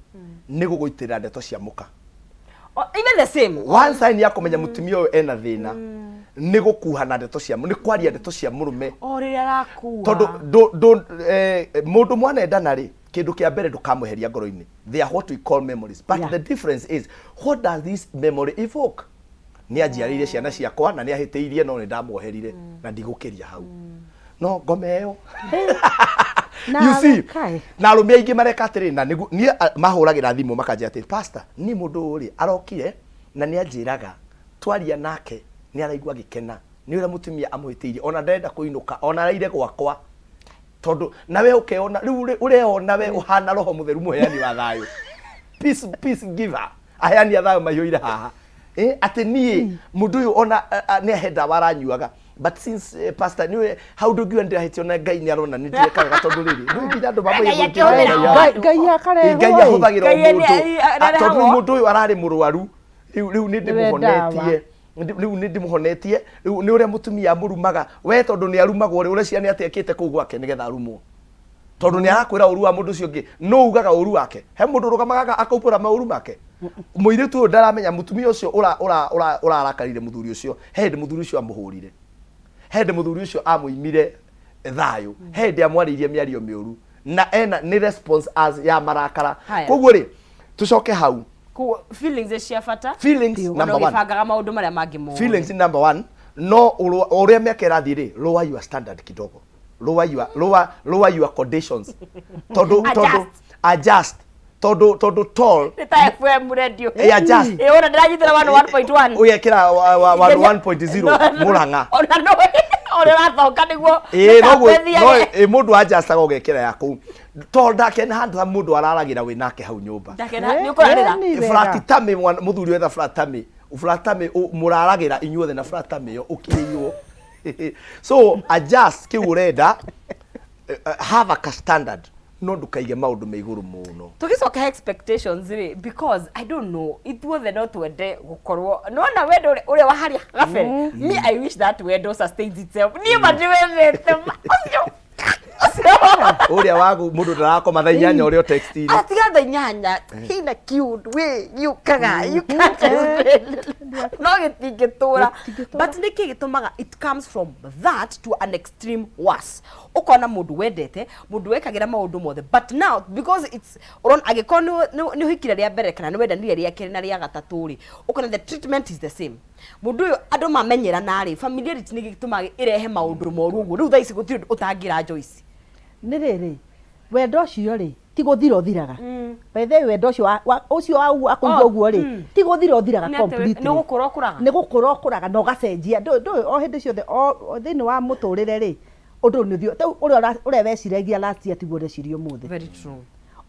nĩ gũgũitĩrĩra ndeto cia mũka. O, even the same. One sign ya kũmenya mũtumia ũyũ ena thĩna nĩ gũkuha na ndeto cia nĩ kwaria ndeto cia mũrũme. O rĩrĩa arakua. Tondũ mũndũ mwanendana rĩ kĩndũ kĩa mbere ndũkamweheria ngoro-inĩ. They are what we call memories. But the difference is what does this memory evoke? Nĩ anjiarĩire ciana ciakwa na nĩ ahĩtĩirie no nĩ ndamwoherire na ndigũkĩria hau. No ngome ĩyo. You see, na arũme aingĩ mareka atĩrĩ na nĩguo niĩ mahũragĩra thimũ makanjĩra atĩrĩ pastor niĩ mũndũ ũyũ rĩ arokire na nĩ anjĩraga twaria nake nĩ araigua agĩkena nĩ ũrĩa mũtumia amũhĩtĩirie ona ndarenda kũinũka ona araire gwakwa tondũ nawe ũkeona rĩu ũreona we ũhana roho mũtheru mũheani wa thayũ peace peace giver aheani a thayũ maiyũire haha atĩ niĩ mũndũ ũyũ ona nĩ ahe ndawa aranyuaga but since pastor nĩ hau ndũngiuga nĩ ndĩrahĩtio na Ngai nĩ arona nĩ ndireka wega tondũ rĩrĩ ndũĩ nginya andũ Ngai akĩhũthĩra mamũhĩtĩtie Ngai Ngai akarehwo Ngai ĩ. ahũthagĩra o Ngai nĩ- mũndũ arehagwo. tondũ rĩu mũndũ ũyũ ararĩ mũrwaru rĩu rĩu nĩ Nĩwe ndawa. ndĩmũhonetie rĩu nĩ ndĩmũhonetie rĩu nĩ ũrĩa mũtumia amũrumaga we tondũ nĩ arumagwo rĩ ũreciria nĩ atĩa ekĩte kũu gwake nĩgetha arumwo tondũ nĩ arakwĩra ũru wa mũndũ ũcio ũngĩ no ugaga ũru wake he mũndũ ũrũgamaga akaumbũra maũru make mũirĩtu ũyũ ndaramenya mũtumia ũcio ũrarakarire mũthuri ũcio he hĩndĩ mũthuri ũcio amũhũrire he hĩndĩ mũthuri ũcio amũimire thayũ he hĩndĩ amwarĩirie mĩario mĩũru na ena nĩ response as ya marakara Haya. koguo rĩ tũcoke hau Koguo feelings nĩ cia bata. Feelings Ona number one. ũgĩbangaga maũndũ marĩa mangĩ mothe. Feelings number one. No o ũrĩa mĩaka ĩrathiĩ rĩ, lower your standard kidogo, lower your conditions, tondũ Adjust. Adjust, tondũ tall Nĩ ta FM radio. Adjust. Ĩ, ona ndĩranyitĩra 101.1. Ũgekĩra 1.0 Mũrang'a. Ona no ũrĩa ũrathonga nĩguo Ĩĩ, noguo. mĩtambo No ĩthiage. ĩ mũndũ adjustaga ũgekĩra ya kũu, tondũ ndakena handũ ha mũndũ araragĩra wĩ nake hau nyũmba. Ndakena nĩ ũkũrarĩra. Nĩ wega. Flat tummy, mũthuri wetha flat tummy, flat tummy mũraragĩra inyuothe na flat tummy ĩyo ũkĩiywo. So adjust kĩu ũrenda, have a standard, no ndũkaige maũndũ me igũrũ mũno. Tũgĩcoka expectations rĩ, because I don't know, ithuothe no twende gũkorwo nona wendo ũrĩa wa harĩa gabere. Me, I wish that wendo sustains itself. Niĩ ma ndĩwendete ma ũcio ũcio. Ũrĩa wa mũndũ ndarakoma thaa 8 ũrĩa text-inĩ. Atiga thaa 8 hina kiundu wĩ gĩũkaga, you can't explain, no gĩtingĩtũra. But nĩkĩ gĩtũmaga it comes from that to an extreme worse? Ũkona mũndũ wendete, mũndũ wekagĩra maũndũ mothe, but now because it's ũrona angĩkorwo nĩ ũhikire rĩa mbere kana nĩ wendanire rĩa kerĩ na rĩa gatatũ rĩ, ũkona the treatment is the same. Mũndũ ũyũ andũ mamenyerana rĩ, familiarity nĩ gĩtũmaga ĩrehe maũndũ moru ũguo. Rĩu thaa ici gũtirĩ ũndũ ũtangĩra Joyce. Nĩ rĩrĩ, wendo ũcio rĩ, ti gũthira ũthiraga. By the way, wendo ũcio ũcio wa ũguo akũigua Oh, ũguo rĩ, ti gũthira ũthiraga Nĩ atĩ completely. nĩ gũkũra ũkũraga. Nĩ gũkũra ũkũraga na ũgacenjia. Ndũĩ o hĩndĩ ciothe o thĩinĩ wa mũtũrĩre rĩ, ũndũ ũyũ nĩ ũthiũ rĩu ũrĩa ũrĩa weciragia last year tiguo ũreciria ũmũthĩ. Very true.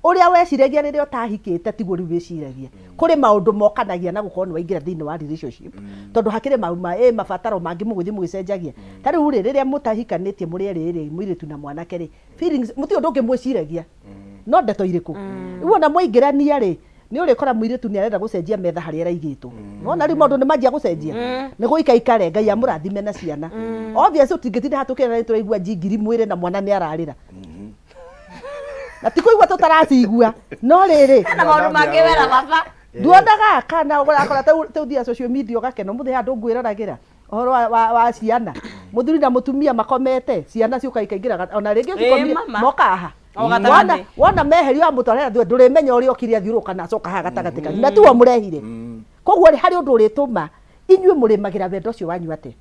Ũrĩa weciragia rĩrĩa ũtahikĩte tiguo rĩu wĩciragia. Kũrĩ maũndũ mokanagia na gũkorwo nĩ waingĩra thĩinĩ wa relationship, tondũ hakĩrĩ mabataro mangĩ mũgũthiĩ mũgĩcenjagia. Ta rĩu rĩ, rĩrĩa mũtahikanĩtie mũrĩ erĩ rĩ, mũirĩtu na mwanake rĩ, feelings mũtirĩ ũndũ ũngĩ mwĩciragia no ndeto irĩkũ. Rĩu ona mwaingĩrania rĩ, nĩ ũrĩkora mũirĩtu nĩ arenda gũcenjia metha harĩa ĩraigĩtwo. Nona rĩu maũndũ nĩ manjia gũcenjia nĩ gũikaikare. Ngai amũrathime na ciana. Obvious tũtingĩtinda haha tũkĩrana nĩ tũraigua njingiri mwĩrĩ na mwana nĩ ararĩra, na ti kũigua tũtaracigua, no rĩrĩ na maũndũ mangĩ wera baba. Nduonaga kana ũrakora tau thia social media ũgakena ũmũthĩ handũ ngwĩroragĩra ũhoro wa ciana, mũthuri na mũtumia makomete, ciana ciũka ikaingĩra ona rĩngĩ Ĩ, cikomire mama. moka haha. O gatagatĩ. Wona meherio amũtwarĩra thwe, ndũrĩmenya ũrĩa okire athiũrũrũka na acoka haha gatagatĩ kanyu na tiwe mũrehire. Koguo rĩ, harĩ ũndũ ũrĩtũma inyuĩ mũrĩmagĩra wendo ũcio wanyu atĩa,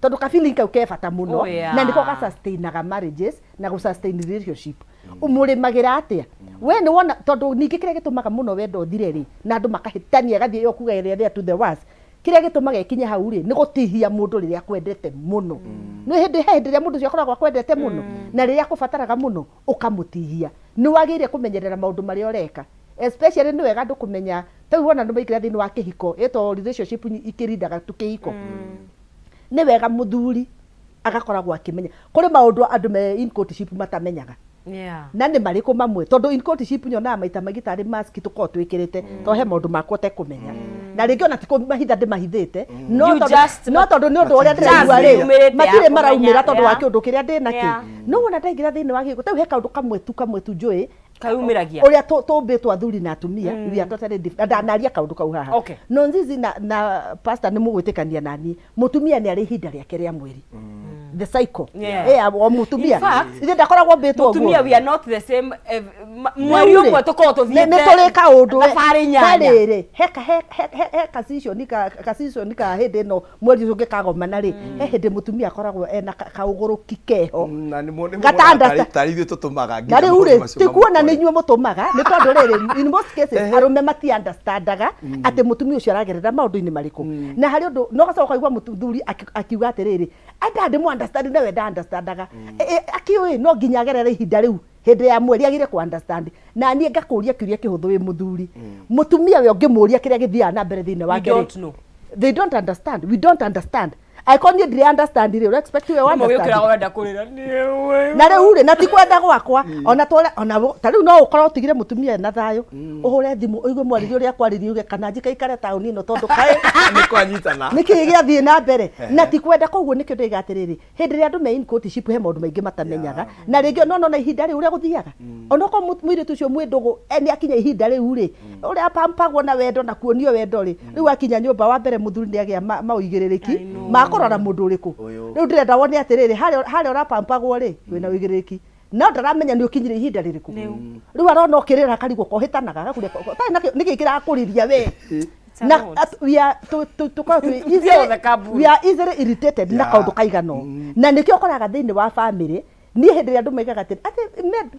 tondũ ka feeling kau ke bata mũno. Oh, yeah. Na nĩko ga sustainaga marriages na gũ sustain relationship. Mũrĩmagĩra atĩa we nĩ wona, tondũ ningĩ kĩrĩa gĩtũmaga mũno wendo ũthire rĩ, na andũ makahĩtania gathiĩ yo kuga ĩrĩa there to the worst, kĩrĩa gĩtũmaga ĩkinye hau rĩ, nĩ gũtihia mũndũ rĩrĩa akwendete mũno. Nĩ hĩndĩ he hĩndĩ ĩrĩa mũndũ ũcio akoragwo akwendete mũno na rĩrĩa akũbataraga mũno ũkamũtihia. Nĩ wagĩrĩire kũmenyerera maũndũ marĩa ũreka, especially nĩ wega andũ kũmenya ta rĩu wona andũ maingĩra thĩinĩ wa kĩhiko ĩtwo relationship ikĩrindaga tu kĩhiko, nĩ wega mũthuri agakoragwo akĩmenya kũrĩ maũndũ andũ me in courtship matamenyaga. Na nĩ marĩkũ mamwe? Tondũ in courtship nyonaga maita maingĩ tarĩ mask tũkoragwo twĩkĩrĩte, tondũ he maũndũ makwa ũtekũmenya, na rĩngĩ ona ti kũmahitha ndĩmahithĩte, no You no tondũ nĩ ũndũ ũrĩa just ndĩraigua rĩ, nĩyumĩrĩte matirĩ ya maraumĩra kũmenya, tondũ wa kĩũndũ kĩrĩa ndĩ nakĩo. No wona ndaingĩra thĩinĩ wa gĩko ta rĩu, he kaũndũ kamwe tu njũĩ Kayumĩragia. Ũrĩa tũmbĩtwo athuri na atumia, we are totally different. Na ndanaria kaũndũ kau haha. No nzizi na pastor nĩ mũgwĩtĩkania naniĩ, mũtumia nĩ arĩ ihinda rĩake rĩa mweri, the cycle. Eh, o mũtumia In fact, ithe ndakoragwo mbĩtwo ũguo. Mũtumia, we are not the same. Mweri Rĩu rĩ, ũmwe tũkorwo tũthiĩte nĩ tũrĩ kaũndũ thabarĩ 8. He rĩrĩ, he ka season ka hĩndĩ ĩno mweri ũcio ũngĩkagomana rĩ, he hĩndĩ mũtumia akoragwo ena kaũgũrũki keho. Na nĩ Gata understand. Tarĩ ithuĩ tũtũmaga Na nginya rĩu maũndũ rĩ, macio ti kuona nĩ mamũkore. inyuĩ mũtũmaga, nĩ tondũ rĩrĩ, in most cases arũme mati understandaga atĩ mũtumia ũcio aragerera maũndũ-inĩ marĩkũ. Na harĩ ũndũ no gacoka ũkaigua mũthuri akiuga atĩrĩrĩ, enda ndĩmũ understand nawe nda understandaga. Akiũĩ no nginya agerere ihinda rĩu hĩndĩ ya mweri agire ku understand. Na niĩ ngakũria kĩũria kĩhũthũ, wĩ mũthuri, mũtumia we ũngĩmũria kĩrĩa gĩthiaga na mbere thĩinĩ wake rĩ, don't know. They don't understand, we don't understand. Angĩkorwo niĩ ndirĩ understand rĩ, ũra expect we understand? Ũkĩraga wenda kũrĩra nĩ Na rĩu rĩ, na ti kwenda gwakwa ona twore ona ta rĩu no ũkorwo ũtigire mũtumia na thayũ, ũhũre thimũ ũigue mwarĩrie ũrĩa akwarĩria, uge kana njikaikare taũni ĩno tondũ kaĩ Nĩ kwanyitana. Nĩ kĩĩ gĩathiĩ na mbere na ti kwenda. Koguo nĩkĩo ndĩga atĩrĩrĩ, hĩndĩ ĩrĩa andũ me in courtship he maũndũ maingĩ matamenyaga, na rĩngĩ no nona ihinda rĩu ũrĩa gũthiaga, onokorwo mũirĩtu ũcio mwĩ ndũgũ, nĩ akinya ihinda rĩu rĩ, ũrĩa apampagwo na wendo na kuonio wendo rĩ, rĩu akinya nyũmba wa mbere mũthuri nĩ agĩa maũigĩrĩrĩki ma kũrora mũndũ ũrĩkũ. Ũyũ. Rĩu ndĩrenda wone atĩrĩrĩ, harĩa ũrapampagwo rĩ, wĩna ũigĩrĩrĩki. No ndaramenya nĩ ũkinyire ihinda rĩrĩkũ. Rĩu arona ũkĩrĩra akarigwo kohĩtanaga agakũria ũtarĩ nakĩo nĩkĩ kĩrakũrĩria we. Na we are tũkoragwo twĩ easily, we are easily irritated na kaũndũ kaigana ũũ. Na nĩkĩo ũkoraga thĩinĩ wa family niĩ hĩndĩ ĩrĩa andũ moigaga atĩ atĩ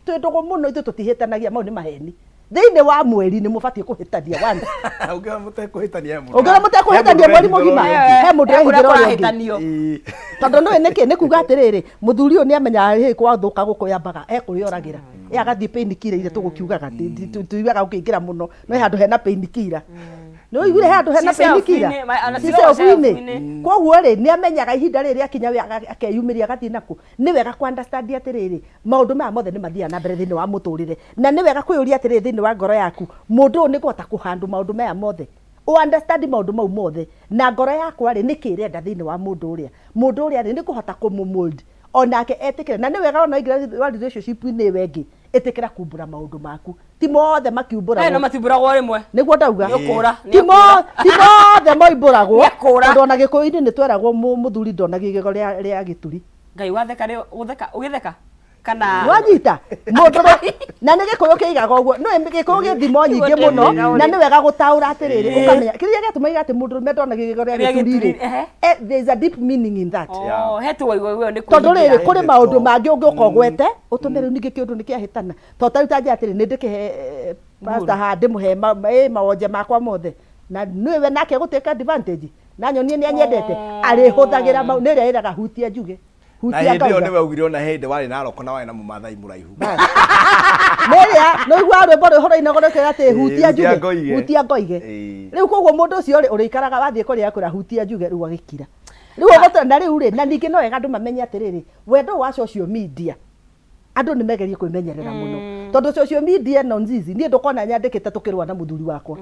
twĩ ndũgũ mũno ithuĩ tũtihĩtanagia, mau nĩ maheni. Thĩinĩ wa mweri nĩ mũbatiĩ kũhĩtania once. Ũngĩona mũtekũhĩtania he mũndũ. Ũngĩona mũtekũhĩtania mweri mũgima he mũndũ ũrehithĩra ũrĩa ũngĩ. Tondũ nĩũĩ nĩkĩ? Nĩ kuga atĩrĩrĩ, mũthuri ũyũ nĩ amenyaga hĩ gwathũka gũkũ yambaga ekũrĩa oragĩra. Ĩ agathiĩ pain killer iria tũgũkiugaga, tuigaga ũkĩingĩra mũno, no he handũ hena pain killer. Nĩ ũiguire he handũ hena pain killer? Ci shelf-inĩ. Koguo rĩ, nĩ amenyaga ihinda rĩrĩ rĩakinya we akeyumĩria agathiĩ nakũ. Nĩ wega kũ understand atĩrĩrĩ, maũndũ maya mothe nĩ mathiaga na mbere thĩinĩ wa mũtũrĩre. Na nĩ wega kwĩyũria atĩrĩrĩ thĩinĩ wa ngoro yaku, mũndũ ũyũ nĩ ngũhota kũ handle maũndũ maya mothe? Ũ understand maũndũ mau mothe? Na ngoro yakwa rĩ, nĩkĩ ĩrenda thĩinĩ wa mũndũ ũrĩa? Mũndũ ũrĩa rĩ, nĩ ngũhota kũmũ mold onake etĩkĩre? Na nĩ wega ona waingĩra wa relationship inĩ ĩyo ĩngĩ, ĩtĩkĩra kumbũra maũndũ maku. Ti mothe makiumbũragwo. Eh, no matiumbũragwo rĩmwe. Nĩguo ndauga. Nĩ ũkũra, nĩ Ti ũkũra. ti mothe moimbũragwo. Nĩ akũra. Tondũ ona Gĩkũyũ-inĩ nĩ tweragwo mũthuri ndonagio igego rĩa gĩturi. Ngai watheka rĩ gũtheka ũgĩtheka kana Wanyita mũndũ na nĩ Gĩkũyũ kĩigaga ũguo. Nĩ Gĩkũyũ gĩ thimo nyingĩ mũno na nĩ wega gũtaũra atĩrĩrĩ ũkamenya kĩrĩa gĩatũma iga atĩ mũndũrũme ndonagio igego rĩa Rĩa gĩturi rĩ. gĩturi, ehe. There is a deep meaning in that. Oh, he tũwaigua nĩ Tondũ rĩrĩ kwĩhingĩra. kũrĩ maũndũ mangĩ ũngĩũka ũgwete ũtũme rĩu ningĩ kĩũndũ nĩ kĩahĩtana. To ta rĩu ta njĩra atĩrĩ nĩ ndĩkĩhe pastor haha ndĩmũhe mawonje makwa mothe na nĩwe nake gũtake advantage na nyonie nĩ anyendete arĩhũthagĩra mau nĩ ĩrĩa ĩraga hutia njuge Na hutia hĩndĩ ĩyo ngauga nĩwe augire ona hĩndĩ warĩ na aroko na warĩ na mũmathai mũraihu. Nĩ ĩrĩa nĩ ũiguaga rwĩmbo rwĩho rũinagwo rũkĩra atĩ hutia hutia njuge ngoige. Hutia ngoige. Ĩĩ. Rĩu koguo mũndũ ũcio rĩ ũrĩikaraga wathiĩ kũrĩa akwĩra hutia njuge rĩu agĩkira rĩu ũgũtũra na rĩu rĩ na ningĩ no wega andũ mamenye atĩrĩrĩ wendo ũyũ wa social media andũ nĩ megerie kwĩmenyerera mũno tondũ social media ĩno nzizi niĩ ndũkona nyandĩkĩte tũkĩrũa na mũthuri wakwa.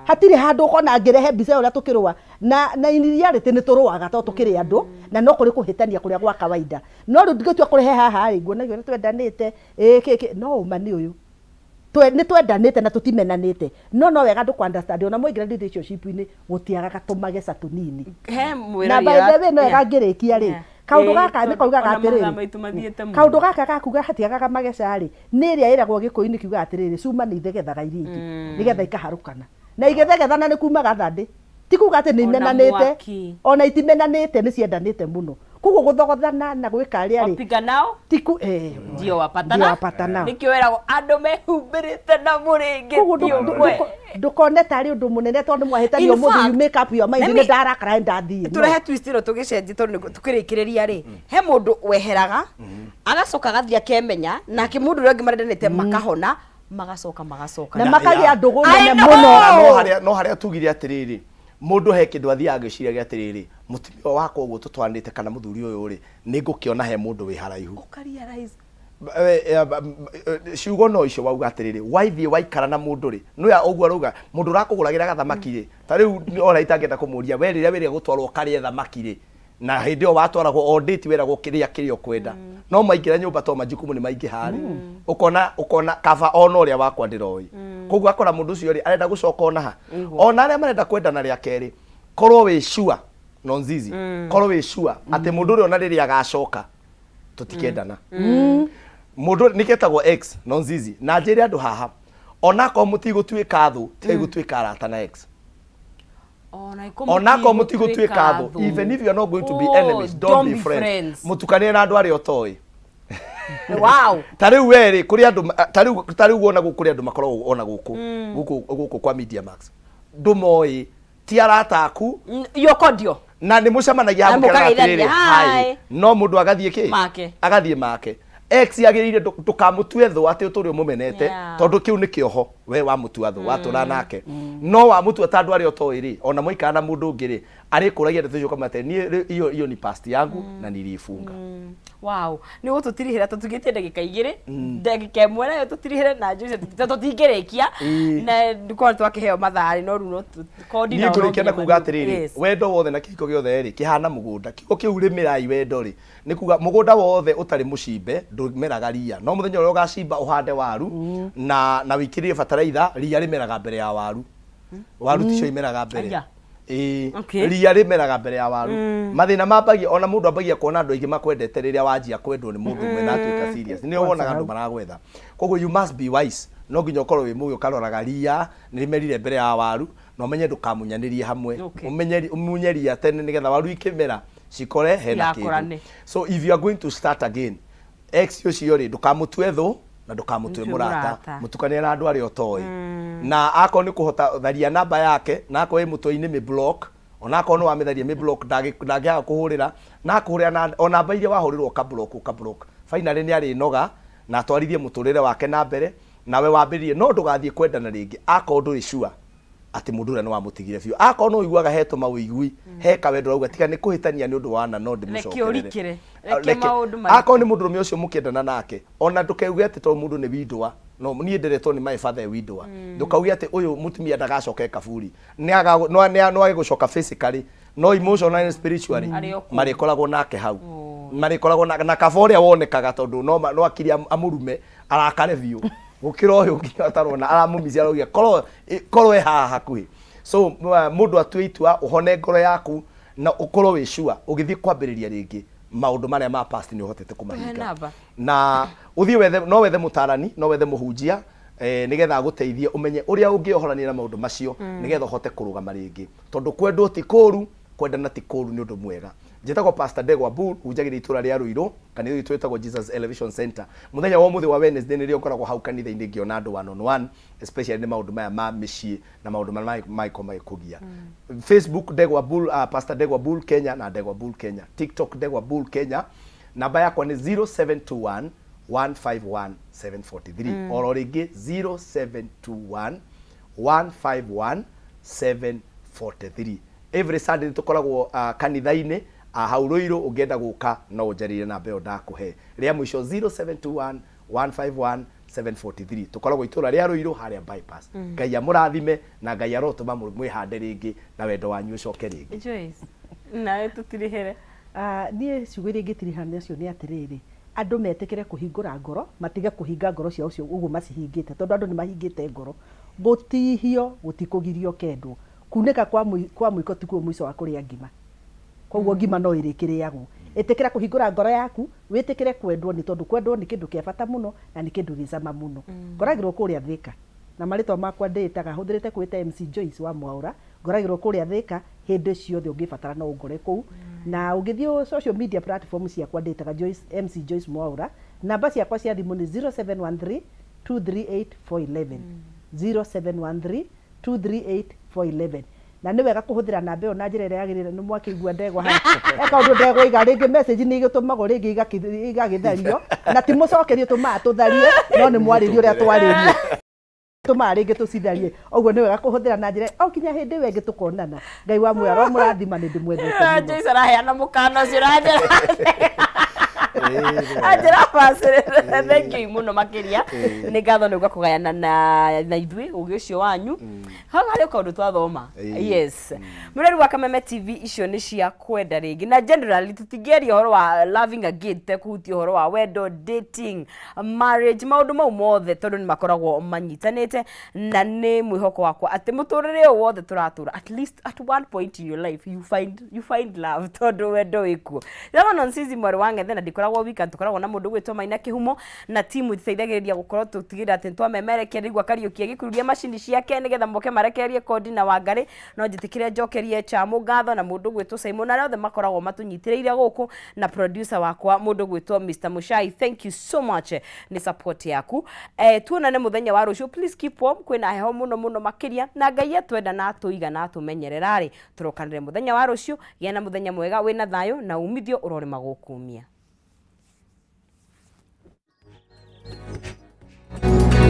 Hatirĩ handũ ũkona ngĩrehe mbica ĩyo ũrĩa tũkĩrũa na in reality nĩ tũrũaga tondũ tũkĩrĩ andũ na no kũrĩ kũhĩtania kũrĩa gwa kawaida. No rĩu ndingĩtua kũrehe haha rĩ nguonagia ũrĩa twendanĩte ĩĩ kĩ kĩ no ũma nĩ ũyũ. Nĩ twendanĩte na tũtimenanĩte no no wega andũ kũ understand ona mwaingĩra relationship inĩ gũtiagaga tũmageca tũnini. He Na mwĩrori by the way no wega ngĩrĩkia rĩ kaũndũ Ĩĩ, gaka nĩ tondũ kaugaga ona mathaa atĩrĩrĩ maitũ mathiĩte mũno. Kaũndũ gaka ga kuga hatiagaga mageca rĩ nĩ ĩrĩa ĩragwo Gĩkũyũ-inĩ kiugaga atĩrĩrĩ cuma nĩ ithegethaga iria ingĩ nĩgetha ikaharũkana na igĩthegethana nĩ kumaga thandĩ. Ti kuga atĩ nĩ Ona imenanĩte mwaki. Ona itimenanĩte nĩ ciendanĩte mũno. Koguo gũthogothana na gwĩka arĩa rĩ Wapiganao ti ku eh, ndio wapatana. Ndio wapatanao. Nĩkĩo wĩragwo andũ mehumbĩrĩte na mũrĩngĩti Koguo ũmwe. Ndũkone tarĩ ũndũ mũnene tondũ mwahĩtania In ũmũthĩ fact, you make up your mind let nĩ me- ndarakara nĩ ndathiĩ. No. Tũrehe twist ĩno tũgĩcenjie tondũ tũkĩrĩkĩrĩria rĩ he mũndũ weheraga agacoka agathiĩ akemenya nake mũndũ ũrĩa ũngĩ marendanĩte makahona magacoka magacoka. Na makagĩa ndũgũ I nene know! mũno. Na no harĩa no harĩa tugire atĩrĩrĩ mũndũ he kĩndũ athiaga agĩciragia atĩrĩrĩ mũtumia ũyũ wakwa ũguo tũtwaranĩte kana mũthuri ũyũ rĩ nĩ ngũkĩona he mũndũ wĩ haraihu. Ũka realize. Ciugo no icio wauga atĩrĩrĩ waithiĩ waikara na mũndũ rĩ nĩwe ũguo arauga mũndũ ũrakũgũragĩra gathamaki rĩ ta rĩu ona itangĩenda kũmũria we rĩrĩa wĩrĩga gũtwarwo ũkarĩe thamaki rĩ na hĩndĩ ĩyo watwaragwo o date weragwo kĩrĩa kĩrĩa ũkwenda no maingĩra nyũmba to majukumu nĩ maingĩha rĩ ũkona ũkona kaba ona ũrĩa wakwa ndĩroĩ koguo akora mũndũ ũcio rĩ arenda gũcoka ona ha ona arĩa marenda kwendana rĩa kerĩ korwo wĩ sure no nzizi korwo wĩ sure atĩ mũndũ ũrĩa ona rĩrĩa agacoka tũtikendana mũndũ nĩketagwo ex no nzizi na njĩre andũ haha onakorwo mũtigũtuĩka thũ tigai gũtuĩka arata na ex. Onakorwo mũtigũtuĩka thũ, even if you are not going to be Oh, enemies, don't be friends. Mũtukanie na andũ arĩa ũtoĩ. Wow. Ta rĩu we rĩ kũrĩ andũ ta rĩu wona gũkũ kũrĩ andũ makoragwo ona gũkũ gũkũ gũkũ kwa Media Max ndũmoĩ ti arata aku. You're cordial. Na nĩ mũcemanagia Na hamwe mũkerana mũkageithania, atĩrĩrĩ hi. Hi no mũndũ agathiĩ kĩ Make. Agathiĩ make. Ex yagĩrĩire ndũkamũtue thũ atĩ ũtũre ũmũmenete. Tondũ kĩu nĩ kĩoho we wamũtua thũ watũra nake no wamũtua ta andũ arĩa ũtoĩ rĩ ona mwaikara na mũndũ ũngĩ rĩ arĩkũragia ndeto icio ũkamenya atĩ niĩ rĩ, hiyo hiyo ni past yangu na niliifunga. Wow, nĩ gũtũtirihĩra tũtigĩtie ndagĩka igĩrĩ ndagĩka ĩmwe nayo tũtirihĩre na njũce tũtingĩrĩkia na ndũkorwo twakĩheo mathaa rĩ no rĩu no kondi niĩ nao no ngũrĩkia na nginya kuga mathiĩ. atĩrĩrĩ wendo wothe na kĩhiko gĩothe rĩ kĩhana mũgũnda kiugo kĩu rĩmĩrai wendo rĩ nĩ kuga mũgũnda wothe ũtarĩ mũcimbe ndũmeraga ria no mũthenya ũrĩa ũgacimba ũhande waru na wĩkĩrĩre bataraitha ria rĩmeraga mbere ya waru waru ticio imeraga mbere. Aya. Ĩĩ. Okay. Ria rĩmeraga mbere ya waru. Mathĩna mambagia ona mũndũ ambagia kuona andũ aingĩ makwendete rĩrĩa wanjia kwendwo nĩ mũndũ ũmwe na atuĩka serious. Nĩo wonaga andũ maragwetha. Koguo you must be wise. No nginya ũkorwo wĩ mũgĩ ũkaroraga ria nĩrĩmerire mbere ya waru na ũmenye ndũkamunyanĩrie hamwe. Ũmenye ũmunye ria tene nĩgetha waru ikĩmera cikore hena kĩndũ. Citigakorane. So if you are going to start again, ex ũcio rĩ ndũkamũtue thũ na ndũkamũtue Mũtue mũrata mũrata. mũtukanie na andũ arĩa ũtoĩ na akorwo nĩ kũhota tharia namba yake na akorwo ĩ mũtwe-inĩ mĩ block ona akorwo nĩ wamĩtharia mĩ block ndangĩaga kũhũrĩra na akũhũrĩra na o namba iria wahũrĩrwo ũka block ũka block finally nĩ arĩnoga na atwarithie mũtũrĩre wake na mbere nawe wambĩrĩrie no ndũgathiĩ kwendana rĩngĩ akorwo ndũrĩ sure atĩ mũndũ ũrĩa nĩ wamũtigire biũ akorwo no ũiguaga he tũmawĩigui he kawendo ũrauga tiga nĩ kũhĩtania nĩ ũndũ wa na no Reke ndĩmũcokerere ũrikĩre. Ah, Reke maũndũ marikĩre. Akorwo nĩ mũndũrũme ũcio mũkĩendana nake ona ndũkeuge atĩ tondũ mũndũ nĩ windũa no niĩ nderetwo nĩ my father e windũa ndũkauge atĩ ũyũ mũtumia ndagacoka e kaburi nĩ aga- no nĩ- no age gũcoka physically no emotionally and spiritually Arĩ o kũu. marĩkoragwo nake hau marĩkoragwo na kaba ũrĩa wonekaga tondũ no ma- no akiri amũrume arakare biũ gũkĩra ũyũ nginya atarona aramũmici arauga korwo korwo e haha hakuhĩ so mũndũ atue itua ũhone ngoro yaku na ũkorwo wĩ sure ũgĩthiĩ kwambĩrĩria rĩngĩ maũndũ marĩa ma past nĩ ũhotete Tũhe kũmahinga namba. Na ũthiĩ wethe no wethe mũtarani no wethe mũhunjia eh, nĩgetha agũteithie ũmenye ũrĩa ũngĩohorania na maũndũ macio nĩgetha ũhote kũrũgama rĩngĩ tondũ kwendwo ti kũru kwendana ti kũru nĩ ũndũ mwega njĩtagwo Pastor Ndegwa Bull hunjagĩria itũra rĩa Ruiru kanitha witũ wĩtagwo Jesus Elevation Center mũthenya wa ũmũthĩ wa Wednesday nĩrĩo ngoragwo hau kanitha-inĩ ngĩona andũ one on one especially nĩ maũndũ maya ma mĩciĩ na maũndũ marĩa mangĩkorwo magĩkũgia Facebook Ndegwa Bull Pastor Ndegwa Bull Kenya na Ndegwa Bull Kenya TikTok Ndegwa Bull Kenya namba yakwa nĩ 0721 151 743 oro rĩngĩ 0721 151 743 every Sunday nĩ tũkoragwo kanitha-inĩ hau Ruiru ũngĩenda gũka no ũnjarĩrie namba ĩyo ndakũhe rĩa mũico 0721 151 743 tũkoragwo itũra rĩa Ruiru harĩa bypass Ngai amũrathime na Ngai arotũma mwĩhande rĩngĩ na wendo wanyu ũcoke rĩngĩ Joyce, nawe tũtirĩhĩre. Ah, niĩ ciugo iria ingĩtiriha nacio nĩ atĩrĩrĩ andũ metĩkĩre kũhingũra ngoro matige kũhinga ngoro ciao cio ũguo macihingĩte tondũ andũ nĩ mahingĩte ngoro gũtihio gũtikũgirio kendwo kunĩka kwa mũi- kwa mũiko tikuo mũico wa kũrĩa ngima koguo ngima no ĩrĩkĩrĩagwo ĩtĩkĩra kũhingũra ngoro yaku wĩtĩkĩre kwendwo nĩ tondũ kwendwo nĩ kĩndũ kĩa bata mũno na nĩ kĩndũ gĩ cama mũno ngoragĩrwo kũrĩa Thĩka na marĩtwa makwa ndĩĩtaga hũthĩrĩte kwĩta MC Joyce wa Mwaũra ngoragĩrwo kũrĩa Thĩka hĩndĩ ciothe ũngĩbatara no ũngore kũu na ũngĩthiĩ social media platform ciakwa ndĩĩtaga Joyce, MC Joyce Mwaũra namba ciakwa cia thimũ nĩ 0713 238 411 0713 238 411 na nĩ wega kũhũthĩra namba ĩyo na njĩra ĩrĩa yagĩrĩire nĩ mwakĩigua ndegwa haha he kaũndũ ndegwa iga rĩngĩ message nĩ igĩtũmagwo rĩngĩ igagĩthario na ti mũcokerie tũmaga tũtharie no nĩ mwarĩrie ũrĩa twarĩrie tũmaga rĩngĩ tũcitharie ũguo nĩ wega kũhũthĩra na njĩra o kinya hĩndĩ ĩyo ĩngĩ tũkonana Ngai wa muoyo aromũrathima nĩ ndĩmwendete mũno Joyce araheana mũkana ũcio na njĩra anjĩra bacĩrĩre thank you mũno makĩria nĩ ngatho nĩ ũka kũgayana na na ithuĩ ũgĩ ũcio wanyu hau harĩ o kaũndũ twathoma yes mũreri wa Kameme TV icio nĩ cia kwenda rĩngĩ na generally tũtingĩaria ũhoro wa loving again tekũhutia ũhoro wa wendo dating marriage maũndũ mau mothe tondũ nĩ makoragwo manyitanĩte na nĩ mwĩhoko wakwa atĩ mũtũrĩre ũyũ wothe tũratũra at least at one point in your life you find, you find love tondũ wendo wĩkuo Ndĩrona Nonsizi mwarĩ wa ng'ethe na ndikoragwo wika tũkoragwo na mũndũ gwĩtwo Maina Kĩhumo na timu ĩteithagĩrĩria gũkorwo tũtigĩrĩra atĩ nĩtwamemerekia nĩguo Kariũki agĩkururia macini ciake nĩgetha moke marekererie kondi na Wangarĩ no njĩtĩkĩre njokerie Chamu ngatho na mũndũ gwĩtwo Simon arĩa othe makoragwo matũnyitĩrĩire gũkũ na producer wakwa mũndũ gwĩtwo Mr Mushai thank you so much nĩ support yaku eh, tuonane mũthenya wa rũciũ please keep warm kwĩna heho mũno mũno makĩria na Ngai atwenda na atũiga na atũmenyerera rĩ tũrokanĩre mũthenya wa rũciũ gĩa na mũthenya mwega wĩna thayũ na umithio ũrorĩma gũkumia.